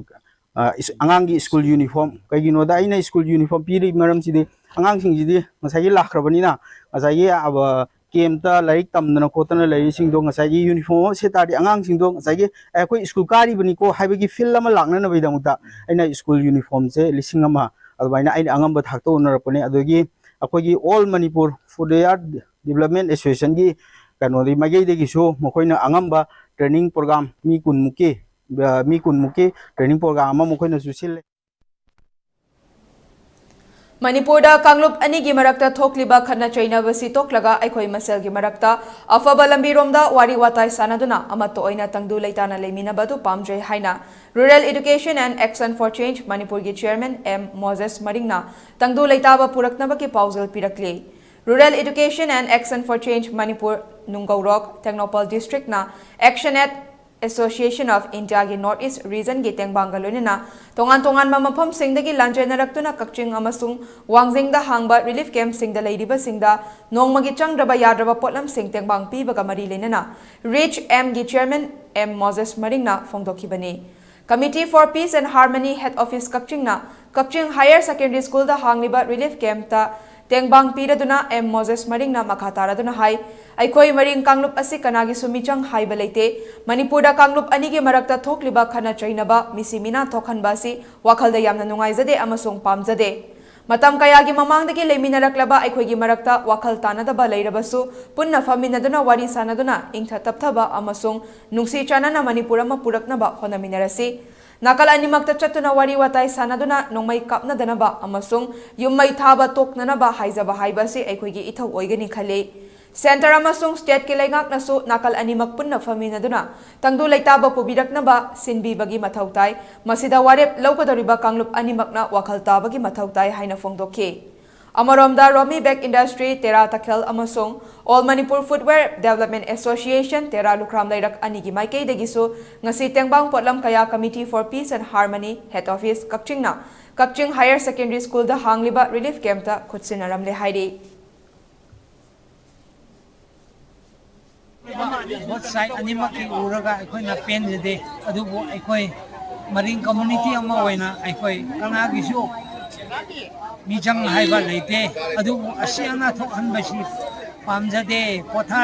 ꯑ, ꯏꯁ-, ꯑꯉꯥꯡꯒꯤ ꯁ꯭ꯀꯨꯜ ꯌꯨꯅꯤꯐꯣꯔꯝ, ꯀꯩꯒꯤꯅꯣꯗ ꯑꯩꯅ ꯁ꯭ꯀꯨꯜ ꯌꯨꯅꯤꯐꯣꯔꯝ ꯄꯤꯔꯤꯕ ꯃꯔꯝꯁꯤꯗꯤ, ꯑꯉꯥꯡꯁꯤꯡꯁꯤꯗꯤ ꯉꯁꯥꯏꯒꯤ ꯂꯥꯛꯈ꯭ꯔꯕꯅꯤꯅ, ꯉꯁꯥꯏꯒꯤ, ꯑ, ꯀꯦꯝꯞꯇ ꯂꯥꯏꯔꯤꯛ ꯇꯝꯗꯅ ꯈꯣꯠꯇꯅ ꯂꯩꯔꯤꯁꯤꯡꯗꯣ ꯉꯁꯥꯏꯒꯤ ꯌꯨꯅꯤꯐꯣꯔꯝ ꯑꯃ ꯁꯦꯠ ꯇꯥꯔꯗꯤ ꯑꯉꯥꯡꯁꯤꯡꯗꯣ ꯉꯁꯥꯏꯒꯤ, "ꯑꯦ, ꯑꯩꯈꯣꯏ ꯁ꯭ꯀꯨꯜ ꯀꯥꯔꯤꯕꯅꯤꯀꯣ" ꯍꯥꯏꯕꯒꯤ ꯐꯤꯜ ꯑꯃ ꯂꯥꯛꯅꯅꯕꯒꯤꯗꯃꯛꯇ ꯑꯩꯅ ꯁ꯭ꯀꯨꯜ ꯌꯨꯅꯤꯐꯣꯔꯝꯁꯦ ꯂꯤꯁꯤꯡ ꯑꯃ ꯑꯗꯨꯃꯥꯏꯅ ꯑꯩꯅ ꯑꯉꯝꯕ ꯊꯥꯛꯇ ꯎꯅꯔꯛꯄꯅꯦ꯫ ꯑꯗꯒꯤ ꯑꯩꯈꯣꯏꯒꯤ All Manipur Footwear Development Associationꯒꯤ ꯀꯩꯅꯣꯗꯤ ꯃꯥꯏꯀꯩꯗꯒꯤꯁꯨ ꯃꯈꯣꯏꯅ ꯑꯉꯝꯕ ꯇ꯭ꯔꯦꯅꯤꯡ ꯄ꯭ꯔꯣꯒ꯭ꯔꯥꯝ ꯃꯤ ꯀꯨꯟꯃꯨꯛꯀꯤ, ꯑ, ꯃꯤ ꯀꯨꯟꯃꯨꯛꯀꯤ ꯇ꯭ꯔꯦꯅꯤꯡ ꯄ꯭ꯔꯣꯒ꯭ꯔꯥꯝ ꯑꯃ ꯃꯈꯣꯏꯅꯁꯨ ꯁꯤꯜꯂꯦ꯫ ꯃꯅꯤꯄꯨꯔꯗ ꯀꯥꯡꯂꯨꯞ ꯑꯅꯤꯒꯤ ꯃꯔꯛꯇ ꯊꯣꯛꯂꯤꯕ ꯈꯠꯅ ꯆꯩꯅꯕꯁꯤ ꯇꯣꯛꯂꯒ ꯑꯩꯈꯣꯏ ꯃꯁꯦꯜꯒꯤ ꯃꯔꯛꯇ ꯑꯐꯕ ꯂꯝꯕꯤꯔꯣꯝꯗ ꯋꯥꯔꯤ ꯋꯥꯇꯥꯏ ꯁꯥꯟꯅꯗꯨꯅ ꯑꯃꯠꯇ ꯑꯣꯏꯅ ꯇꯪꯗꯨ ꯂꯩꯇꯥꯅ ꯂꯩꯃꯤꯟꯅꯕ ꯑꯗꯨ ꯄꯥꯝꯖꯩ ꯍꯥꯏꯅ Rural Education and Action for Change ꯃꯅꯤꯄꯨꯔꯒꯤ ꯆꯤꯌꯔꯃꯦꯟ ꯑꯦꯝ ꯃꯣꯖꯦꯁ ꯃꯔꯤꯡꯅ ꯇꯪꯗꯨ ꯂꯩꯇꯥꯕ ꯄꯨꯔꯛꯅꯕꯒꯤ ꯄꯥꯎꯖꯦꯜ ꯄꯤꯔꯛꯂꯤ꯫ Rural Education and Action for Change Manipur, ꯅꯨꯡꯒꯧꯔꯣꯛ Tengnoupal ꯗꯤꯁꯇ꯭ꯔꯤꯛꯅ Action Aid Association of India ꯒꯤ North East Region ꯒꯤ ꯇꯦꯡꯕꯥꯡꯒ ꯂꯣꯏꯅꯅ ꯇꯣꯉꯥꯟ ꯇꯣꯉꯥꯟꯕ ꯃꯐꯝꯁꯤꯡꯗꯒꯤ ꯂꯥꯟꯖꯦꯟꯅꯔꯛꯇꯨꯅ ꯀꯛꯆꯤꯡ ꯑꯃꯁꯨꯡ ꯋꯥꯡꯖꯤꯡꯗ ꯍꯥꯡꯕ relief camp ꯁꯤꯡꯗ ꯂꯩꯔꯤꯕꯁꯤꯡꯗ ꯅꯣꯡꯃꯒꯤ ꯆꯪꯗ꯭ꯔꯕ ꯌꯥꯗ꯭ꯔꯕ ꯄꯣꯠꯂꯝꯁꯤꯡ ꯇꯦꯡꯕꯥꯡ ꯄꯤꯕꯒ ꯃꯔꯤ ꯂꯩꯅꯅ REACH M ꯒꯤ Chairman M ꯃꯣꯖꯦꯁ ꯃꯔꯤꯡꯅ ꯐꯣꯡꯗꯣꯛꯈꯤꯕꯅꯤ꯫ Committee for Peace and Harmony Head Office ꯀꯛꯆꯤꯡꯅ ꯀꯛꯆꯤꯡ Higher Secondary School ꯗ ꯍꯥꯡꯂꯤꯕ relief camp ꯇ ꯇꯦꯡꯕꯥꯡ ꯄꯤꯔꯗꯨꯅ M ꯃꯣꯖꯦꯁ ꯃꯔꯤꯡꯅ ꯃꯈꯥ ꯇꯥꯔꯗꯨꯅ ꯍꯥꯏ, ꯑꯩꯈꯣꯏ ꯃꯔꯤꯡ ꯀꯥꯡꯂꯨꯞ ꯑꯁꯤ ꯀꯅꯥꯒꯤꯁꯨ ꯃꯤꯆꯪ ꯍꯥꯏꯕ ꯂꯩꯇꯦ꯫ ꯃꯅꯤꯄꯨꯔꯗ ꯀꯥꯡꯂꯨꯞ ꯑꯅꯤꯒꯤ ꯃꯔꯛꯇ ꯊꯣꯛꯂꯤꯕ ꯈꯠꯅ ꯆꯩꯅꯕ, ꯃꯤꯁꯤ ꯃꯤꯅꯥ ꯊꯣꯛꯍꯟꯕ ꯑꯁꯤ ꯋꯥꯈꯜꯗ ꯌꯥꯝꯅ ꯅꯨꯡꯉꯥꯏꯖꯗꯦ ꯑꯃꯁꯨꯡ ꯄꯥꯝꯖꯗꯦ꯫ ꯃꯇꯝ ꯀꯌꯥꯒꯤ ꯃꯃꯥꯡꯗꯒꯤ ꯂꯩꯃꯤꯟꯅꯔꯛꯂꯕ ꯑꯩꯈꯣꯏꯒꯤ ꯃꯔꯛꯇ ꯋꯥꯈꯜ ꯇꯥꯅꯗꯕ ꯂꯩꯔꯕꯁꯨ, ꯄꯨꯟꯅ ꯐꯝꯃꯤꯟꯅꯗꯨꯅ ꯋꯥꯔꯤ ꯁꯥꯅꯗꯨꯅ ꯏꯪꯊ ꯇꯞꯊꯕ ꯑꯃꯁꯨꯡ ꯅꯨꯡꯁꯤ ꯆꯥꯟꯅꯅ ꯃꯅꯤꯄꯨꯔ ꯑꯃ ꯄꯨꯔꯛꯅꯕ ꯍꯣꯠꯅꯃꯤꯟꯅꯔꯁꯤ꯫ ꯅꯥꯀꯜ ꯑꯅꯤꯃꯛꯇ ꯆꯠꯇꯨꯅ ꯋꯥꯔꯤ ꯋꯥꯇꯥꯏ ꯁꯥꯅꯗꯨꯅ ꯅꯣꯡꯃꯩ ꯀꯥꯞꯅꯗꯅꯕ ꯑꯃꯁꯨꯡ ꯌꯨꯝ ꯃꯩ ꯊꯥꯕ ꯇꯣꯛꯅꯅꯕ ꯍꯥꯏꯖꯕ ꯍꯥꯏꯕ ꯑꯁꯤ ꯑꯩꯈꯣꯏꯒꯤ ꯏꯊꯧ ꯑꯣꯏꯒꯅꯤ ꯈꯜꯂꯤ꯫ Centre ꯑꯃꯁꯨꯡ state ꯀꯤ ꯂꯩꯉꯥꯛꯅꯁꯨ ꯅꯥꯀꯜ ꯑꯅꯤꯃꯛ ꯄꯨꯟꯅ ꯐꯝꯃꯤꯟꯅꯗꯨꯅ ꯇꯪꯗꯨ ꯂꯩꯇꯥꯕ ꯄꯨꯕꯤꯔꯛꯅꯕ ꯁꯤꯟꯕꯤꯕꯒꯤ ꯃꯊꯧ ꯇꯥꯏ꯫ ꯃꯁꯤꯗ ꯋꯥꯔꯦꯞ ꯂꯧꯒꯗꯧꯔꯤꯕ ꯀꯥꯡꯂꯨꯞ ꯑꯅꯤꯃꯛꯅ ꯋꯥꯈꯜ ꯇꯥꯕꯒꯤ ꯃꯊꯧ ꯇꯥꯏ ꯍꯥꯏꯅ ꯐꯣꯡꯗꯣꯛꯈꯤ꯫ ꯑꯃꯔꯣꯝꯗ, Romi Bag Industry, ꯇꯦꯔꯥ ꯇꯈꯦꯜ ꯑꯃꯁꯨꯡ All Manipur Footwear Development Association, ꯇꯦꯔꯥ ꯂꯨꯈ꯭ꯔꯥꯝ ꯂꯩꯔꯛ ꯑꯅꯤꯒꯤ ꯃꯥꯏꯀꯩꯗꯒꯤꯁꯨ ꯉꯁꯤ ꯇꯦꯡꯕꯥꯡ ꯄꯣꯠꯂꯝ ꯀꯌꯥ Committee for Peace and Harmony Head Office ꯀꯛꯆꯤꯡꯅ ꯀꯛꯆꯤꯡ Higher Secondary School ꯗ ꯍꯥꯡꯂꯤꯕ relief camp ꯇ ꯈꯨꯠꯁꯤꯟꯅꯔꯝꯂꯦ ꯍꯥꯏꯔꯤ꯫ Both side ꯑꯅꯤꯃꯛꯀꯤ ꯎꯔꯒ ꯑꯩꯈꯣꯏꯅ ꯄꯦꯟꯖꯗꯦ꯫ ꯑꯗꯨꯕꯨ ꯑꯩꯈꯣꯏ ꯃꯔꯤꯡ community ꯑꯃ ꯑꯣꯏꯅ ꯑꯩꯈꯣꯏ ꯀꯅꯥꯒꯤꯁꯨ ꯃꯤꯆꯪ ꯍꯥꯏꯕ ꯂꯩꯇꯦ꯫ ꯑꯗꯨꯕꯨ ꯑꯁꯤ ꯑꯅꯥ ꯊꯣꯛꯍꯟꯕꯁꯤ ꯄꯥꯝꯖꯗꯦ꯫ ꯄꯣꯊꯥ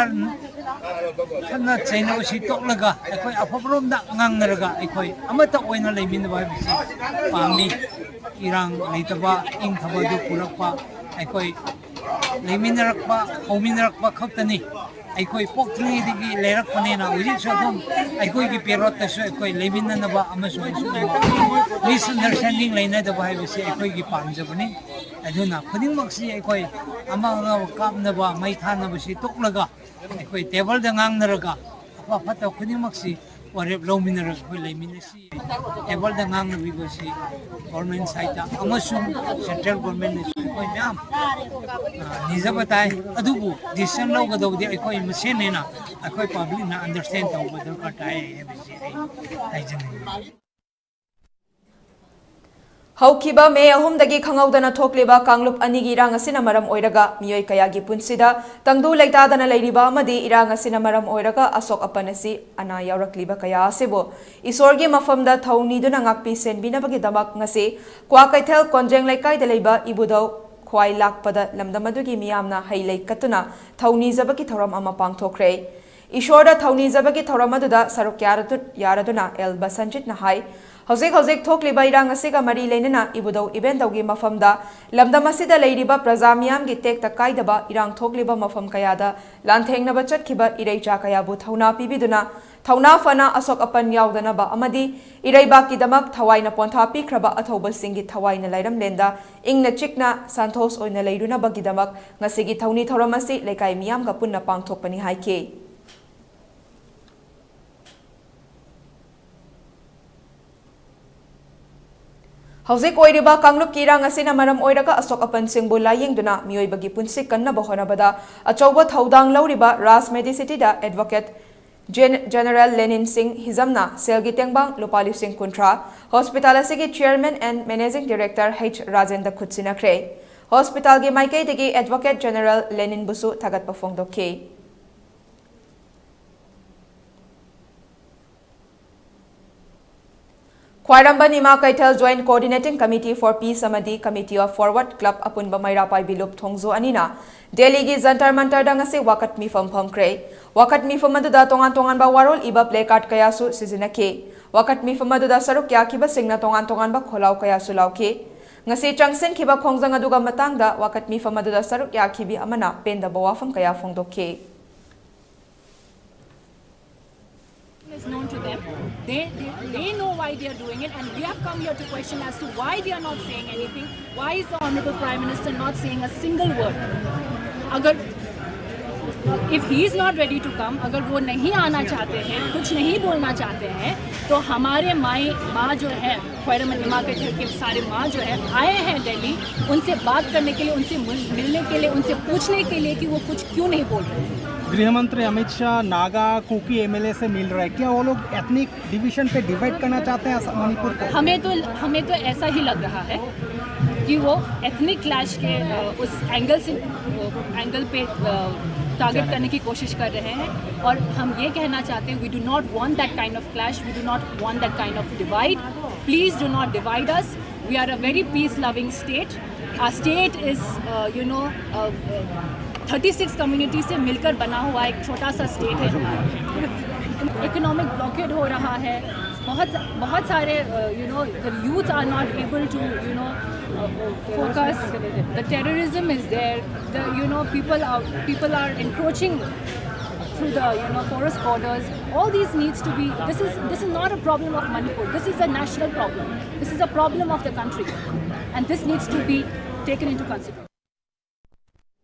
ꯈꯠꯅ ꯆꯩꯅꯕꯁꯤ ꯇꯣꯛꯂꯒ ꯑꯩꯈꯣꯏ ꯑꯐꯕꯔꯣꯝꯗ ꯉꯥꯡꯅꯔꯒ ꯑꯩꯈꯣꯏ ꯑꯃꯠꯇ ꯑꯣꯏꯅ ꯂꯩꯃꯤꯟꯅꯕ ꯍꯥꯏꯕꯁꯤ ꯄꯥꯝꯃꯤ꯫ ꯏꯔꯥꯡ ꯂꯩꯇꯕ, ꯏꯪꯊꯕꯗꯨ ꯄꯨꯔꯛꯄ, ꯑꯩꯈꯣꯏ ꯂꯩꯃꯤꯟꯅꯔꯛꯄ, ꯍꯧꯃꯤꯟꯅꯔꯛꯄ ꯈꯛꯇꯅꯤ꯫ ꯑꯩꯈꯣꯏ ꯄꯣꯛꯇ꯭ꯔꯤꯉꯩꯗꯒꯤ ꯂꯩꯔꯛꯄꯅꯤꯅ ꯍꯧꯖꯤꯛꯁꯨ ꯑꯗꯨꯝ ꯑꯩꯈꯣꯏꯒꯤ ꯄꯦꯔꯣꯠꯇꯁꯨ ꯑꯩꯈꯣꯏ ꯂꯩꯃꯤꯟꯅꯅꯕ ꯑꯃꯁꯨꯡ ꯑꯁꯤꯒꯨꯝꯕ misunderstanding ꯂꯩꯅꯗꯕ ꯍꯥꯏꯕꯁꯤ ꯑꯩꯈꯣꯏꯒꯤ ꯄꯥꯝꯖꯕꯅꯤ꯫ ꯑꯗꯨꯅ ꯈꯨꯗꯤꯡꯃꯛꯁꯤ ꯑꯩꯈꯣꯏ ꯑꯃ ꯑꯃ ꯀꯥꯞꯅꯕ, ꯃꯩ ꯊꯥꯅꯕꯁꯤ ꯇꯣꯛꯂꯒ ꯑꯩꯈꯣꯏ table ꯗ ꯉꯥꯡꯅꯔꯒ ꯑꯐ ꯐꯠꯇ ꯈꯨꯗꯤꯡꯃꯛꯁꯤ ꯋꯥꯔꯦꯞ ꯂꯧꯃꯤꯟꯅꯔꯒ ꯑꯩꯈꯣꯏ ꯂꯩꯃꯤꯟꯅꯁꯤ꯫ ꯇꯦꯕꯜꯗ ꯉꯥꯡꯅꯕꯤꯕꯁꯤ ꯒꯣꯔꯃꯦꯟ ꯁꯥꯏꯠꯇ ꯑꯃꯁꯨꯡ ꯁꯦꯟꯇ꯭ꯔꯦꯜ ꯒꯣꯔꯃꯦꯟꯅꯁꯨ ꯑꯩꯈꯣꯏ ꯃꯌꯥꯝ, ꯑ, ꯅꯤꯖꯕ ꯇꯥꯏ꯫ ꯑꯗꯨꯕꯨ ꯗꯤꯁꯤꯖꯟ ꯂꯧꯒꯗꯧꯕꯗꯤ ꯑꯩꯈꯣꯏ ꯃꯁꯦꯟꯅꯦꯅ ꯑꯩꯈꯣꯏ ꯄꯕ꯭ꯂꯤꯛꯅ ꯑꯟꯗꯔꯁ꯭ꯇꯦꯟ ꯇꯧꯕ ꯗꯔꯀꯥꯔ ꯇꯥꯏ ꯍꯥꯏꯕꯁꯤ ꯑꯩ ꯍꯥꯏꯖꯅꯤꯡꯏ꯫ ꯍꯧꯈꯤꯕ ꯃꯦ ꯑꯍꯨꯝꯗꯒꯤ ꯈꯪꯍꯧꯗꯅ ꯊꯣꯛꯂꯤꯕ ꯀꯥꯡꯂꯨꯞ ꯑꯅꯤꯒꯤ ꯏꯔꯥꯡ ꯑꯁꯤꯅ ꯃꯔꯝ ꯑꯣꯏꯔꯒ ꯃꯤꯑꯣꯏ ꯀꯌꯥꯒꯤ ꯄꯨꯟꯁꯤꯗ ꯇꯪꯗꯨ ꯂꯩꯇꯥꯗꯅ ꯂꯩꯔꯤꯕ ꯑꯃꯗꯤ ꯏꯔꯥꯡ ꯑꯁꯤꯅ ꯃꯔꯝ ꯑꯣꯏꯔꯒ ꯑꯁꯣꯛ ꯑꯄꯟ ꯑꯁꯤ ꯑꯅꯥ ꯌꯥꯎꯔꯛꯂꯤꯕ ꯀꯌꯥ ꯑꯁꯤꯕꯨ ꯏꯁꯣꯔꯒꯤ ꯃꯐꯝꯗ ꯊꯧꯅꯤꯗꯨꯅ ꯉꯥꯛꯄꯤ ꯁꯦꯟꯕꯤꯅꯕꯒꯤꯗꯃꯛ ꯉꯁꯤ ꯀ꯭ꯋꯥꯀꯩꯊꯦꯜ ꯀꯣꯟꯖꯦꯡ ꯂꯩꯀꯥꯏꯗ ꯂꯩꯕ ꯏꯕꯨꯙꯧ ꯈ꯭ꯋꯥꯏ ꯂꯥꯛꯄꯗ ꯂꯝꯗꯝ ꯑꯗꯨꯒꯤ ꯃꯤꯌꯥꯝꯅ ꯍꯩ ꯂꯩ ꯀꯠꯇꯨꯅ ꯊꯧꯅꯤꯖꯕꯒꯤ ꯊꯧꯔꯝ ꯑꯃ ꯄꯥꯡꯊꯣꯛꯈ꯭ꯔꯦ꯫ ꯏꯁꯣꯔꯗ ꯊꯧꯅꯤꯖꯕꯒꯤ ꯊꯧꯔꯝ ꯑꯗꯨꯗ ꯁꯔꯨꯛ ꯌꯥꯔꯗꯨ-, ꯌꯥꯔꯗꯨꯅ ꯑꯦꯜ ꯕꯁꯟꯖꯤꯠꯅ ꯍꯥꯏ, ꯍꯧꯖꯤꯛ ꯍꯧꯖꯤꯛ ꯊꯣꯛꯂꯤꯕ ꯏꯔꯥꯡ ꯑꯁꯤꯒ ꯃꯔꯤ ꯂꯩꯅꯅ ꯏꯕꯨꯙꯧ ꯏꯕꯦꯟꯗꯧꯒꯤ ꯃꯐꯝꯗ ꯂꯝꯗꯝ ꯑꯁꯤꯗ ꯂꯩꯔꯤꯕ ꯄ꯭ꯔꯖꯥ ꯃꯤꯌꯥꯝꯒꯤ ꯇꯦꯛꯇ ꯀꯥꯏꯗꯕ ꯏꯔꯥꯡ ꯊꯣꯛꯂꯤꯕ ꯃꯐꯝ ꯀꯌꯥꯗ ꯂꯥꯟꯊꯦꯡꯅꯕ ꯆꯠꯈꯤꯕ ꯏꯔꯩꯆꯥ ꯀꯌꯥꯕꯨ ꯊꯧꯅꯥ ꯄꯤꯕꯤꯗꯨꯅ ꯊꯧꯅꯥ ꯐꯅ ꯑꯁꯣꯛ ꯑꯄꯟ ꯌꯥꯎꯗꯅꯕ ꯑꯃꯗꯤ ꯏꯔꯩꯕꯥꯛꯀꯤꯗꯃꯛ ꯊꯋꯥꯏꯅ ꯄꯣꯟꯊꯥ ꯄꯤꯈ꯭ꯔꯕ ꯑꯊꯧꯕꯁꯤꯡꯒꯤ ꯊꯋꯥꯏꯅ ꯂꯥꯏꯔꯝꯂꯦꯟꯗ ꯏꯪꯅ ꯆꯤꯛꯅ ꯁꯟꯇꯣꯁ ꯑꯣꯏꯅ ꯂꯩꯔꯨꯅꯕꯒꯤꯗꯃꯛ ꯉꯁꯤꯒꯤ ꯊꯧꯅꯤ ꯊꯧꯔꯝ ꯑꯁꯤ ꯂꯩꯀꯥꯏ ꯃꯤꯌꯥꯝꯒ ꯄꯨꯟꯅ ꯄꯥꯡꯊꯣꯛꯄꯅꯤ ꯍꯥꯏꯈꯤ꯫ ꯍꯧꯖꯤꯛ ꯑꯣꯏꯔꯤꯕ ꯀꯥꯡꯂꯨꯞꯀꯤ ꯏꯔꯥꯡ ꯑꯁꯤꯅ ꯃꯔꯝ ꯑꯣꯏꯔꯒ ꯑꯁꯣꯛ ꯑꯄꯟꯁꯤꯡꯕꯨ ꯂꯥꯌꯦꯡꯗꯨꯅ ꯃꯤꯑꯣꯏꯕꯒꯤ ꯄꯨꯟꯁꯤ ꯀꯟꯅꯕ ꯍꯣꯠꯅꯕꯗ ꯑꯆꯧꯕ ꯊꯧꯗꯥꯡ ꯂꯧꯔꯤꯕ ꯔꯥꯖ ꯃꯦꯗꯤꯁꯤꯇꯤꯗ ꯑꯦꯗꯚꯣꯀꯦꯠ ꯖꯦꯟ-, ꯖꯦꯅꯔꯦꯜ ꯂꯦꯅꯤꯟ ꯁꯤꯡ ꯍꯤꯖꯝꯅ ꯁꯦꯜꯒꯤ ꯇꯦꯡꯕꯥꯡ ꯂꯨꯄꯥ ꯂꯤꯁꯤꯡ ꯀꯨꯟꯊ꯭ꯔꯥ ꯍꯣꯁꯄꯤꯇꯥꯜ ꯑꯁꯤꯒꯤ chairman and managing director H ꯔꯥꯖꯦꯟꯗ ꯈꯨꯠꯁꯤꯟꯅꯈ꯭ꯔꯦ꯫ ꯍꯣꯁꯄꯤꯇꯥꯜꯒꯤ ꯃꯥꯏꯀꯩꯗꯒꯤ ꯑꯦꯗꯚꯣꯀꯦꯠ ꯖꯦꯅꯔꯦꯜ ꯂꯦꯅꯤꯟꯕꯨꯁꯨ ꯊꯥꯒꯠꯄ ꯐꯣꯡꯗꯣꯛꯈꯤ꯫ ꯈ꯭ꯋꯥꯏꯔꯝꯕꯟ ꯏꯃꯥ ꯀꯩꯊꯦꯜ Joint Coordinating Committee for Peace ꯑꯃꯗꯤ Committee of Forward Club ꯑꯄꯨꯟꯕ ꯃꯩꯔꯥ ꯄꯥꯏꯕꯤ ꯂꯨꯞ ꯊꯣꯡꯖꯨ ꯑꯅꯤꯅ ꯗꯦꯜꯂꯤꯒꯤ ꯖꯟꯇꯔ ꯃꯟꯇꯔꯗ ꯉꯁꯤ ꯋꯥꯀꯠ ꯃꯤꯐꯝ ꯐꯝꯈ꯭ꯔꯦ꯫ ꯋꯥꯀꯠ ꯃꯤꯐꯝ ꯑꯗꯨꯗ ꯇꯣꯉꯥꯟ ꯇꯣꯉꯥꯟꯕ ꯋꯥꯔꯣꯜ ꯏꯕ ꯄ꯭ꯂꯦ ꯀꯥꯔꯗ ꯀꯌꯥꯁꯨ ꯁꯤꯖꯤꯟꯅꯈꯤ꯫ ꯋꯥꯀꯠ ꯃꯤꯐꯝ ꯑꯗꯨꯗ ꯁꯔꯨꯛ ꯌꯥꯈꯤꯕꯁꯤꯡꯅ ꯇꯣꯉꯥꯟ ꯇꯣꯉꯥꯟꯕ ꯈꯣꯜꯂꯥꯎ ꯀꯌꯥꯁꯨ ꯂꯥꯎꯈꯤ꯫ ꯉꯁꯤ ꯆꯪꯁꯤꯟꯈꯤꯕ ꯈꯣꯡꯖꯪ ꯑꯗꯨꯒ ꯃꯇꯥꯡꯗ ꯋꯥꯀꯠ ꯃꯤꯐꯝ ꯑꯗꯨꯗ ꯁꯔꯨꯛ ꯌꯥꯈꯤꯕꯤ ꯑꯃꯅ ꯄꯦꯟꯗꯕ ꯋꯥꯐꯝ ꯀꯌꯥ ꯐꯣꯡꯗꯣꯛꯈꯤ꯫ Is known to them. They, they, they know why they are doing it, and we have come here to question as to why they are not saying anything. Why is the Honorable Prime Minister not saying a single word? अगर If he is not ready to come, अगर वो नहीं आना चाहते हैं, कुछ नहीं बोलना चाहते हैं, तो हमारे माई माँ जो है, ख्वाहिर अहमद इमा के घर के सारे माँ जो है, आए हैं दिल्ली उनसे बात करने के लिए, उनसे मिल- मिलने के लिए, उनसे पूछने के लिए कि वो कुछ क्यों नहीं बोल रहे हैं। गृह मंत्री अमित शाह नागा कुकी एमएलए से मिल रहे हैं, क्या वो लोग एथनिक डिवीजन पे डिवाइड करना चाहते हैं असम मणिपुर को? हमें तो हमें तो ऐसा ही लग रहा है कि वो एथनिक क्लैश के अ, उस एंगल से एंगल पे टारगेट करने की कोशिश कर रहे हैं। और हम ये कहना चाहते हैं, we do not want that kind of clash, we do not want that kind of divide. Please do not divide us. We are a very peace loving state. Our state is, uh, you know, uh, uh, thirty six community से मिलकर बना हुआ एक छोटा सा state है हमारा। Economic blockade हो रहा है, बहुत बहुत सारे, you know, the youth are not able to, you know, focus. The terrorism is there. The, you know, people are people are encroaching through the, you know, porous borders. All these needs to be, this is this is not a problem of Manipur. This is a national problem. This is a problem of the country, and this needs to be taken into consideration.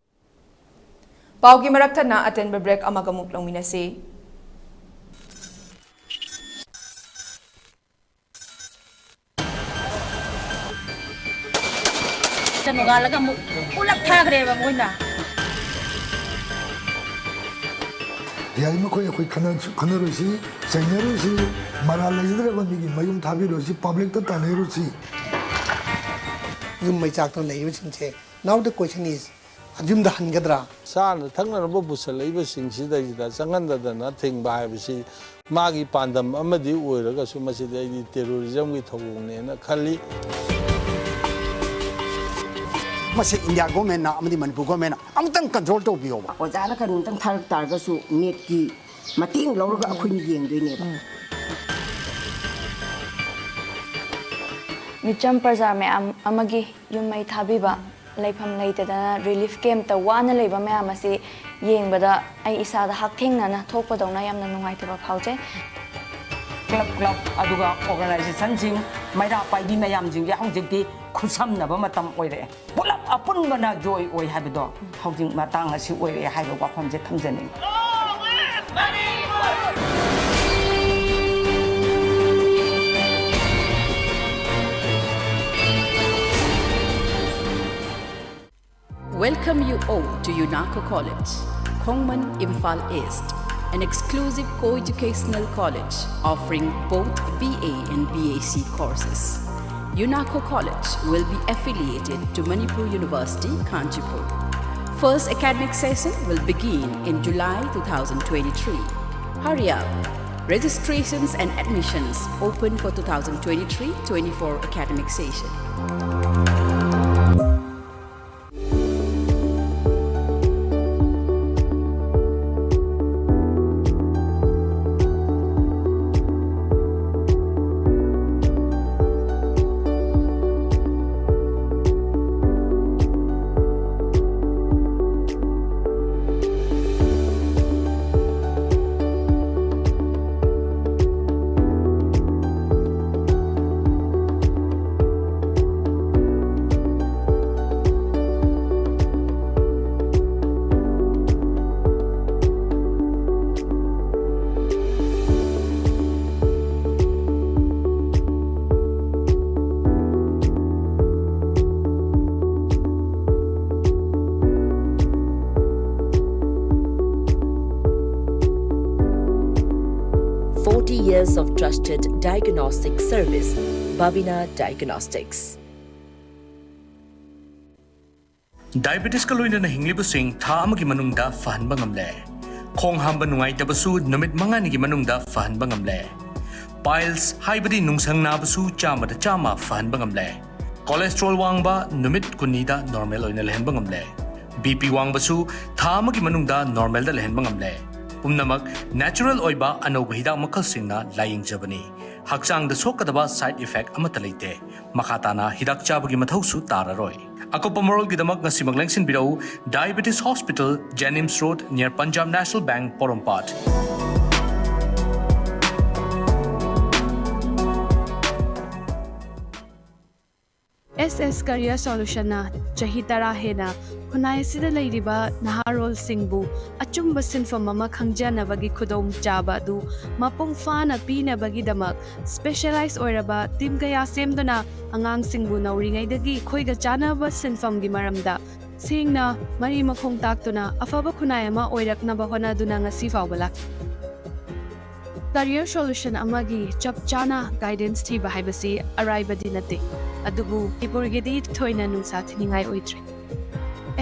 ꯄꯥꯎꯒꯤ ꯃꯔꯛ ꯊꯠꯅ ꯑꯇꯦꯟꯕ break ꯑꯃꯒ ꯑꯃꯨꯛ ꯂꯧꯃꯤꯟꯅꯁꯤ꯫ ꯅꯣꯡꯉꯥꯜꯂꯒ ꯑꯃꯨꯛ ꯄꯨꯂꯞ ꯊꯥꯈ꯭ꯔꯦꯕ ꯃꯣꯏꯅ꯫ ꯌꯥꯔꯤꯃꯈꯩ ꯑꯩꯈꯣꯏ ꯈꯟꯅꯔꯣꯏꯁꯤ, ꯆꯩꯅꯔꯣꯏꯁꯤ, ꯃꯔꯥꯜ ꯂꯩꯖꯗ꯭ꯔꯕ ꯃꯤꯒꯤ ꯃꯌꯨꯝ ꯊꯥꯕꯤꯔꯣꯏꯁꯤ, ꯄꯕ꯭ꯂꯤꯛꯇ ꯇꯥꯟꯅꯔꯣꯏꯁꯤ꯫ ꯌꯨꯝ ꯃꯩ ꯆꯥꯛꯇꯨꯅ ꯂꯩꯔꯤꯕꯁꯤꯡꯁꯦ꯫ Now the question is, ꯌꯨꯝꯗ ꯍꯟꯒꯗ꯭ꯔꯥ? ꯆꯥꯅ ꯊꯛꯅꯅꯕ ꯄꯨꯁꯜꯂꯛꯏꯕꯁꯤꯡꯁꯤꯗꯩꯁꯤꯗ ꯆꯪꯍꯟꯗꯗꯅ ꯊꯤꯡꯕ ꯍꯥꯏꯕꯁꯤ ꯃꯥꯒꯤ ꯄꯥꯟꯗꯝ ꯑꯃꯗꯤ ꯑꯣꯏꯔꯒꯁꯨ ꯃꯁꯤꯗꯤ ꯑꯩꯗꯤ ꯇꯦꯔꯣꯔꯤꯖꯝꯒꯤ ꯊꯧꯑꯣꯡꯅꯦꯅ ꯈꯜꯂꯤ꯫ ꯃꯁꯤ ꯏꯟꯗꯤꯌꯥ ꯒꯣꯔꯃꯦꯟꯅ ꯑꯃꯗꯤ ꯃꯅꯤꯄꯨꯔ ꯒꯣꯔꯃꯦꯟꯅ ꯑꯃꯨꯛꯇꯪ ꯀꯟꯇ꯭ꯔꯣꯜ ꯇꯧꯕꯤꯌꯣꯕ꯫ ꯑꯣꯖꯥꯅ ꯀꯔꯤꯝꯇꯪ ꯊꯥꯔꯛ ꯇꯥꯔꯒꯁꯨ ꯅꯦꯠꯀꯤ ꯃꯇꯦꯡ ꯂꯧꯔꯒ ꯑꯩꯈꯣꯏꯅ ꯌꯦꯡꯗꯣꯏꯅꯦꯕ꯫ ꯃꯤꯆꯝ ꯄ꯭ꯔꯖꯥ ꯃꯌꯥꯝ ꯑꯃꯒꯤ ꯌꯨꯝ ꯃꯩ ꯊꯥꯕꯤꯕ, ꯂꯩꯐꯝ ꯂꯩꯇꯗꯅ ꯔꯤꯂꯤꯐ ꯀꯦꯝꯞꯇ ꯋꯥꯅ ꯂꯩꯕ ꯃꯌꯥꯝ ꯑꯁꯤ ꯌꯦꯡꯕꯗ ꯑꯩ ꯏꯁꯥꯗ ꯍꯛꯊꯦꯡꯅꯅ ꯊꯣꯛꯄꯗꯧꯅ ꯌꯥꯝꯅ ꯅꯨꯡꯉꯥꯏꯇꯕ ꯐꯥꯎꯖꯩ꯫ club club ꯑꯗꯨꯒ organizationꯁꯤꯡ, ꯃꯩꯔꯥ ꯄꯥꯏꯕꯤ ꯃꯌꯥꯝꯁꯤꯡꯁꯦ ꯍꯧꯖꯤꯛꯇꯤ ꯈꯨꯠꯁꯝꯅꯕ ꯃꯇꯝ ꯑꯣꯏꯔꯛꯑꯦ꯫ ꯄꯨꯂꯞ ꯑꯄꯨꯟꯕꯅ joy ꯑꯣꯏ ꯍꯥꯏꯕꯗꯣ ꯍꯧꯖꯤꯛ ꯃꯇꯥꯡ ꯑꯁꯤ ꯑꯣꯏꯔꯛꯑꯦ ꯍꯥꯏꯕ ꯋꯥꯐꯝꯁꯦ ꯊꯝꯖꯅꯤꯡꯉꯤ꯫ Welcome you all to UNACO College, Khongman, Imphal East, an exclusive co-educational college offering both B A and B A C courses. UNACO College will be affiliated to Manipur University, Kanchipur. First academic session will begin in July two thousand twenty-three. Hurry up! Registrations and admissions open for two thousand twenty-three twenty-four academic session. Forty years of trusted diagnostic service, Babina Diagnostics. ꯗꯥꯏꯕꯦꯇꯤꯁꯀ ꯂꯣꯏꯅꯅ ꯍꯤꯡꯂꯤꯕꯁꯤꯡ ꯊꯥ ꯑꯃꯒꯤ ꯃꯅꯨꯡꯗ ꯐꯍꯟꯕ ꯉꯝꯂꯦ꯫ ꯈꯣꯡ ꯍꯥꯝꯕ ꯅꯨꯡꯉꯥꯏꯇꯕꯁꯨ ꯅꯨꯃꯤꯠ ꯃꯉꯥꯅꯤꯒꯤ ꯃꯅꯨꯡꯗ ꯐꯍꯟꯕ ꯉꯝꯂꯦ꯫ ꯄꯥꯏꯜꯁ ꯍꯥꯏꯕꯗꯤ ꯅꯨꯡꯁꯪ ꯅꯥꯕꯁꯨ ꯆꯥꯝꯃꯗ ꯆꯥꯝꯃ ꯐꯍꯟꯕ ꯉꯝꯂꯦ꯫ ꯀꯣꯂꯦꯁꯇ꯭ꯔꯣꯜ ꯋꯥꯡꯕ ꯅꯨꯃꯤꯠ ꯀꯨꯟꯅꯤꯗ ꯅꯣꯔꯃꯦꯜ ꯑꯣꯏꯅ ꯂꯩꯍꯟꯕ ꯉꯝꯂꯦ꯫ ꯕꯤ ꯄꯤ ꯋꯥꯡꯕꯁꯨ ꯊꯥ ꯑꯃꯒꯤ ꯃꯅꯨꯡꯗ ꯅꯣꯔꯃꯦꯜꯗ ꯂꯩꯍꯟꯕ ꯉꯝꯂꯦ꯫ ꯄꯨꯝꯅꯃꯛ ꯅꯦꯆꯔꯦꯜ ꯑꯣꯏꯕ ꯑꯅꯧꯕ ꯍꯤꯗꯥꯛ ꯃꯈꯜꯁꯤꯡꯅ ꯂꯥꯌꯦꯡꯖꯕꯅꯤ꯫ ꯍꯛꯆꯥꯡꯗ ꯁꯣꯛꯀꯗꯕ ꯁꯥꯏꯗ ꯏꯐꯦꯛ ꯑꯃꯠꯇ ꯂꯩꯇꯦ꯫ ꯃꯈꯥ ꯇꯥꯅ ꯍꯤꯗꯥꯛ ꯆꯥꯕꯒꯤ ꯃꯊꯧꯁꯨ ꯇꯥꯔꯔꯣꯏ꯫ ꯑꯀꯨꯞꯄ ꯃꯔꯣꯜꯒꯤꯗꯃꯛ ꯉꯁꯤꯃꯛ ꯂꯦꯡꯁꯤꯟꯕꯤꯔꯛꯎ, Diabetes Hospital, Jennings Road, near Punjab National Bank, ꯄꯣꯔꯣꯝꯄꯥꯠ꯫ ꯑꯦꯁ ꯑꯦꯁ Career Solutionꯅ ꯆꯍꯤ ꯇꯔꯥ ꯍꯦꯟꯅ ꯈꯨꯟꯅꯥꯏ ꯑꯁꯤꯗ ꯂꯩꯔꯤꯕ ꯅꯍꯥꯔꯣꯜꯁꯤꯡꯕꯨ ꯑꯆꯨꯝꯕ ꯁꯤꯟꯐꯝ ꯑꯃ ꯈꯪꯖꯅꯕꯒꯤ ꯈꯨꯗꯣꯡꯆꯥꯕ ꯑꯗꯨ ꯃꯄꯨꯡ ꯐꯥꯅ ꯄꯤꯅꯕꯒꯤꯗꯃꯛ specialize ꯑꯣꯏꯔꯕ team ꯀꯌꯥ ꯁꯦꯝꯗꯨꯅ ꯑꯉꯥꯡꯁꯤꯡꯕꯨ ꯅꯧꯔꯤꯉꯩꯗꯒꯤ ꯑꯩꯈꯣꯏꯒ ꯆꯥꯟꯅꯕ ꯁꯤꯟꯐꯝꯒꯤ ꯃꯔꯝꯗ ꯁꯦꯡꯅ ꯃꯔꯤ ꯃꯈꯣꯡ ꯇꯥꯛꯇꯨꯅ ꯑꯐꯕ ꯈꯨꯟꯅꯥꯏ ꯑꯃ ꯑꯣꯏꯔꯛꯅꯕ ꯍꯣꯠꯅꯗꯨꯅ ꯉꯁꯤ ꯐꯥꯎꯕ ꯂꯥꯛꯂꯤ꯫ Career Solution ꯑꯃꯒꯤ ꯆꯞ ꯆꯥꯅ guidance ꯊꯤꯕ ꯍꯥꯏꯕꯁꯤ ꯑꯔꯥꯏꯕꯗꯤ ꯅꯠꯇꯦ, ꯑꯗꯨꯕꯨ ꯃꯅꯤꯄꯨꯔꯒꯤꯗꯤ ꯊꯣꯏꯅ ꯅꯨꯡꯁꯥ ꯊꯤꯅꯤꯡꯉꯥꯏ ꯑꯣꯏꯗ꯭ꯔꯦ꯫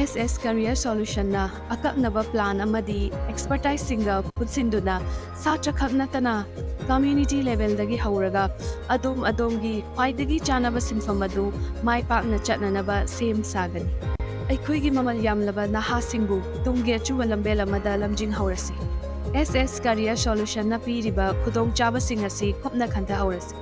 ꯑꯦꯁ ꯑꯦꯁ Career Solutionꯅ ꯑꯀꯛꯅꯕ plan ꯑꯃꯗꯤ expertiseꯁꯤꯡꯒ ꯄꯨꯟꯁꯤꯟꯗꯨꯅ ꯁꯥꯇ꯭ꯔ ꯈꯛ ꯅꯠꯇꯅ community levelꯗꯒꯤ ꯍꯧꯔꯒ ꯑꯗꯣꯝ ꯑꯗꯣꯝꯒꯤ ꯈ꯭ꯋꯥꯏꯗꯒꯤ ꯆꯥꯅꯕ ꯁꯤꯟꯐꯝ ꯑꯗꯨ ꯃꯥꯏ ꯄꯥꯛꯅ ꯆꯠꯅꯅꯕ ꯁꯦꯝ ꯁꯥꯒꯅꯤ꯫ ꯑꯩꯈꯣꯏꯒꯤ ꯃꯃꯜ ꯌꯥꯝꯂꯕ ꯅꯍꯥꯁꯤꯡꯕꯨ ꯇꯨꯡꯒꯤ ꯑꯆꯨꯝꯕ ꯂꯝꯕꯦꯜ ꯑꯃꯗ ꯂꯝꯖꯤꯡꯍꯧꯔꯁꯤ꯫ ꯑꯦꯁ ꯑꯦꯁ Career Solutionꯅ ꯄꯤꯔꯤꯕ ꯈꯨꯗꯣꯡꯆꯥꯕꯁꯤꯡ ꯑꯁꯤ ꯀꯨꯞꯅ ꯈꯟꯊꯍꯧꯔꯁꯤ꯫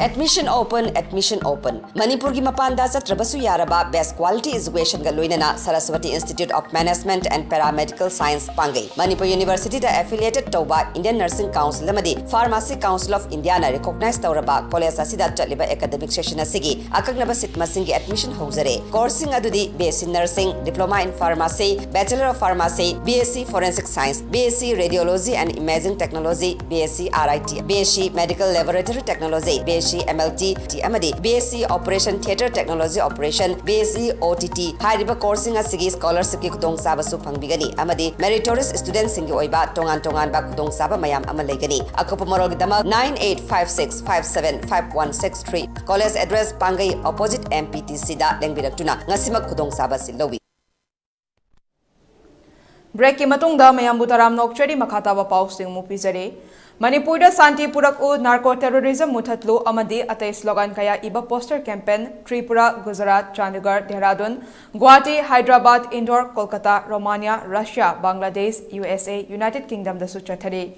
Admission open, admission open. ꯃꯅꯤꯄꯨꯔꯒꯤ ꯃꯄꯥꯟꯗ ꯆꯠꯇ꯭ꯔꯕꯁꯨ ꯌꯥꯔꯕ best quality educationꯒ ꯂꯣꯏꯅꯅ Saraswati Institute of Management and Paramedical Science ꯄꯥꯡꯒꯩ꯫ Manipur Universityꯗ affiliated ꯇꯧꯕ Indian Nursing Council ꯑꯃꯗꯤ Pharmacy Council of Indiaꯅ recognize ꯇꯧꯔꯕ college ꯑꯁꯤꯗ ꯆꯠꯂꯤꯕ academic session ꯑꯁꯤꯒꯤ ꯑꯀꯛꯅꯕ seat ꯃꯁꯤꯡꯒꯤ admission ꯍꯧꯖꯔꯦ꯫ Courseꯁꯤꯡ ꯑꯗꯨꯗꯤ B S C Nursing, Diploma in Pharmacy, Bachelor of Pharmacy, B S C Forensic Science, B S C Radiology and Imaging Technology, B S C R I T, B S C Medical Laboratory Technology, B S C M L T ꯑꯃꯗꯤ B S C Operation Theatre Technology Operation, B S C O T T ꯍꯥꯏꯔꯤꯕ courseꯁꯤꯡ ꯑꯁꯤꯒꯤ scholarshipꯀꯤ ꯈꯨꯗꯣꯡꯆꯥꯕꯁꯨ ꯐꯪꯕꯤꯒꯅꯤ ꯑꯃꯗꯤ meritorious studentꯁꯤꯡꯒꯤ ꯑꯣꯏꯕ ꯇꯣꯉꯥꯟ ꯇꯣꯉꯥꯟꯕ ꯈꯨꯗꯣꯡꯆꯥꯕ ꯃꯌꯥꯝ ꯑꯃ ꯂꯩꯒꯅꯤ꯫ ꯑꯀꯨꯞꯄ ꯃꯔꯣꯜꯒꯤꯗꯃꯛ nine eight five six five seven five one six three꯫ College address ꯄꯥꯡꯒꯩ opposite M P T Cꯗ ꯂꯦꯡꯕꯤꯔꯛꯇꯨꯅ ꯉꯁꯤꯃꯛ ꯈꯨꯗꯣꯡꯆꯥꯕ ꯑꯁꯤ ꯂꯧꯕꯤꯌꯨ꯫ Breakꯀꯤ ꯃꯇꯨꯡꯗ ꯃꯌꯥꯝꯕꯨ ꯇꯔꯥꯝꯅ ꯑꯣꯛꯆꯔꯤ꯫ ꯃꯈꯥ ꯇꯥꯕ ꯄꯥꯎꯁꯤꯡ ꯑꯃꯨꯛ ꯄꯤꯖꯔꯤ꯫ ꯃꯅꯤꯄꯨꯔꯗ ꯁꯥꯟꯇꯤ ꯄꯨꯔꯛꯎ, narco terrorism ꯃꯨꯊꯠꯂꯨ ꯑꯃꯗꯤ ꯑꯇꯩ slogan ꯀꯌꯥ ꯏꯕ poster campaign Tripura, Gujarat, Chandigarh, Dehradun, Guwahati, Hyderabad, Indore, Kolkata, Romania, Russia, Bangladesh, U S A, United Kingdomꯗꯁꯨ ꯆꯠꯊꯔꯤ꯫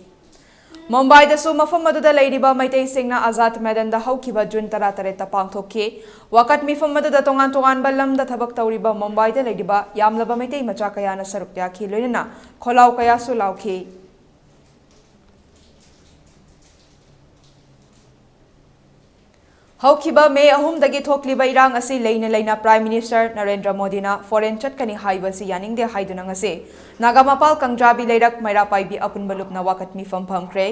ꯃꯨꯝꯕꯥꯏꯗꯁꯨ ꯃꯐꯝ ꯑꯗꯨꯗ ꯂꯩꯔꯤꯕ ꯃꯩꯇꯩꯁꯤꯡꯅ ꯑꯖꯥꯗ ꯃꯦꯗꯟꯗ ꯍꯧꯈꯤꯕ ꯖꯨꯟ ꯇꯔꯥꯇꯔꯦꯠꯇ ꯄꯥꯡꯊꯣꯛꯈꯤ꯫ ꯋꯥꯀꯠ ꯃꯤꯐꯝ ꯑꯗꯨꯗ ꯇꯣꯉꯥꯟ ꯇꯣꯉꯥꯟꯕ ꯂꯝꯗ ꯊꯕꯛ ꯇꯧꯔꯤꯕ ꯃꯨꯝꯕꯥꯏꯗ ꯂꯩꯔꯤꯕ ꯌꯥꯝꯂꯕ ꯃꯩꯇꯩ ꯃꯆꯥ ꯀꯌꯥꯅ ꯁꯔꯨꯛ ꯌꯥꯈꯤ, ꯂꯣꯏꯅꯅ ꯈꯣꯜꯂꯥꯎ ꯀꯌꯥꯁꯨ ꯂꯥꯎꯈꯤ꯫ ꯍꯧꯈꯤꯕ ꯃꯦ ꯑꯍꯨꯝꯗꯒꯤ ꯊꯣꯛꯂꯤꯕ ꯏꯔꯥꯡ ꯑꯁꯤ ꯂꯩꯅ ꯂꯩꯅ Prime Minister ꯅꯔꯦꯟꯗ꯭ꯔ ꯃꯣꯗꯤꯅ foreign ꯆꯠꯀꯅꯤ ꯍꯥꯏꯕꯁꯤ ꯌꯥꯅꯤꯡꯗꯦ ꯍꯥꯏꯗꯨꯅ ꯉꯁꯤ ꯅꯥꯒꯥꯃꯄꯥꯜ ꯀꯪꯖꯥꯕꯤ ꯂꯩꯔꯛ ꯃꯩꯔꯥ ꯄꯥꯏꯕꯤ ꯑꯄꯨꯟꯕ ꯂꯨꯞꯅ ꯋꯥꯀꯠ ꯃꯤꯐꯝ ꯐꯝꯈ꯭ꯔꯦ꯫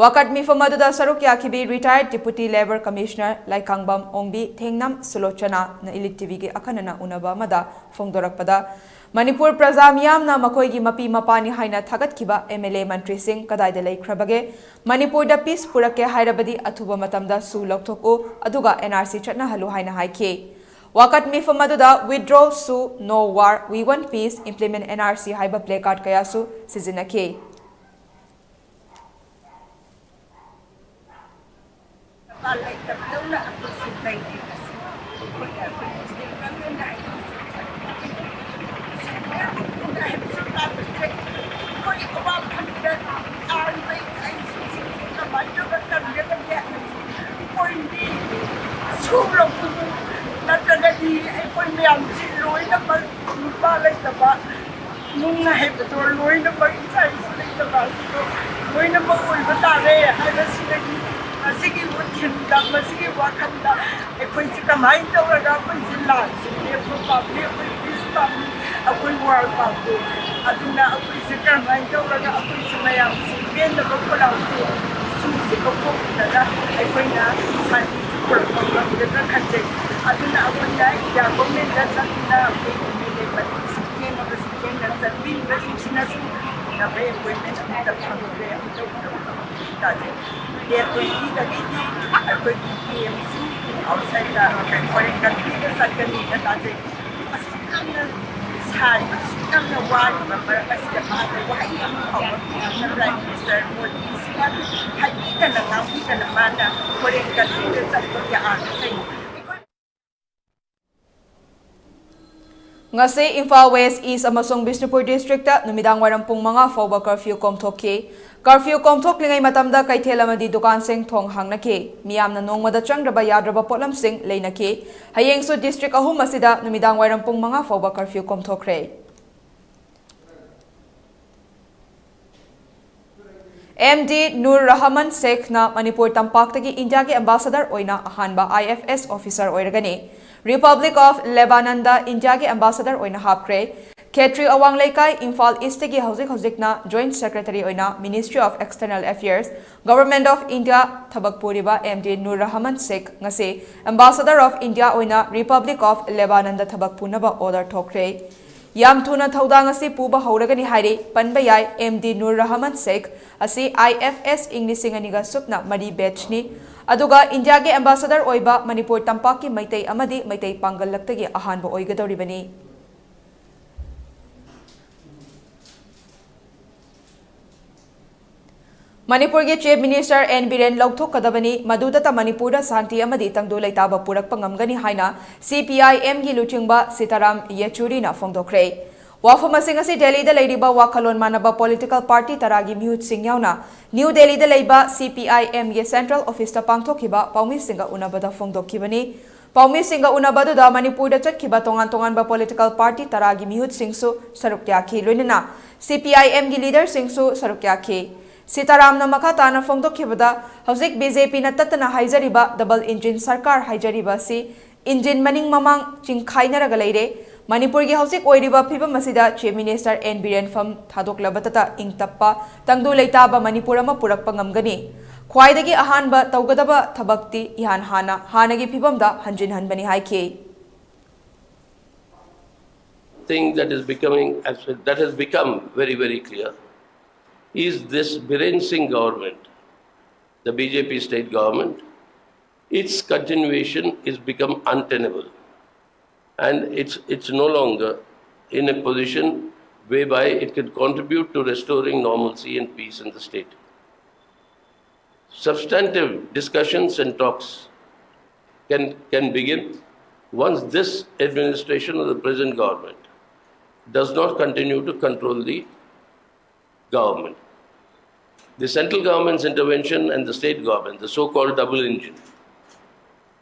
ꯋꯥꯀꯠ ꯃꯤꯐꯝ ꯑꯗꯨꯗ ꯁꯔꯨꯛ ꯌꯥꯈꯤꯕꯤ retired Deputy Labour Commissioner Laikangbam Ongbi Thengnam ꯁꯨꯂꯣꯆꯅꯥꯅ ꯏꯂꯤꯠ ꯇꯤꯚꯤꯒꯤ ꯑꯈꯟꯅꯅ ꯎꯅꯕ ꯑꯃꯗ ꯐꯣꯡꯗꯣꯔꯛꯄꯗ, ꯃꯅꯤꯄꯨꯔ ꯄ꯭ꯔꯖꯥ ꯃꯤꯌꯥꯝꯅ ꯃꯈꯣꯏꯒꯤ ꯃꯄꯤ ꯃꯄꯥꯅꯤ ꯍꯥꯏꯅ ꯊꯥꯒꯠꯈꯤꯕ MLA ꯃꯟꯇ꯭ꯔꯤꯁꯤꯡ ꯀꯗꯥꯏꯗ ꯂꯩꯈ꯭ꯔꯕꯒꯦ? ꯃꯅꯤꯄꯨꯔꯗ peace ꯄꯨꯔꯛꯀꯦ ꯍꯥꯏꯔꯕꯗꯤ ꯑꯊꯨꯕ ꯃꯇꯝꯗ ꯁꯨ ꯂꯧꯊꯣꯛꯎ, ꯑꯗꯨꯒ NRC ꯆꯠꯅꯍꯜꯂꯨ ꯍꯥꯏꯅ ꯍꯥꯏꯈꯤ꯫ ꯋꯥꯀꯠ ꯃꯤꯐꯝ ꯑꯗꯨꯗ Withdraw Sue, No War, We Want Peace, Implement NRC ꯍꯥꯏꯕ placard ꯀꯌꯥꯁꯨ ꯁꯤꯖꯤꯟꯅꯈꯤ꯫ ꯂꯩꯇꯕꯗꯧꯅ ꯑꯩꯈꯣꯏꯁꯨ ꯂꯩꯔꯤ꯫ ꯑꯩꯈꯣꯏ ꯑꯩꯈꯣꯏ ꯃꯨꯁꯂꯤꯝ ꯀꯥꯡꯂꯨꯞꯅ ꯑꯩꯈꯣꯏꯁꯨ ꯁꯦꯟꯗ꯭ꯔꯥ ꯃꯇꯨꯡꯗ ꯍꯥꯏꯕꯁꯨ ꯇꯥꯕꯤꯗ꯭ꯔꯦ꯫ ꯑꯩꯈꯣꯏ ꯑꯋꯥꯐꯝꯗ ꯇꯥꯔꯤꯕ ꯏꯆꯥ ꯏꯁꯨꯁꯤꯡꯁꯤ ꯀꯃꯥꯏꯅ ꯇꯧꯔꯒ ꯀꯟꯒꯗꯒꯦ ꯍꯥꯏꯕꯁꯤ ꯑꯩꯈꯣꯏꯗꯤ ꯁꯨꯔꯕꯨ ꯅꯠꯇ꯭ꯔꯒꯗꯤ ꯑꯩꯈꯣꯏ ꯃꯌꯥꯝꯁꯤ ꯂꯣꯏꯅꯃꯛ ꯅꯨꯄꯥ ꯂꯩꯇꯕ ꯏꯃꯨꯡ ꯍꯥꯏꯕꯗꯣ ꯂꯣꯏꯅꯃꯛ ꯏꯆꯥ ꯏꯁꯨ ꯂꯩꯇꯕ ꯑꯗꯨꯗꯣ ꯂꯣꯏꯅꯃꯛ ꯑꯣꯏꯕ ꯇꯥꯔꯦ ꯍꯥꯏꯕꯁꯤꯗꯒꯤ ꯃꯁꯤꯒꯤ ꯋꯥꯈꯜꯗ, ꯃꯁꯤꯒꯤ ꯋꯥꯈꯜꯗ ꯑꯩꯈꯣꯏꯁꯤ ꯀꯃꯥꯏꯅ ꯇꯧꯔꯒ ꯑꯩꯈꯣꯏꯁꯤ ꯂꯥꯟꯁꯤ ꯂꯦꯞꯄ ꯄꯥꯝꯃꯤ, ꯑꯩꯈꯣꯏ peace ꯄꯥꯝꯃꯤ, ꯑꯩꯈꯣꯏ war ꯄꯥꯝꯃꯤ꯫ ꯑꯗꯨꯅ ꯑꯩꯈꯣꯏꯁꯤ ꯀꯔꯝꯍꯥꯏꯅ ꯇꯧꯔꯒ ꯑꯩꯈꯣꯏꯁꯤ ꯃꯌꯥꯝꯁꯤ ꯄꯦꯟꯅꯕ ꯈꯣꯜꯂꯥꯎꯁꯤ ꯁꯨꯁꯤ ꯂꯧꯊꯣꯛꯄꯤꯔꯒ ꯑꯩꯈꯣꯏꯅ ꯁꯥꯟꯇꯤꯁꯤ ꯄꯨꯔꯛꯄ ꯉꯝꯒꯗ꯭ꯔꯥ ꯈꯟꯖꯩ꯫ ꯑꯗꯨꯅ ꯑꯩꯈꯣꯏꯅ India government ꯆꯠꯇꯨꯅ ꯑꯩꯈꯣꯏ MLA ꯃꯇꯤꯛꯁꯤ ꯊꯦꯡꯉꯕꯁꯨ ꯊꯦꯡꯅ ꯆꯠꯄꯤꯔꯤꯕꯁꯤꯡꯁꯤꯅꯁꯨ ꯅꯈꯣꯏ appointment ꯑꯃꯠꯇ ꯐꯪꯗ꯭ꯔꯦ꯫ ꯑꯃꯠꯇ ꯎꯗꯕ ꯇꯥꯖꯩ꯫ Date twenty ꯗꯒꯤꯗꯤ ꯑꯩꯈꯣꯏꯒꯤ PMC outside ꯗ, foreign country ꯗ ꯆꯠꯀꯅꯤꯅ ꯇꯥꯖꯩ꯫ ꯑꯁꯨꯛ ꯌꯥꯝꯅ ꯁꯥꯔꯤꯕ, ꯑꯁꯨꯛ ꯌꯥꯝꯅ ꯋꯥꯔꯤꯕ ꯃꯔꯛ ꯑꯁꯤꯗ ꯃꯥꯅ ꯋꯥꯍꯩ ꯑꯃ ꯐꯥꯎꯕ Prime Minister ꯃꯣꯗꯤꯁꯤꯅ ꯍꯥꯏꯕꯤꯗꯅ ꯉꯥꯡꯕꯤꯗꯅ ꯃꯥꯅ foreign country ꯗ ꯆꯠꯄꯒꯤ ꯑꯥꯔꯊ ꯀꯩꯅꯣ? ꯉꯁꯤ ꯏꯝꯐꯥꯜ West, East ꯑꯃꯁꯨꯡ ꯕꯤꯁꯅꯨꯄꯨꯔ district ꯇ ꯅꯨꯃꯤꯗꯥꯡ ꯋꯥꯏꯔꯝ ꯄꯨꯡ ꯃꯉꯥ ꯐꯥꯎꯕ curfew ꯀꯣꯝꯊꯣꯛꯈꯤ꯫ Curfew ꯀꯣꯝꯊꯣꯛꯂꯤꯉꯩ ꯃꯇꯝꯗ ꯀꯩꯊꯦꯜ ꯑꯃꯗꯤ ꯗꯨꯀꯥꯟꯁꯤꯡ ꯊꯣꯡ ꯍꯥꯡꯅꯈꯤ꯫ ꯃꯤꯌꯥꯝꯅ ꯅꯣꯡꯃꯗ ꯆꯪꯗ꯭ꯔꯕ ꯌꯥꯗ꯭ꯔꯕ ꯄꯣꯠꯂꯝꯁꯤꯡ ꯂꯩꯅꯈꯤ꯫ ꯍꯌꯦꯡꯁꯨ district ꯑꯍꯨꯝ ꯑꯁꯤꯗ ꯅꯨꯃꯤꯗꯥꯡ ꯋꯥꯏꯔꯝ ꯄꯨꯡ ꯃꯉꯥ ꯐꯥꯎꯕ curfew ꯀꯣꯝꯊꯣꯛꯈ꯭ꯔꯦ꯫ ꯑꯦꯝ ꯗꯤ ꯅꯨꯔ ꯔꯍꯃꯟ ꯁꯦꯈꯅ ꯃꯅꯤꯄꯨꯔ ꯇꯝꯄꯥꯛꯇꯒꯤ ꯏꯟꯗꯤꯌꯥꯒꯤ ꯑꯦꯝꯕꯥꯁꯥꯗꯔ ꯑꯣꯏꯅ ꯑꯍꯥꯟꯕ IFS officer ꯑꯣꯏꯔꯒꯅꯤ꯫ Republic of Lebanonꯗ ꯏꯟꯗꯤꯌꯥꯒꯤ ꯑꯦꯝꯕꯥꯁꯥꯗꯔ ꯑꯣꯏꯅ ꯍꯥꯞꯈ꯭ꯔꯦ꯫ ꯈꯦꯇ꯭ꯔꯤ ꯑꯋꯥꯡ ꯂꯩꯀꯥꯏ, ꯏꯝꯐꯥꯜ ꯏꯁꯇꯒꯤ ꯍꯧꯖꯤꯛ ꯍꯧꯖꯤꯛꯅ Joint Secretary ꯑꯣꯏꯅ Ministry of External Affairs, Government of India ꯊꯕꯛ ꯄꯨꯔꯤꯕ ꯑꯦꯝ ꯗꯤ ꯅꯨꯔ ꯔꯍꯃꯟ ꯁꯦꯈ ꯉꯁꯤ Ambassador of India ꯑꯣꯏꯅ Republic of Lebanonꯗ ꯊꯕꯛ ꯄꯨꯅꯕ order ꯊꯣꯛꯈ꯭ꯔꯦ꯫ ꯌꯥꯝ ꯊꯨꯅ ꯊꯧꯗꯥꯡ ꯑꯁꯤ ꯄꯨꯕ ꯍꯧꯔꯒꯅꯤ ꯍꯥꯏꯔꯤ꯫ ꯄꯟꯕ ꯌꯥꯏ, ꯑꯦꯝ ꯗꯤ ꯅꯨꯔ ꯔꯍꯃꯟ ꯁꯦꯈ ꯑꯁꯤ IFS ꯏꯪ ꯂꯤꯁꯤꯡ ꯑꯅꯤꯒ ꯁꯨꯞꯅ ꯃꯔꯤ batchꯅꯤ꯫ ꯑꯗꯨꯒ ꯏꯟꯗꯤꯌꯥꯒꯤ ꯑꯦꯝꯕꯥꯁꯥꯗꯔ ꯑꯣꯏꯕ ꯃꯅꯤꯄꯨꯔ ꯇꯝꯄꯥꯛꯀꯤ ꯃꯩꯇꯩ ꯑꯃꯗꯤ ꯃꯩꯇꯩ ꯄꯥꯡꯒꯜꯂꯛꯇꯒꯤ ꯑꯍꯥꯟꯕ ꯑꯣꯏꯒꯗꯧꯔꯤꯕꯅꯤ꯫ ꯃꯅꯤꯄꯨꯔꯒꯤ Chief Minister ꯑꯦꯟ ꯕꯤꯔꯦꯟ ꯂꯧꯊꯣꯛꯀꯗꯕꯅꯤ, ꯃꯗꯨꯗꯇ ꯃꯅꯤꯄꯨꯔꯗ ꯁꯥꯟꯇꯤ ꯑꯃꯗꯤ ꯇꯪꯗꯨ ꯂꯩꯇꯥꯕ ꯄꯨꯔꯛꯄ ꯉꯝꯒꯅꯤ ꯍꯥꯏꯅ CPIMꯒꯤ ꯂꯨꯆꯤꯡꯕ ꯁꯤꯇꯥꯔꯥꯝ ꯌꯦꯆꯨꯔꯤꯅ ꯐꯣꯡꯗꯣꯛꯈ꯭ꯔꯦ꯫ ꯋꯥꯐꯝ ꯑꯁꯤ ꯉꯁꯤ ꯗꯦꯜꯂꯤꯗ ꯂꯩꯔꯤꯕ ꯋꯥꯈꯜꯂꯣꯟ ꯃꯥꯟꯅꯕ political party ꯇꯔꯥꯒꯤ ꯃꯤꯍꯨꯠꯁꯤꯡ ꯌꯥꯎꯅ ꯅ꯭ꯌꯨ ꯗꯦꯜꯂꯤꯗ ꯂꯩꯕ CPIMꯒꯤ central officeꯇ ꯄꯥꯡꯊꯣꯛꯈꯤꯕ ꯄꯥꯎꯃꯤꯁꯤꯡꯒ ꯎꯅꯕꯗ ꯐꯣꯡꯗꯣꯛꯈꯤꯕꯅꯤ꯫ ꯄꯥꯎꯃꯤꯁꯤꯡꯒ ꯎꯅꯕ ꯑꯗꯨꯗ ꯃꯅꯤꯄꯨꯔꯗ ꯆꯠꯈꯤꯕ ꯇꯣꯉꯥꯟ ꯇꯣꯉꯥꯟꯕ political party ꯇꯔꯥꯒꯤ ꯃꯤꯍꯨꯠꯁꯤꯡꯁꯨ ꯁꯔꯨꯛ ꯌꯥꯈꯤ, ꯂꯣꯏꯅꯅ CPIMꯒꯤ leaderꯁꯤꯡꯁꯨ ꯁꯔꯨꯛ ꯌꯥꯈꯤ꯫ ꯁꯤꯇꯥꯔꯥꯝꯅ ꯃꯈꯥ ꯇꯥꯅ ꯐꯣꯡꯗꯣꯛꯈꯤꯕꯗ, ꯍꯧꯖꯤꯛ BJPꯅ ꯇꯠꯇꯅ ꯍꯥꯏꯖꯔꯤꯕ double engine ꯁꯔꯀꯥꯔ ꯍꯥꯏꯖꯔꯤꯕ ꯑꯁꯤ engine ꯃꯅꯤꯡ ꯃꯃꯥꯡ ꯆꯤꯡꯈꯥꯏꯅꯔꯒ ꯂꯩꯔꯦ꯫ ꯃꯅꯤꯄꯨꯔꯒꯤ ꯍꯧꯖꯤꯛ ꯑꯣꯏꯔꯤꯕ ꯐꯤꯕꯝ ꯑꯁꯤꯗ Chief Minister ꯑꯦꯟ ꯕꯤꯔꯦꯟ ꯐꯝ ꯊꯥꯗꯣꯛꯂꯕꯇꯇ ꯏꯪ ꯇꯞꯄ, ꯇꯪꯗꯨ ꯂꯩꯇꯥꯕ ꯃꯅꯤꯄꯨꯔ ꯑꯃ ꯄꯨꯔꯛꯄ ꯉꯝꯒꯅꯤ꯫ ꯈ꯭ꯋꯥꯏꯗꯒꯤ ꯑꯍꯥꯟꯕ ꯇꯧꯒꯗꯕ ꯊꯕꯛꯇꯤ ꯏꯍꯥꯟ ꯍꯥꯟꯅ ꯍꯥꯟꯅꯒꯤ ꯐꯤꯕꯝꯗ ꯍꯟꯖꯤꯟꯍꯟꯕꯅꯤ ꯍꯥꯏꯈꯤ꯫ Thing that is becoming, that has become very, very clear is this Biren Singh government, the BJP state government, its continuation is become untenable, and it's, it's no longer in a position whereby it can contribute to restoring normalcy and peace in the state. Substantive discussions and talks can, can begin once this administration or the present government does not continue to control the government. The central government's intervention and the state government, the so-called double engine,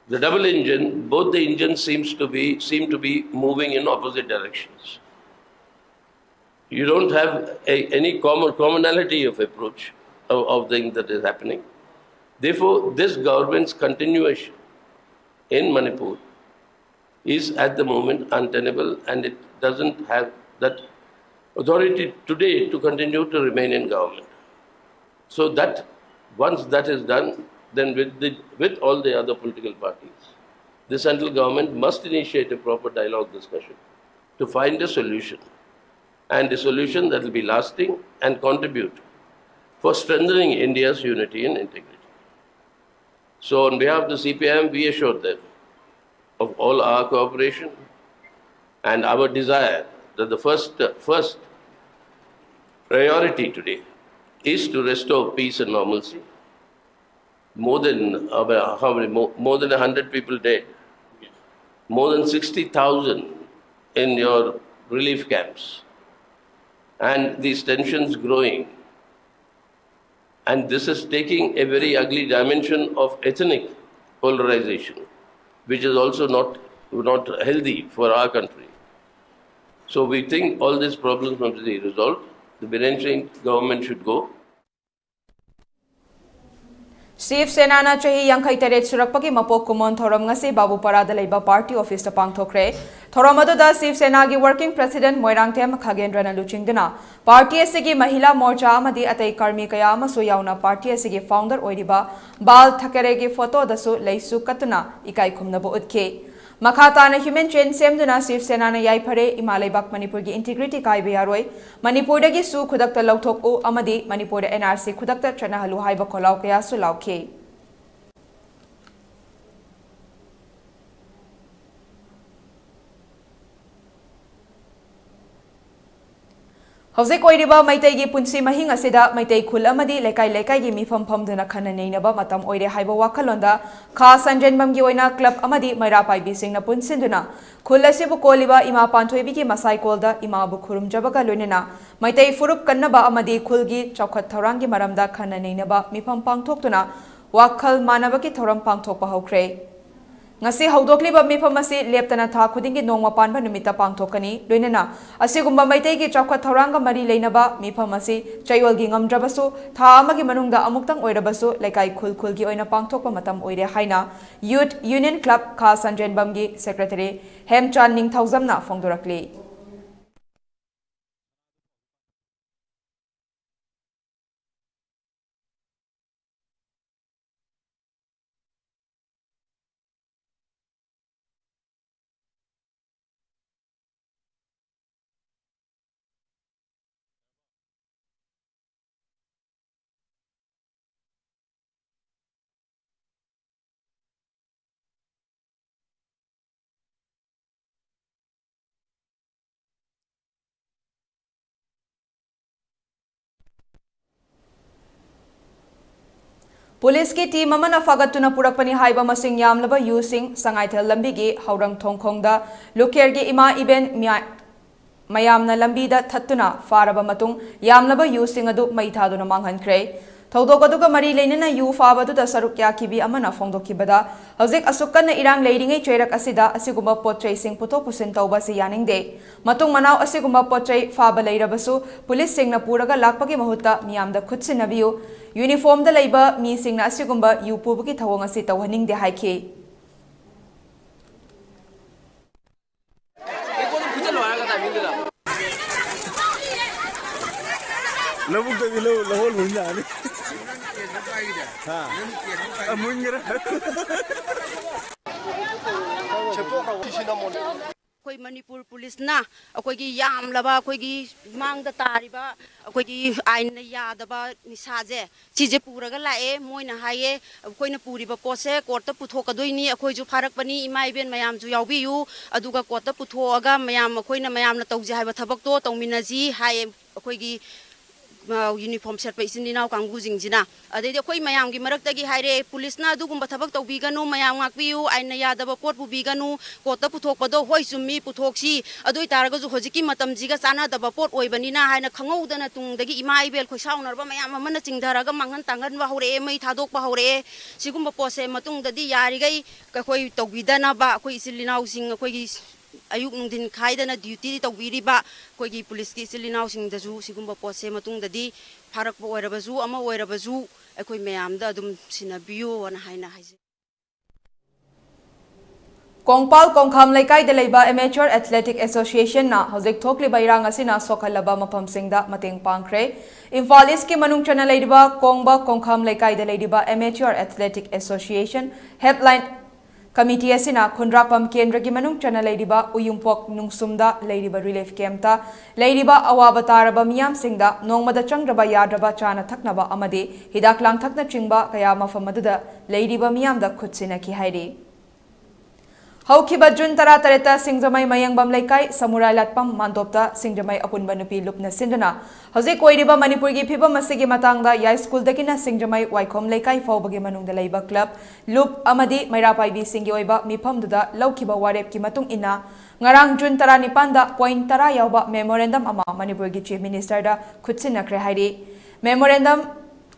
the double engine, both the engines seems to be, seem to be moving in opposite directions. You don't have a, any common, commonality of approach. of, of things that is happening. Therefore, this government's continuation in Manipur is at the moment untenable, and it doesn't have that authority today to continue to remain in government. So that, once that is done, then with the, with all the other political parties, the central government must initiate a proper dialogue discussion to find a solution, and a solution that will be lasting and contribute for strengthening India's unity and integrity. So on behalf of the C P I M, we assure them of all our cooperation and our desire that the first, first priority today is to restore peace and normalcy. More than, uh, how many, more, more than a hundred people dead, more than sixty thousand in your relief camps, and these tensions growing. And this is taking a very ugly dimension of ethnic polarization, which is also not, not healthy for our country. So we think all these problems must be resolved. The Biren Singh government should go. ꯁꯤꯕ ꯁꯦꯅꯥꯅ ꯆꯍꯤ ꯌꯥꯡꯈꯩ ꯇꯔꯦꯠ ꯁꯨꯔꯛꯄꯒꯤ ꯃꯄꯣꯛ ꯀꯨꯝꯑꯣꯟ ꯊꯧꯔꯝ ꯉꯁꯤ ꯕꯥꯕꯨꯄꯥꯔꯥꯗ ꯂꯩꯕ party ꯑꯣꯐꯤꯁꯇ ꯄꯥꯡꯊꯣꯛꯈ꯭ꯔꯦ꯫ ꯊꯧꯔꯝ ꯑꯗꯨꯗ ꯁꯤꯕ ꯁꯦꯅꯥꯒꯤ ꯋꯥꯔꯀꯤꯡ ꯄ꯭ꯔꯦꯁꯤꯗꯦꯟꯠ ꯃꯣꯏꯔꯥꯡꯊꯦꯝ ꯈꯥꯒꯦꯟꯗ꯭ꯔꯅ ꯂꯨꯆꯤꯡꯗꯨꯅ ꯄꯥꯔꯇꯤ ꯑꯁꯤꯒꯤ ꯃꯍꯤꯂꯥ ꯃꯣꯔꯆꯥ ꯑꯃꯗꯤ ꯑꯇꯩ ꯀꯔꯃꯤ ꯀꯌꯥ ꯑꯃꯁꯨ ꯌꯥꯎꯅ ꯄꯥꯔꯇꯤ ꯑꯁꯤꯒꯤ ꯐꯥꯎꯟꯗꯔ ꯑꯣꯏꯔꯤꯕ ꯕꯥꯜ ꯊꯥꯀꯔꯦꯒꯤ ꯐꯣꯇꯣꯗꯁꯨ ꯂꯩꯁꯨ ꯀꯠꯇꯨꯅ ꯏꯀꯥꯏ ꯈꯨꯝꯅꯕ ꯎꯠꯈꯤ꯫ ꯃꯈꯥ ꯇꯥꯅ ꯍ꯭ꯌꯨꯃꯦꯟ ꯆꯦꯟ ꯁꯦꯝꯗꯨꯅ ꯁꯤꯕ ꯁꯦꯅꯥꯅ ꯌꯥꯏꯐꯔꯦ, ꯏꯃꯥ ꯂꯩꯕꯥꯛ ꯃꯅꯤꯄꯨꯔꯒꯤ ꯏꯟꯇꯤꯒ꯭ꯔꯤꯇꯤ ꯀꯥꯏꯕ ꯌꯥꯔꯣꯏ, ꯃꯅꯤꯄꯨꯔꯗꯒꯤ ꯁꯨ ꯈꯨꯗꯛꯇ ꯂꯧꯊꯣꯛꯎ ꯑꯃꯗꯤ ꯃꯅꯤꯄꯨꯔꯗ ꯑꯦꯟ ꯑꯥꯔ ꯁꯤ ꯈꯨꯗꯛꯇ ꯆꯠꯅꯍꯜꯂꯨ ꯍꯥꯏꯕ ꯈꯣꯜꯂꯥꯎ ꯀꯌꯥꯁꯨ ꯂꯥꯎꯈꯤ꯫ ꯍꯧꯖꯤꯛ ꯑꯣꯏꯔꯤꯕ ꯃꯩꯇꯩꯒꯤ ꯄꯨꯟꯁꯤ ꯃꯍꯤꯡ ꯑꯁꯤꯗ ꯃꯩꯇꯩ ꯈꯨꯜ ꯑꯃꯗꯤ ꯂꯩꯀꯥꯏ ꯂꯩꯀꯥꯏꯒꯤ ꯃꯤꯐꯝ ꯐꯝꯗꯨꯅ ꯈꯟꯅ ꯅꯩꯅꯕ ꯃꯇꯝ ꯑꯣꯏꯔꯦ ꯍꯥꯏꯕ ꯋꯥꯈꯜꯂꯣꯟꯗ ꯈꯥ ꯁꯟꯖꯦꯟꯕꯝꯒꯤ ꯑꯣꯏꯅ ꯀ꯭ꯂꯕ ꯑꯃꯗꯤ ꯃꯩꯔꯥ ꯄꯥꯏꯕꯤꯁꯤꯡꯅ ꯄꯨꯟꯁꯤꯟꯗꯨꯅ ꯈꯨꯜ ꯑꯁꯤꯕꯨ ꯀꯣꯜꯂꯤꯕ ꯏꯃꯥ ꯄꯥꯟꯊꯣꯏꯕꯤꯒꯤ ꯃꯁꯥꯏꯀꯣꯜꯗ ꯏꯃꯥꯕꯨ ꯈꯨꯔꯨꯝꯖꯕꯒ ꯂꯣꯏꯅꯅ ꯃꯩꯇꯩ ꯐꯨꯔꯨꯞ ꯀꯟꯅꯕ ꯑꯃꯗꯤ ꯈꯨꯜꯒꯤ ꯆꯥꯎꯈꯠ ꯊꯧꯔꯥꯡꯒꯤ ꯃꯔꯝꯗ ꯈꯟꯅ ꯅꯩꯅꯕ ꯃꯤꯐꯝ ꯄꯥꯡꯊꯣꯛꯇꯨꯅ ꯋꯥꯈꯜ ꯃꯥꯟꯅꯕꯒꯤ ꯊꯧꯔꯝ ꯄꯥꯡꯊꯣꯛꯄ ꯍꯧꯈ꯭ꯔꯦ꯫ ꯉꯁꯤ ꯍꯧꯗꯣꯛꯂꯤꯕ ꯃꯤꯐꯝ ꯑꯁꯤ ꯂꯦꯞꯇꯅ ꯊꯥ ꯈꯨꯗꯤꯡꯒꯤ ꯅꯣꯡꯃ ꯄꯥꯟꯕ ꯅꯨꯃꯤꯠꯇ ꯄꯥꯡꯊꯣꯛꯀꯅꯤ꯫ ꯂꯣꯏꯅꯅ ꯑꯁꯤꯒꯨꯝꯕ ꯃꯩꯇꯩꯒꯤ ꯆꯥꯎꯈꯠ ꯊꯧꯔꯥꯡꯒ ꯃꯔꯤ ꯂꯩꯅꯕ ꯃꯤꯐꯝ ꯑꯁꯤ ꯆꯌꯣꯜꯒꯤ ꯉꯝꯗ꯭ꯔꯕꯁꯨ ꯊꯥ ꯑꯃꯒꯤ ꯃꯅꯨꯡꯗ ꯑꯃꯨꯛꯇꯪ ꯑꯣꯏꯔꯕꯁꯨ ꯂꯩꯀꯥꯏ ꯈꯨꯜ ꯈꯨꯜꯒꯤ ꯑꯣꯏꯅ ꯄꯥꯡꯊꯣꯛꯄ ꯃꯇꯝ ꯑꯣꯏꯔꯦ ꯍꯥꯏꯅ Youth Union Club ꯈꯥ ꯁꯟꯖꯦꯟꯕꯝꯒꯤ Secretary ꯍꯦꯝꯆꯥꯟ ꯅꯤꯡꯊꯧꯖꯝꯅ ꯐꯣꯡꯗꯣꯔꯛꯂꯤ꯫ ꯄꯨꯂꯤꯁꯀꯤ ꯇꯤꯝ ꯑꯃꯅ ꯐꯥꯒꯠꯇꯨꯅ ꯄꯨꯔꯛꯄꯅꯤ ꯍꯥꯏꯕ ꯃꯁꯤꯡ ꯌꯥꯝꯂꯕ ꯌꯨꯁꯤꯡ ꯁꯉꯥꯏꯊꯦꯜ ꯂꯝꯕꯤꯒꯤ ꯍꯧꯔꯪ ꯊꯣꯡꯈꯣꯡꯗ ꯂꯨꯈꯦꯔꯒꯤ ꯏꯃꯥ ꯏꯕꯦꯟ ꯃꯤꯌꯥ-, ꯃꯌꯥꯝꯅ ꯂꯝꯕꯤꯗ ꯊꯠꯇꯨꯅ ꯐꯥꯔꯕ ꯃꯇꯨꯡ ꯌꯥꯝꯂꯕ ꯌꯨꯁꯤꯡ ꯑꯗꯨ ꯃꯩ ꯊꯥꯗꯨꯅ ꯃꯥꯡꯍꯟꯈ꯭ꯔꯦ꯫ ꯊꯧꯗꯣꯛ ꯑꯗꯨꯒ ꯃꯔꯤ ꯂꯩꯅꯅ ꯌꯨ ꯐꯥꯕ ꯑꯗꯨꯗ ꯁꯔꯨꯛ ꯌꯥꯈꯤꯕꯤ ꯑꯃꯅ ꯐꯣꯡꯗꯣꯛꯈꯤꯕꯗ, ꯍꯧꯖꯤꯛ ꯑꯁꯨꯛ ꯀꯟꯅ ꯏꯔꯥꯡ ꯂꯩꯔꯤꯉꯩ ꯆꯩꯔꯛ ꯑꯁꯤꯗ ꯑꯁꯤꯒꯨꯝꯕ ꯄꯣꯠ ꯆꯩꯁꯤꯡ ꯄꯨꯊꯣꯛ ꯄꯨꯁꯤꯟ ꯇꯧꯕ ꯑꯁꯤ ꯌꯥꯅꯤꯡꯗꯦ꯫ ꯃꯇꯨꯡ ꯃꯅꯥꯎ ꯑꯁꯤꯒꯨꯝꯕ ꯄꯣꯠ ꯆꯩ ꯐꯥꯕ ꯂꯩꯔꯕꯁꯨ ꯄꯨꯂꯤꯁꯁꯤꯡꯅ ꯄꯨꯔꯒ ꯂꯥꯛꯄꯒꯤ ꯃꯍꯨꯠꯇ ꯃꯤꯌꯥꯝꯗ ꯈꯨꯠꯁꯤꯟꯅꯕꯤꯌꯨ꯫ ꯌꯨꯅꯤꯐꯣꯔꯝꯗ ꯂꯩꯕ ꯃꯤꯁꯤꯡꯅ ꯑꯁꯤꯒꯨꯝꯕ ꯌꯨ ꯄꯨꯕꯒꯤ ꯊꯧꯑꯣꯡ ꯑꯁꯤ ꯇꯧꯍꯟꯅꯤꯡꯗꯦ ꯍꯥꯏꯈꯤ꯫ ꯂꯧꯕꯨꯛꯇꯒꯤ ꯂꯧ, ꯂꯧꯍꯣꯜ ꯍꯨꯟ ꯌꯥꯅꯤ꯫ ꯍꯥ? ꯑ, ꯃꯨꯟꯒꯔꯦ꯫ ꯑꯩꯈꯣꯏ ꯃꯅꯤꯄꯨꯔ ꯄꯨꯂꯤꯁꯅ ꯑꯩꯈꯣꯏꯒꯤ ꯌꯥꯝꯂꯕ, ꯑꯩꯈꯣꯏꯒꯤ ꯃꯥꯡꯗ ꯇꯥꯔꯤꯕ, ꯑꯩꯈꯣꯏꯒꯤ ꯑꯥꯏꯟꯅ ꯌꯥꯗꯕ ꯅꯤꯁꯥꯁꯦ, ꯁꯤꯁꯦ ꯄꯨꯔꯒ ꯂꯥꯛꯑꯦ꯫ ꯃꯣꯏꯅ ꯍꯥꯏꯌꯦ, "ꯑꯩꯈꯣꯏꯅ ꯄꯨꯔꯤꯕ ꯄꯣꯠꯁꯦ ꯀꯣꯔꯠꯇ ꯄꯨꯊꯣꯛꯀꯗꯣꯏꯅꯤ, ꯑꯩꯈꯣꯏꯁꯨ ꯐꯥꯔꯛꯄꯅꯤ, ꯏꯃꯥ ꯏꯕꯦꯟ ꯃꯌꯥꯝꯁꯨ ꯌꯥꯎꯕꯤꯌꯨ, ꯑꯗꯨꯒ ꯀꯣꯔꯠꯇ ꯄꯨꯊꯣꯛꯑꯒ ꯃꯌꯥꯝ, ꯑꯩꯈꯣꯏꯅ ꯃꯌꯥꯝꯅ ꯇꯧꯖꯦ ꯍꯥꯏꯕ ꯊꯕꯛꯇꯣ ꯇꯧꯃꯤꯟꯅꯁꯤ" ꯍꯥꯏꯌꯦ꯫ ꯑꯩꯈꯣꯏꯒꯤ ꯌꯨꯅꯤꯐꯣꯔꯝ ꯁꯦꯠꯄ ꯏꯆꯤꯟ ꯏꯅꯥꯎ ꯀꯥꯡꯕꯨꯁꯤꯡꯁꯤꯅ꯫ ꯑꯗꯩꯗꯤ ꯑꯩꯈꯣꯏ ꯃꯌꯥꯝꯒꯤ ꯃꯔꯛꯇꯒꯤ ꯍꯥꯏꯔꯦ, ꯄꯨꯂꯤꯁꯅ ꯑꯗꯨꯒꯨꯝꯕ ꯊꯕꯛ ꯇꯧꯕꯤꯒꯅꯨ, ꯃꯌꯥꯝ ꯉꯥꯛꯄꯤꯌꯨ, ꯑꯥꯏꯟꯅ ꯌꯥꯗꯕ ꯄꯣꯠ ꯄꯨꯕꯤꯒꯅꯨ, ꯀꯣꯔꯠꯇ ꯄꯨꯊꯣꯛꯄꯗꯣ ꯍꯣꯏ ꯆꯨꯝꯃꯤ ꯄꯨꯊꯣꯛꯁꯤ, ꯑꯗꯨ ꯑꯣꯏꯇꯥꯔꯒꯁꯨ ꯍꯧꯖꯤꯛꯀꯤ ꯃꯇꯝꯁꯤꯒ ꯆꯥꯟꯅꯗꯕ ꯄꯣꯠ ꯑꯣꯏꯕꯅꯤꯅ ꯍꯥꯏꯅ ꯈꯪꯍꯧꯗꯅ ꯇꯨꯡꯗꯒꯤ ꯏꯃꯥ ꯏꯕꯦꯜ ꯈꯣꯏꯁꯥꯎꯅꯔꯕ ꯃꯌꯥꯝ ꯑꯃꯅ ꯆꯤꯡꯊꯔꯒ ꯃꯥꯡꯍꯟ ꯇꯥꯡꯍꯟꯕ ꯍꯧꯔꯛꯑꯦ, ꯃꯩ ꯊꯥꯗꯣꯛꯄ ꯍꯧꯔꯛꯑꯦ꯫ ꯁꯤꯒꯨꯝꯕ ꯄꯣꯠꯁꯦ ꯃꯇꯨꯡꯗꯗꯤ ꯌꯥꯔꯤꯈꯩ ꯑꯩꯈꯣꯏ ꯇꯧꯕꯤꯗꯅꯕ ꯑꯩꯈꯣꯏ ꯏꯆꯤꯜ ꯏꯅꯥꯎꯁꯤꯡ ꯑꯩꯈꯣꯏꯒꯤ ꯑꯌꯨꯛ ꯅꯨꯡꯊꯤꯟ ꯈꯥꯏꯗꯅ ꯗ꯭ꯌꯨꯇꯤ ꯇꯧꯕꯤꯔꯤꯕ ꯑꯩꯈꯣꯏꯒꯤ ꯄꯨꯂꯤꯁꯀꯤ ꯏꯆꯤꯜ ꯏꯅꯥꯎꯁꯤꯡꯗꯁꯨ ꯁꯤꯒꯨꯝꯕ ꯄꯣꯠꯁꯦ ꯃꯇꯨꯡꯗꯗꯤ ꯐꯥꯔꯛꯄ ꯑꯣꯏꯔꯕꯁꯨ ꯑꯃ ꯑꯣꯏꯔꯕꯁꯨ ꯑꯩꯈꯣꯏ ꯃꯌꯥꯝꯗ ꯑꯗꯨꯝ ꯁꯤꯟꯅꯕꯤꯌꯣꯅ ꯍꯥꯏꯅ ꯍꯥꯏꯖꯩ꯫ ꯀꯣꯡꯄꯥꯜ ꯀꯣꯡꯈꯥꯝ ꯂꯩꯀꯥꯏꯗ ꯂꯩꯕ Amateur Athletic Association ꯅ ꯍꯧꯖꯤꯛ ꯊꯣꯛꯂꯤꯕ ꯏꯔꯥꯡ ꯑꯁꯤꯅ ꯁꯣꯛꯍꯜꯂꯕ ꯃꯐꯝꯁꯤꯡꯗ ꯃꯇꯦꯡ ꯄꯥꯡꯈ꯭ꯔꯦ꯫ ꯏꯝꯐꯥꯜ ꯏꯁꯀꯤ ꯃꯅꯨꯡ ꯆꯟꯅ ꯂꯩꯔꯤꯕ ꯀꯣꯡꯕ ꯀꯣꯡꯈꯥꯝ ꯂꯩꯀꯥꯏꯗ ꯂꯩꯔꯤꯕ Amateur Athletic Association Helpline Committee ꯑꯁꯤꯅ ꯈꯨꯟꯗ꯭ꯔꯥꯛꯄꯝ ꯀꯦꯟꯗ꯭ꯔꯒꯤ ꯃꯅꯨꯡ ꯆꯟꯅ ꯂꯩꯔꯤꯕ ꯎꯌꯨꯝꯄꯣꯛ ꯅꯨꯡꯁꯨꯝꯗ ꯂꯩꯔꯤꯕ relief camp ꯇ ꯂꯩꯔꯤꯕ ꯑꯋꯥꯕ ꯇꯥꯔꯕ ꯃꯤꯌꯥꯝꯁꯤꯡꯗ ꯅꯣꯡꯃꯗ ꯆꯪꯗ꯭ꯔꯕ ꯌꯥꯗ꯭ꯔꯕ ꯆꯥꯅ ꯊꯛꯅꯕ ꯑꯃꯗꯤ ꯍꯤꯗꯥꯛ ꯂꯥꯡꯊꯛꯅꯆꯤꯡꯕ ꯀꯌꯥ ꯃꯐꯝ ꯑꯗꯨꯗ ꯂꯩꯔꯤꯕ ꯃꯤꯌꯥꯝꯗ ꯈꯨꯠꯁꯤꯟꯅꯈꯤ ꯍꯥꯏꯔꯤ꯫ ꯍꯧꯈꯤꯕ ꯖꯨꯟ ꯇꯔꯥꯇꯔꯦꯠꯇ ꯁꯤꯡꯖꯃꯩ ꯃꯌꯦꯡꯕꯝ ꯂꯩꯀꯥꯏ ꯁꯃꯨꯔꯥꯏ ꯂꯥꯠꯄꯝ ꯃꯥꯟꯗꯣꯞꯇ ꯁꯤꯡꯖꯃꯩ ꯑꯄꯨꯟꯕ ꯅꯨꯄꯤ ꯂꯨꯞꯅ ꯁꯤꯟꯗꯨꯅ ꯍꯧꯖꯤꯛ ꯑꯣꯏꯔꯤꯕ ꯃꯅꯤꯄꯨꯔꯒꯤ ꯐꯤꯕꯝ ꯑꯁꯤꯒꯤ ꯃꯇꯥꯡꯗ ꯌꯥꯏꯁ꯭ꯀꯨꯜꯗꯒꯤꯅ ꯁꯤꯡꯖꯃꯩ ꯋꯥꯏꯈꯣꯝ ꯂꯩꯀꯥꯏ ꯐꯥꯎꯕꯒꯤ ꯃꯅꯨꯡꯗ ꯂꯩꯕ club, ꯂꯨꯞ ꯑꯃꯗꯤ ꯃꯩꯔꯥ ꯄꯥꯏꯕꯤꯁꯤꯡꯒꯤ ꯑꯣꯏꯕ ꯃꯤꯐꯝꯗꯨꯗ ꯂꯧꯈꯤꯕ ꯋꯥꯔꯦꯞꯀꯤ ꯃꯇꯨꯡ ꯏꯟꯅ ꯉꯔꯥꯡ ꯖꯨꯟ ꯇꯔꯥꯅꯤꯄꯥꯟꯗ point ꯇꯔꯥ ꯌꯥꯎꯕ memorandum ꯑꯃ ꯃꯅꯤꯄꯨꯔꯒꯤ Chief Minister ꯗ ꯈꯨꯠꯁꯤꯟꯅꯈ꯭ꯔꯦ ꯍꯥꯏꯔꯤ꯫ Memorandum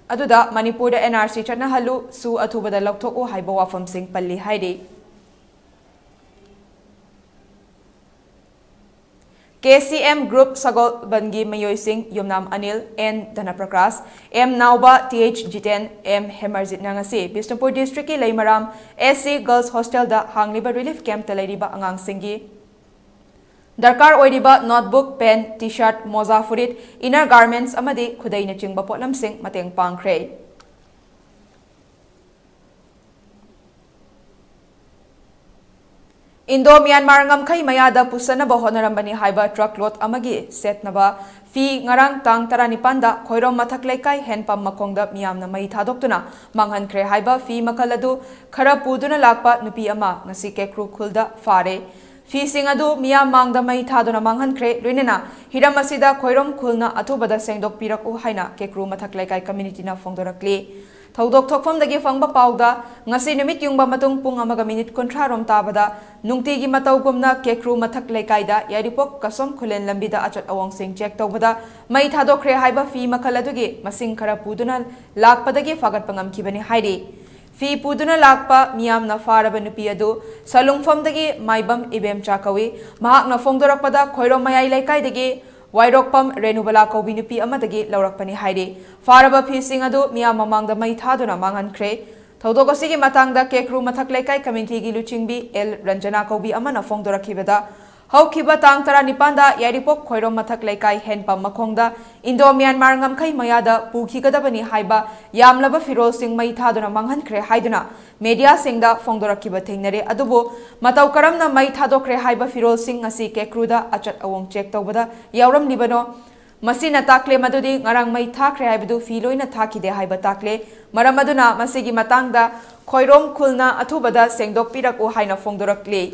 ꯑꯗꯨꯗ ꯃꯅꯤꯄꯨꯔꯗ N R C ꯆꯠꯅꯍꯜꯂꯨ, ꯁꯨ ꯑꯊꯨꯕꯗ ꯂꯧꯊꯣꯛꯎ ꯍꯥꯏꯕ ꯋꯥꯐꯝꯁꯤꯡ ꯄꯜꯂꯤ ꯍꯥꯏꯔꯤ꯫ K C M group ꯁꯒꯣꯜꯕꯟꯒꯤ ꯃꯤꯑꯣꯏꯁꯤꯡ ꯌꯨꯝꯅꯥꯝ Anil, N ꯙꯅꯄ꯭ꯔꯀꯥꯁ, M ꯅꯥꯎꯕ, Th Jiten, M ꯍꯦꯃꯔꯖꯤꯠꯅ ꯉꯁꯤ ꯕꯤꯁꯅꯨꯄꯨꯔ district ꯀꯤ ꯂꯩꯃꯔꯥꯝ S C Girls Hostel ꯗ ꯍꯥꯡꯂꯤꯕ relief camp ꯇ ꯂꯩꯔꯤꯕ ꯑꯉꯥꯡꯁꯤꯡꯒꯤ ꯗꯔꯀꯥꯔ ꯑꯣꯏꯔꯤꯕ notebook, pen, T-shirt, ꯃꯣꯖꯥ ꯐꯨꯔꯤꯠ, inner garments ꯑꯃꯗꯤ ꯈꯨꯗꯩꯅꯆꯤꯡꯕ ꯄꯣꯠꯂꯝꯁꯤꯡ ꯃꯇꯦꯡ ꯄꯥꯡꯈ꯭ꯔꯦ꯫ ꯏꯟꯗꯣ ꯃ꯭ꯌꯥꯟꯃꯥꯔ ꯉꯝꯈꯩ ꯃꯌꯥꯗ ꯄꯨꯁꯟꯅꯕ ꯍꯣꯠꯅꯔꯝꯕꯅꯤ ꯍꯥꯏꯕ truck load ꯑꯃꯒꯤ ꯁꯦꯠꯅꯕ ꯐꯤ ꯉꯔꯥꯡ ꯇꯥꯡ ꯇꯔꯥꯅꯤꯄꯥꯟꯗ ꯈꯣꯏꯔꯣꯝ ꯃꯊꯛ ꯂꯩꯀꯥꯏ ꯍꯦꯟꯄꯝ ꯃꯈꯣꯡꯗ ꯃꯤꯌꯥꯝꯅ ꯃꯩ ꯊꯥꯗꯣꯛꯇꯨꯅ ꯃꯥꯡꯍꯟꯈ꯭ꯔꯦ ꯍꯥꯏꯕ ꯐꯤ ꯃꯈꯜ ꯑꯗꯨ ꯈꯔ ꯄꯨꯗꯨꯅ ꯂꯥꯛꯄ ꯅꯨꯄꯤ ꯑꯃ ꯉꯁꯤ ꯀꯦꯀ꯭ꯔꯨ ꯈꯨꯜꯗ ꯐꯥꯔꯦ꯫ ꯐꯤꯁꯤꯡ ꯑꯗꯨ ꯃꯤꯌꯥꯝ ꯃꯥꯡꯗ ꯃꯩ ꯊꯥꯗꯨꯅ ꯃꯥꯡꯍꯟꯈ꯭ꯔꯦ꯫ ꯂꯣꯏꯅꯅ ꯍꯤꯔꯝ ꯑꯁꯤꯗ ꯈꯣꯏꯔꯣꯝ ꯈꯨꯜꯅ ꯑꯊꯨꯕꯗ ꯁꯦꯡꯗꯣꯛꯄꯤꯔꯛꯎ ꯍꯥꯏꯅ ꯀꯦꯀ꯭ꯔꯨ ꯃꯊꯛ ꯂꯩꯀꯥꯏ ꯀꯝꯃꯤꯇꯤꯅ ꯐꯣꯡꯗꯣꯔꯛꯂꯤ꯫ ꯊꯧꯗꯣꯛ ꯊꯣꯛꯐꯝꯗꯒꯤ ꯐꯪꯕ ꯄꯥꯎꯗ, ꯉꯁꯤ ꯅꯨꯃꯤꯠ ꯌꯨꯡꯕ ꯃꯇꯨꯡ ꯄꯨꯡ ꯑꯃꯒ ꯃꯤꯅꯤꯠ ꯀꯨꯟꯊ꯭ꯔꯥ ꯔꯣꯝ ꯇꯥꯕꯗ ꯅꯨꯡꯇꯤꯒꯤ ꯃꯇꯧꯒꯨꯝꯅ ꯀꯦꯀ꯭ꯔꯨ ꯃꯊꯛ ꯂꯩꯀꯥꯏꯗ ꯌꯥꯏꯔꯤꯄꯣꯛ ꯀꯁꯣꯝ ꯈꯨꯂꯦꯟ ꯂꯝꯕꯤꯗ ꯑꯆꯠ ꯑꯋꯣꯡꯁꯤꯡ ꯆꯦꯛ ꯇꯧꯕꯗ ꯃꯩ ꯊꯥꯗꯣꯛꯈ꯭ꯔꯦ ꯍꯥꯏꯕ ꯐꯤ ꯃꯈꯜ ꯑꯗꯨꯒꯤ ꯃꯁꯤꯡ ꯈꯔ ꯄꯨꯗꯨꯅ ꯂꯥꯛꯄꯗꯒꯤ ꯐꯥꯒꯠꯄ ꯉꯝꯈꯤꯕꯅꯤ ꯍꯥꯏꯔꯤ꯫ ꯐꯤ ꯄꯨꯗꯨꯅ ꯂꯥꯛꯄ ꯃꯤꯌꯥꯝꯅ ꯐꯥꯔꯕ ꯅꯨꯄꯤ ꯑꯗꯨ ꯁꯂꯨꯡꯐꯝꯗꯒꯤ ꯃꯥꯏꯕꯝ ꯏꯕꯦꯝꯆꯥ ꯀꯧꯏ꯫ ꯃꯍꯥꯛꯅ ꯐꯣꯡꯗꯣꯔꯛꯄꯗ, ꯈꯣꯏꯔꯣꯝ ꯃꯌꯥꯏ ꯂꯩꯀꯥꯏꯗꯒꯤ ꯋꯥꯏꯔꯣꯛꯄꯝ ꯔꯦꯅꯨꯕꯂꯥ ꯀꯧꯕꯤ ꯅꯨꯄꯤ ꯑꯃꯗꯒꯤ ꯂꯧꯔꯛꯄꯅꯤ ꯍꯥꯏꯔꯤ꯫ ꯐꯥꯔꯕ ꯐꯤꯁꯤꯡ ꯑꯗꯨ ꯃꯤꯌꯥꯝ ꯃꯃꯥꯡꯗ ꯃꯩ ꯊꯥꯗꯨꯅ ꯃꯥꯡꯍꯟꯈ꯭ꯔꯦ꯫ ꯊꯧꯗꯣꯛ ꯑꯁꯤꯒꯤ ꯃꯇꯥꯡꯗ ꯀꯦꯀ꯭ꯔꯨ ꯃꯊꯛ ꯂꯩꯀꯥꯏ ꯀꯝꯃꯤꯇꯤꯒꯤ ꯂꯨꯆꯤꯡꯕꯤ ꯑꯦꯜ ꯔꯟꯖꯅꯥ ꯀꯧꯕꯤ ꯑꯃꯅ ꯐꯣꯡꯗꯣꯔꯛꯈꯤꯕꯗ, ꯍꯧꯈꯤꯕ ꯇꯥꯡ ꯇꯔꯥꯅꯤꯄꯥꯟꯗ ꯌꯥꯏꯔꯤꯄꯣꯛ ꯈꯣꯏꯔꯣꯝ ꯃꯊꯛ ꯂꯩꯀꯥꯏ ꯍꯦꯟꯄꯝ ꯃꯈꯣꯡꯗ ꯏꯟꯗꯣ ꯃ꯭ꯌꯥꯟꯃꯥꯔ ꯉꯝꯈꯩ ꯃꯌꯥꯗ ꯄꯨꯈꯤꯒꯗꯕꯅꯤ ꯍꯥꯏꯕ ꯌꯥꯝꯂꯕ ꯐꯤꯔꯣꯜꯁꯤꯡ ꯃꯩ ꯊꯥꯗꯨꯅ ꯃꯥꯡꯍꯟꯈ꯭ꯔꯦ ꯍꯥꯏꯗꯨꯅ ꯃꯦꯗꯤꯌꯥꯁꯤꯡꯗ ꯐꯣꯡꯗꯣꯔꯛꯈꯤꯕ ꯊꯦꯡꯅꯔꯦ꯫ ꯑꯗꯨꯕꯨ ꯃꯇꯧ ꯀꯔꯝꯅ ꯃꯩ ꯊꯥꯗꯣꯛꯈ꯭ꯔꯦ ꯍꯥꯏꯕ ꯐꯤꯔꯣꯜꯁꯤꯡ ꯑꯁꯤ ꯀꯦꯀ꯭ꯔꯨꯗ ꯑꯆꯠ ꯑꯋꯣꯡ ꯆꯦꯛ ꯇꯧꯕꯗ ꯌꯥꯎꯔꯝꯂꯤꯕꯅꯣ? ꯃꯁꯤꯅ ꯇꯥꯛꯂꯦ ꯃꯗꯨꯗꯤ ꯉꯔꯥꯡ ꯃꯩ ꯊꯥꯈ꯭ꯔꯦ ꯍꯥꯏꯕꯗꯨ ꯐꯤ ꯂꯣꯏꯅ ꯊꯥꯈꯤꯗꯦ ꯍꯥꯏꯕ ꯇꯥꯛꯂꯦ꯫ ꯃꯔꯝ ꯑꯗꯨꯅ ꯃꯁꯤꯒꯤ ꯃꯇꯥꯡꯗ ꯈꯣꯏꯔꯣꯝ ꯈꯨꯜꯅ ꯑꯊꯨꯕꯗ ꯁꯦꯡꯗꯣꯛꯄꯤꯔꯛꯎ ꯍꯥꯏꯅ ꯐꯣꯡꯗꯣꯔꯛꯂꯤ꯫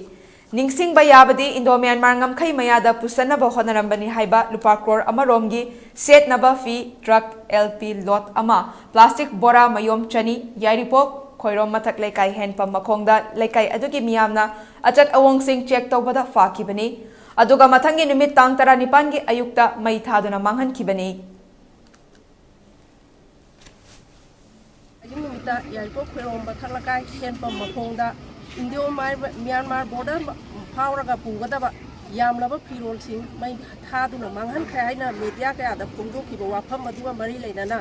ꯅꯤꯡꯁꯤꯡꯕ ꯌꯥꯕꯗꯤ, ꯏꯟꯗꯣ ꯃ꯭ꯌꯥꯟꯃꯥꯔ ꯉꯝꯈꯩ ꯃꯌꯥꯗ ꯄꯨꯁꯟꯅꯕ ꯍꯣꯠꯅꯔꯝꯕꯅꯤ ꯍꯥꯏꯕ ꯂꯨꯄꯥ ꯀ꯭ꯔꯣꯔ ꯑꯃꯔꯣꯝꯒꯤ ꯁꯦꯠꯅꯕ ꯐꯤ ꯇ꯭ꯔꯛ ꯑꯦꯜ ꯄꯤ ꯂꯣꯠ ꯑꯃ, ꯄ꯭ꯂꯥꯁꯇꯤꯛ ꯕꯣꯔꯥ ꯃꯌꯣꯝ ꯆꯅꯤ, ꯌꯥꯏꯔꯤꯄꯣꯛ ꯈꯣꯏꯔꯣꯝ ꯃꯊꯛ ꯂꯩꯀꯥꯏ ꯍꯦꯟꯄꯝ ꯃꯈꯣꯡꯗ ꯂꯩꯀꯥꯏ ꯑꯗꯨꯒꯤ ꯃꯤꯌꯥꯝꯅ ꯑꯆꯠ ꯑꯋꯣꯡꯁꯤꯡ ꯆꯦꯛ ꯇꯧꯕꯗ ꯐꯥꯈꯤꯕꯅꯤ꯫ ꯑꯗꯨꯒ ꯃꯊꯪꯒꯤ ꯅꯨꯃꯤꯠ ꯇꯥꯡ ꯇꯔꯥꯅꯤꯄꯥꯟꯒꯤ ꯑꯌꯨꯛꯇ ꯃꯩ ꯊꯥꯗꯨꯅ ꯃꯥꯡꯍꯟꯈꯤꯕꯅꯤ꯫ ꯑꯌꯨꯛ ꯅꯨꯃꯤꯠꯇ ꯌꯥꯏꯔꯤꯄꯣꯛ ꯈꯣꯏꯔꯣꯝ ꯃꯊꯛ ꯂꯩꯀꯥꯏ ꯍꯦꯟꯄꯝ ꯃꯈꯣꯡꯗ ꯏꯟꯗꯤꯌꯣ ꯃꯥꯏ-, ꯃ꯭ꯌꯥꯟꯃꯥꯔ ꯕꯣꯔꯗꯔ ꯐꯥꯎꯔꯒ ꯄꯨꯒꯗꯕ ꯌꯥꯝꯂꯕ ꯐꯤꯔꯣꯜꯁꯤꯡ ꯃꯩ ꯊꯥꯗꯨꯅ ꯃꯥꯡꯍꯟꯈ꯭ꯔꯦ ꯍꯥꯏꯅ ꯃꯦꯗꯤꯌꯥ ꯀꯌꯥꯗ ꯐꯣꯡꯗꯣꯛꯈꯤꯕ ꯋꯥꯐꯝ ꯑꯗꯨꯒ ꯃꯔꯤ ꯂꯩꯅꯅ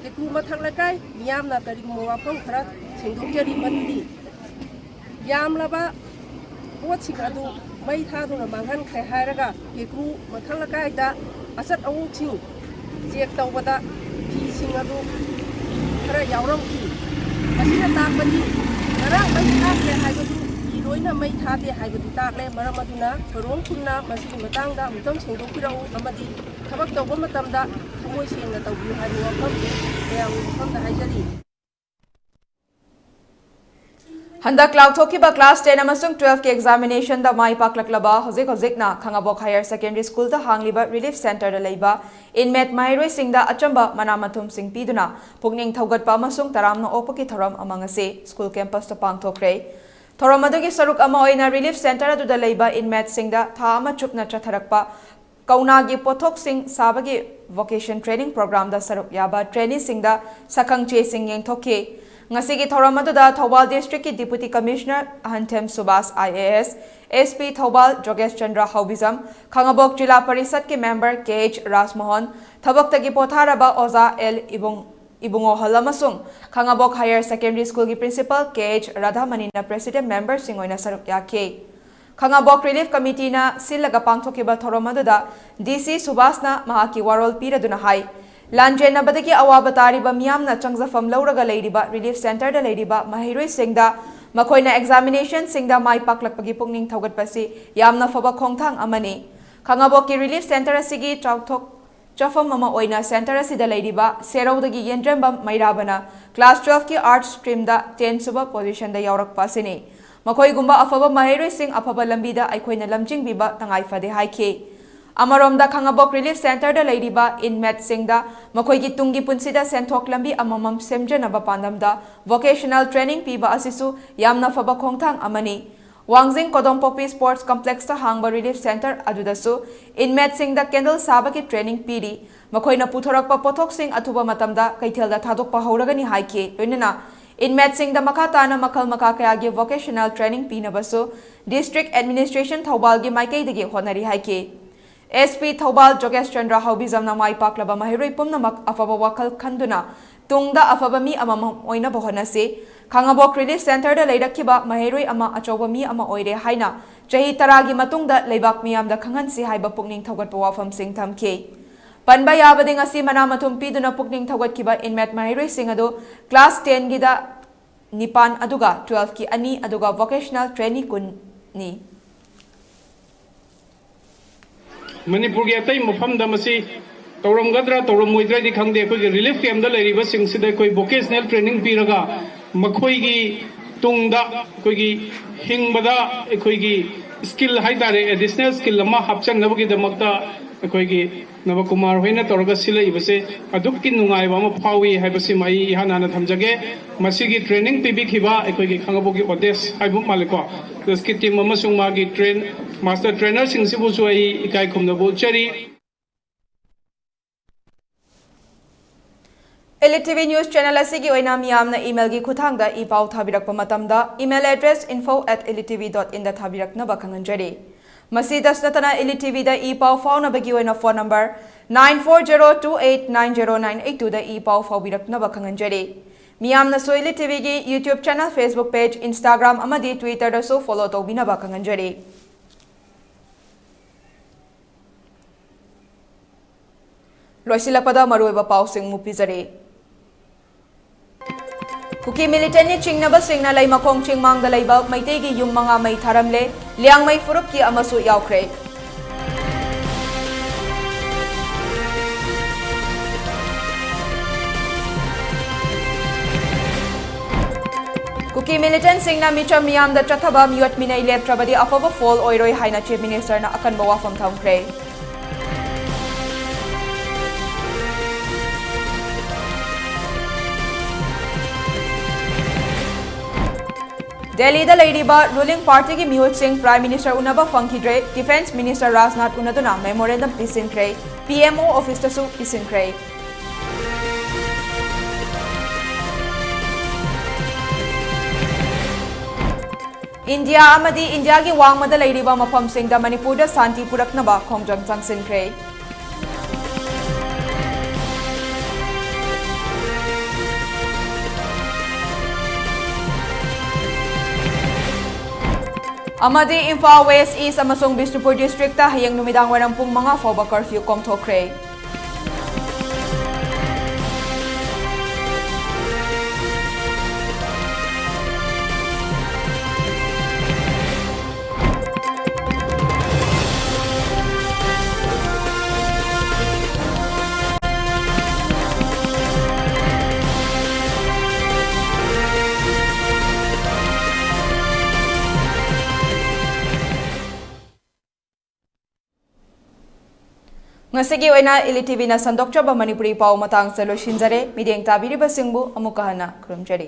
ꯀꯦꯀ꯭ꯔꯨ ꯃꯊꯛ ꯂꯩꯀꯥꯏ ꯃꯤꯌꯥꯝꯅ ꯀꯔꯤꯒꯨꯝꯕ ꯋꯥꯐꯝ ꯈꯔ ꯁꯦꯡꯗꯣꯛꯆꯔꯤ꯫ ꯃꯗꯨꯗꯤ ꯌꯥꯝꯂꯕ ꯄꯣꯠꯁꯤꯡ ꯑꯗꯨ ꯃꯩ ꯊꯥꯗꯨꯅ ꯃꯥꯡꯍꯟꯈ꯭ꯔꯦ ꯍꯥꯏꯔꯒ ꯀꯦꯀ꯭ꯔꯨ ꯃꯊꯛ ꯂꯩꯀꯥꯏꯗ ꯑꯆꯠ ꯑꯋꯣꯛꯁꯤꯡ ꯆꯦꯛ ꯇꯧꯕꯗ ꯐꯤꯁꯤꯡ ꯑꯗꯨ ꯈꯔ ꯌꯥꯎꯔꯝꯈꯤ꯫ ꯃꯁꯤꯅ ꯇꯥꯛꯄꯗꯤ ꯉꯔꯥꯡ ꯃꯩ ꯊꯥꯈ꯭ꯔꯦ ꯍꯥꯏꯕꯗꯨ ꯐꯤ ꯂꯣꯏꯅ ꯃꯩ ꯊꯥꯗꯦ ꯍꯥꯏꯕꯗꯨ ꯇꯥꯛꯂꯦ꯫ ꯃꯔꯝ ꯑꯗꯨꯅ ꯈꯣꯏꯔꯣꯡ ꯈꯨꯟꯅ ꯃꯁꯤꯒꯤ ꯃꯇꯥꯡꯗ ꯑꯃꯨꯛꯇꯪ ꯁꯦꯡꯗꯣꯛꯄꯤꯔꯛꯎ ꯑꯃꯗꯤ ꯊꯕꯛ ꯇꯧꯕ ꯃꯇꯝꯗ ꯊꯃꯣꯏ ꯁꯦꯡꯅ ꯇꯧꯕꯤꯌꯨ ꯍꯥꯏꯕ ꯋꯥꯐꯝꯗꯨ ꯃꯌꯥꯝꯒꯤ ꯃꯐꯝꯗ ꯍꯥꯏꯖꯔꯤ꯫ ꯍꯟꯗꯛ ꯂꯥꯎꯊꯣꯛꯈꯤꯕ class ten ꯑꯃꯁꯨꯡ twelve ꯀꯤ examination ꯗ ꯃꯥꯏ ꯄꯥꯛꯂꯛꯂꯕ ꯍꯧꯖꯤꯛ ꯍꯧꯖꯤꯛꯅ ꯈꯥꯉꯕꯣꯛ Higher Secondary School ꯗ ꯍꯥꯡꯂꯤꯕ Relief Center ꯗ ꯂꯩꯕ inmate ꯃꯍꯩꯔꯣꯏꯁꯤꯡꯗ ꯑꯆꯝꯕ ꯃꯅꯥ ꯃꯊꯨꯝꯁꯤꯡ ꯄꯤꯗꯨꯅ ꯄꯨꯛꯅꯤꯡ ꯊꯧꯒꯠꯄ ꯑꯃꯁꯨꯡ ꯇꯔꯥꯝꯅ ꯑꯣꯛꯄꯒꯤ ꯊꯧꯔꯝ ꯑꯃ ꯉꯁꯤ school campus ꯇ ꯄꯥꯡꯊꯣꯛꯈ꯭ꯔꯦ꯫ ꯊꯧꯔꯝ ꯑꯗꯨꯒꯤ ꯁꯔꯨꯛ ꯑꯃ ꯑꯣꯏꯅ Relief Center ꯑꯗꯨꯗ ꯂꯩꯕ inmate ꯁꯤꯡꯗ ꯊꯥ ꯑꯃ ꯆꯨꯞꯅ ꯆꯠꯊꯔꯛꯄ ꯀꯧꯅꯥꯒꯤ ꯄꯣꯠꯊꯣꯛꯁꯤꯡ ꯁꯥꯕꯒꯤ vocation training program ꯗ ꯁꯔꯨꯛ ꯌꯥꯕ trainee ꯁꯤꯡꯗ ꯁꯛꯈꯪ ꯆꯦꯁꯤꯡ ꯌꯦꯟꯊꯣꯛꯈꯤ꯫ ꯉꯁꯤꯒꯤ ꯊꯧꯔꯝ ꯑꯗꯨꯗ ꯊꯧꯕꯥꯜ district ꯀꯤ Deputy Commissioner ꯑꯍꯟꯊꯦꯝ Subhas I A S, S P Thoubal ꯖꯣꯒꯦꯁ Chandra ꯍꯥꯎꯕꯤꯖꯝ, Khangabok zila ꯄꯔꯤꯁꯠꯀꯤ member K H ꯔꯥꯖꯃꯣꯍꯟ, ꯊꯕꯛꯇꯒꯤ ꯄꯣꯊꯥꯔꯕ ꯑꯣꯖꯥ L ꯏꯕꯨꯡ ꯏꯕꯨꯡꯉꯣꯍꯜ ꯑꯃꯁꯨꯡ ꯈꯥꯉꯕꯣꯛ Higher Secondary School ꯒꯤ Principal K H ꯔꯥꯙꯥꯃꯅꯤꯅ President member ꯁꯤꯡ ꯑꯣꯏꯅ ꯁꯔꯨꯛ ꯌꯥꯈꯤ꯫ ꯈꯥꯉꯕꯣꯛ Relief Committee ꯅ ꯁꯤꯜꯂꯒ ꯄꯥꯡꯊꯣꯛꯈꯤꯕ ꯊꯧꯔꯝ ꯑꯗꯨꯗ D C ꯁꯨꯕꯥꯁꯅ ꯃꯍꯥꯛꯀꯤ ꯋꯥꯔꯣꯜ ꯄꯤꯔꯗꯨꯅ ꯍꯥꯏ, ꯂꯥꯟꯖꯦꯟꯅꯕꯗꯒꯤ ꯑꯋꯥꯕ ꯇꯥꯔꯤꯕ ꯃꯤꯌꯥꯝꯅ ꯆꯪꯖꯐꯝ ꯂꯧꯔꯒ ꯂꯩꯔꯤꯕ Relief Center ꯗ ꯂꯩꯔꯤꯕ ꯃꯍꯩꯔꯣꯏꯁꯤꯡꯗ ꯃꯈꯣꯏꯅ examination ꯁꯤꯡꯗ ꯃꯥꯏ ꯄꯥꯛꯂꯛꯄꯒꯤ ꯄꯨꯛꯅꯤꯡ ꯊꯧꯒꯠꯄꯁꯤ ꯌꯥꯝꯅ ꯐꯕ ꯈꯣꯡꯊꯥꯡ ꯑꯃꯅꯤ꯫ ꯈꯥꯉꯕꯣꯛꯀꯤ Relief Center ꯑꯁꯤꯒꯤ ꯆꯥꯎꯊꯣꯛ ꯆꯐꯝ ꯑꯃ ꯑꯣꯏꯅ center ꯑꯁꯤꯗ ꯂꯩꯔꯤꯕ ꯁꯦꯔꯧꯗꯒꯤ ꯌꯦꯟꯗ꯭ꯔꯦꯝꯕꯝ ꯃꯩꯔꯥꯕꯅ class twelve ꯀꯤ Arts stream ꯗ ten ꯁꯨꯕ position ꯗ ꯌꯥꯎꯔꯛꯄ ꯑꯁꯤꯅꯤ꯫ ꯃꯈꯣꯏꯒꯨꯝꯕ ꯑꯐꯕ ꯃꯍꯩꯔꯣꯏꯁꯤꯡ ꯑꯐꯕ ꯂꯝꯕꯤꯗ ꯑꯩꯈꯣꯏꯅ ꯂꯝꯖꯤꯡꯕꯤꯕ ꯇꯉꯥꯏ ꯐꯗꯦ ꯍꯥꯏꯈꯤ꯫ ꯑꯃꯔꯣꯝꯗ ꯈꯥꯉꯕꯣꯛ Relief Center ꯗ ꯂꯩꯔꯤꯕ inmate ꯁꯤꯡꯗ ꯃꯈꯣꯏꯒꯤ ꯇꯨꯡꯒꯤ ꯄꯨꯟꯁꯤꯗ ꯁꯦꯟꯊꯣꯛ ꯂꯝꯕꯤ ꯑꯃꯃꯝ ꯁꯦꯝꯖꯅꯕ ꯄꯥꯟꯗꯝꯗ vocational training ꯄꯤꯕ ꯑꯁꯤꯁꯨ ꯌꯥꯝꯅ ꯐꯕ ꯈꯣꯡꯊꯥꯡ ꯑꯃꯅꯤ꯫ ꯋꯥꯡꯖꯤꯡ ꯀꯣꯗꯣꯝꯄꯣꯛꯄꯤ Sports Complex ꯇ ꯍꯥꯡꯕ Relief Center ꯑꯗꯨꯗꯁꯨ inmate ꯁꯤꯡꯗ candle ꯁꯥꯕꯒꯤ training ꯄꯤꯔꯤ꯫ ꯃꯈꯣꯏꯅ ꯄꯨꯊꯣꯔꯛꯄ ꯄꯣꯠꯊꯣꯛꯁꯤꯡ ꯑꯊꯨꯕ ꯃꯇꯝꯗ ꯀꯩꯊꯦꯜꯗ ꯊꯥꯗꯣꯛꯄ ꯍꯧꯔꯒꯅꯤ ꯍꯥꯏꯈꯤ꯫ ꯂꯣꯏꯅꯅ inmate ꯁꯤꯡꯗ ꯃꯈꯥ ꯇꯥꯅ ꯃꯈꯜ ꯃꯈꯥ ꯀꯌꯥꯒꯤ vocational training ꯄꯤꯅꯕꯁꯨ District Administration ꯊꯧꯕꯥꯜꯒꯤ ꯃꯥꯏꯀꯩꯗꯒꯤ ꯍꯣꯠꯅꯔꯤ ꯍꯥꯏꯈꯤ꯫ S P ꯊꯧꯕꯥꯜ ꯖꯣꯒꯦꯁ ꯆꯟꯗ꯭ꯔ ꯍꯥꯎꯕꯤꯖꯝꯅ ꯃꯥꯏ ꯄꯥꯛꯂꯕ ꯃꯍꯩꯔꯣꯏ ꯄꯨꯝꯅꯃꯛ ꯑꯐꯕ ꯋꯥꯈꯜ ꯈꯟꯗꯨꯅ ꯇꯨꯡꯗ ꯑꯐꯕ ꯃꯤ ꯑꯃꯃꯝ ꯑꯣꯏꯅꯕ ꯍꯣꯠꯅꯁꯤ꯫ ꯈꯥꯉꯕꯣꯛ Relief Center ꯗ ꯂꯩꯔꯛꯈꯤꯕ ꯃꯍꯩꯔꯣꯏ ꯑꯃ ꯑꯆꯧꯕ ꯃꯤ ꯑꯃ ꯑꯣꯏꯔꯦ ꯍꯥꯏꯅ ꯆꯍꯤ ꯇꯔꯥꯒꯤ ꯃꯇꯨꯡꯗ ꯂꯩꯕꯥꯛ ꯃꯤꯌꯥꯝꯗ ꯈꯪꯍꯟꯁꯤ ꯍꯥꯏꯕ ꯄꯨꯛꯅꯤꯡ ꯊꯧꯒꯠꯄ ꯋꯥꯐꯝꯁꯤꯡ ꯊꯝꯈꯤ꯫ ꯄꯟꯕ ꯌꯥꯕꯗꯤ ꯉꯁꯤ ꯃꯅꯥ ꯃꯊꯨꯝ ꯄꯤꯗꯨꯅ ꯄꯨꯛꯅꯤꯡ ꯊꯧꯒꯠꯈꯤꯕ inmate ꯃꯍꯩꯔꯣꯏꯁꯤꯡ ꯑꯗꯨ class ten ꯒꯤꯗ ꯅꯤꯄꯥꯟ ꯑꯗꯨꯒ twelve ꯀꯤ ꯑꯅꯤ ꯑꯗꯨꯒ vocational trainee ꯀꯨꯟꯅꯤ꯫ ꯃꯅꯤꯄꯨꯔꯒꯤ ꯑꯇꯩ ꯃꯐꯝꯗ ꯃꯁꯤ ꯇꯧꯔꯝꯒꯗ꯭ꯔꯥ ꯇꯧꯔꯝꯃꯣꯏꯗ꯭ꯔꯥꯗꯤ ꯈꯪꯗꯦ꯫ ꯑꯩꯈꯣꯏꯒꯤ relief camp ꯗ ꯂꯩꯔꯤꯕꯁꯤꯡꯁꯤꯗ ꯑꯩꯈꯣꯏ vocational training ꯄꯤꯔꯒ ꯃꯈꯣꯏꯒꯤ ꯇꯨꯡꯗ ꯑꯩꯈꯣꯏꯒꯤ ꯍꯤꯡꯕꯗ ꯑꯩꯈꯣꯏꯒꯤ ꯁ꯭ꯀꯤꯜ ꯍꯥꯏꯇꯥꯔꯦ, ꯑꯦꯗꯤꯁꯅꯦꯜ ꯁ꯭ꯀꯤꯜ ꯑꯃ ꯍꯥꯞꯆꯟꯅꯕꯒꯤꯗꯃꯛꯇ ꯑꯩꯈꯣꯏꯒꯤ ꯅꯕꯀꯨꯃꯥꯔ ꯍꯣꯏꯅ ꯇꯧꯔꯒ ꯁꯤꯜꯂꯛꯏꯕꯁꯦ ꯑꯗꯨꯛꯀꯤ ꯅꯨꯡꯉꯥꯏꯕ ꯑꯃ ꯐꯥꯎꯏ ꯍꯥꯏꯕꯁꯤꯃ ꯑꯩ ꯏꯍꯥꯟ ꯍꯥꯟꯅ ꯊꯝꯖꯒꯦ꯫ ꯃꯁꯤꯒꯤ ꯇ꯭ꯔꯦꯅꯤꯡ ꯄꯤꯕꯤꯈꯤꯕ ꯑꯩꯈꯣꯏꯒꯤ ꯈꯥꯉꯕꯣꯛꯀꯤ ꯑꯣꯗꯦꯁ ꯍꯥꯏꯕ ꯃꯥꯜꯂꯦꯀꯣ, ꯁ꯭ꯀꯤꯠ ꯇꯤꯝ ꯑꯃꯁꯨꯡ ꯃꯥꯒꯤ ꯇ꯭ꯔꯦꯟ ꯃꯥꯁꯇꯔ ꯇ꯭ꯔꯦꯅꯔꯁꯤꯡꯁꯤꯕꯨꯁꯨ ꯑꯩ ꯏꯀꯥꯏ ꯈꯨꯝꯅꯕ ꯎꯠꯆꯔꯤ꯫ Elite TV News Channel ꯑꯁꯤꯒꯤ ꯑꯣꯏꯅ ꯃꯤꯌꯥꯝꯅ email ꯒꯤ ꯈꯨꯠꯊꯥꯡꯗ ꯏ ꯄꯥꯎ ꯊꯥꯕꯤꯔꯛꯄ ꯃꯇꯝꯗ, email address info at elitetv dot in ꯗ ꯊꯥꯕꯤꯔꯛꯅꯕ ꯈꯪꯍꯟꯖꯔꯤ꯫ ꯃꯁꯤꯗꯁꯨ ꯅꯠꯇꯅ, Elite TV ꯗ ꯏ ꯄꯥꯎ ꯐꯥꯎꯅꯕꯒꯤ ꯑꯣꯏꯅ phone number nine four zero two eight nine zero nine eight two ꯗ ꯏ ꯄꯥꯎ ꯐꯥꯎꯕꯤꯔꯛꯅꯕ ꯈꯪꯍꯟꯖꯔꯤ꯫ ꯃꯤꯌꯥꯝꯅꯁꯨ Elite TV ꯒꯤ YouTube channel, Facebook page, Instagram ꯑꯃꯗꯤ Twitter ꯗꯁꯨ follow ꯇꯧꯕꯤꯅꯕ ꯈꯪꯍꯟꯖꯔꯤ꯫ ꯂꯣꯏꯁꯤꯜꯂꯛꯄꯗ ꯃꯔꯨꯑꯣꯏꯕ ꯄꯥꯎꯁꯤꯡ ꯑꯃꯨꯛ ꯄꯤꯖꯔꯤ꯫ ꯀꯨꯀꯤ militant ꯅ ꯆꯤꯡꯅꯕꯁꯤꯡꯅ ꯂꯩꯃꯈꯣꯡ ꯆꯤꯡꯃꯥꯡꯗ ꯂꯩꯕ ꯃꯩꯇꯩꯒꯤ ꯌꯨꯝ ꯃꯉꯥ ꯃꯩ ꯊꯥꯔꯝꯂꯦ, ꯂꯤꯌꯥꯡꯃꯩ ꯐꯨꯔꯨꯞꯀꯤ ꯑꯃꯁꯨ ꯌꯥꯎꯈ꯭ꯔꯦ꯫ ꯀꯨꯀꯤ militant ꯁꯤꯡꯅ ꯃꯤꯆꯝ ꯃꯤꯌꯥꯝꯗ ꯆꯠꯊꯕ ꯃꯤꯑꯣꯠ ꯃꯤꯅꯩ ꯂꯦꯞꯇ꯭ꯔꯕꯗꯤ ꯑꯐꯕ ꯐꯣꯜ ꯑꯣꯏꯔꯣꯏ ꯍꯥꯏꯅ Chief Minister ꯅ ꯑꯀꯟꯕ ꯋꯥꯐꯝ ꯊꯝꯈ꯭ꯔꯦ꯫ ꯗꯦꯜꯂꯤꯗ ꯂꯩꯔꯤꯕ ruling party ꯒꯤ ꯃꯤꯍꯨꯠꯁꯤꯡ Prime Minister ꯎꯅꯕ ꯐꯪꯈꯤꯗ꯭ꯔꯦ, Defence Minister Rajnath ꯎꯅꯗꯨꯅ memorandum ꯄꯤꯁꯤꯟꯈ꯭ꯔꯦ, P M O office ꯇꯁꯨ ꯄꯤꯁꯤꯟꯈ꯭ꯔꯦ꯫ ꯏꯟꯗꯤꯌꯥ ꯑꯃꯗꯤ ꯏꯟꯗꯤꯌꯥꯒꯤ ꯋꯥꯡꯃꯗ ꯂꯩꯔꯤꯕ ꯃꯐꯝꯁꯤꯡꯗ ꯃꯅꯤꯄꯨꯔꯗ ꯁꯥꯟꯇꯤ ꯄꯨꯔꯛꯅꯕ ꯈꯣꯡꯖꯪ ꯆꯪꯁꯤꯟꯈ꯭ꯔꯦ꯫ ꯑꯃꯗꯤ ꯏꯝꯐꯥꯜ West, East ꯑꯃꯁꯨꯡ ꯕꯤꯁꯅꯨꯄꯨꯔ district ꯇ ꯍꯌꯦꯡ ꯅꯨꯃꯤꯗꯥꯡ ꯋꯥꯏꯔꯝ ꯄꯨꯡ ꯃꯉꯥ ꯐꯥꯎꯕ curfew ꯀꯣꯝꯊꯣꯛꯈ꯭ꯔꯦ꯫ ꯉꯁꯤꯒꯤ ꯑꯣꯏꯅ ꯏꯂꯤ ꯇꯤꯚꯤꯅ ꯁꯟꯗꯣꯛꯆꯕ ꯃꯅꯤꯄꯨꯔꯤ ꯄꯥꯎ ꯃꯇꯥꯡꯁꯤꯗ ꯂꯣꯏꯁꯤꯟꯖꯔꯦ꯫ ꯃꯤꯠꯌꯦꯡ ꯇꯥꯕꯤꯔꯤꯕꯁꯤꯡꯕꯨ ꯑꯃꯨꯛꯀ ꯍꯟꯅ ꯈꯨꯔꯨꯝꯖꯔꯤ꯫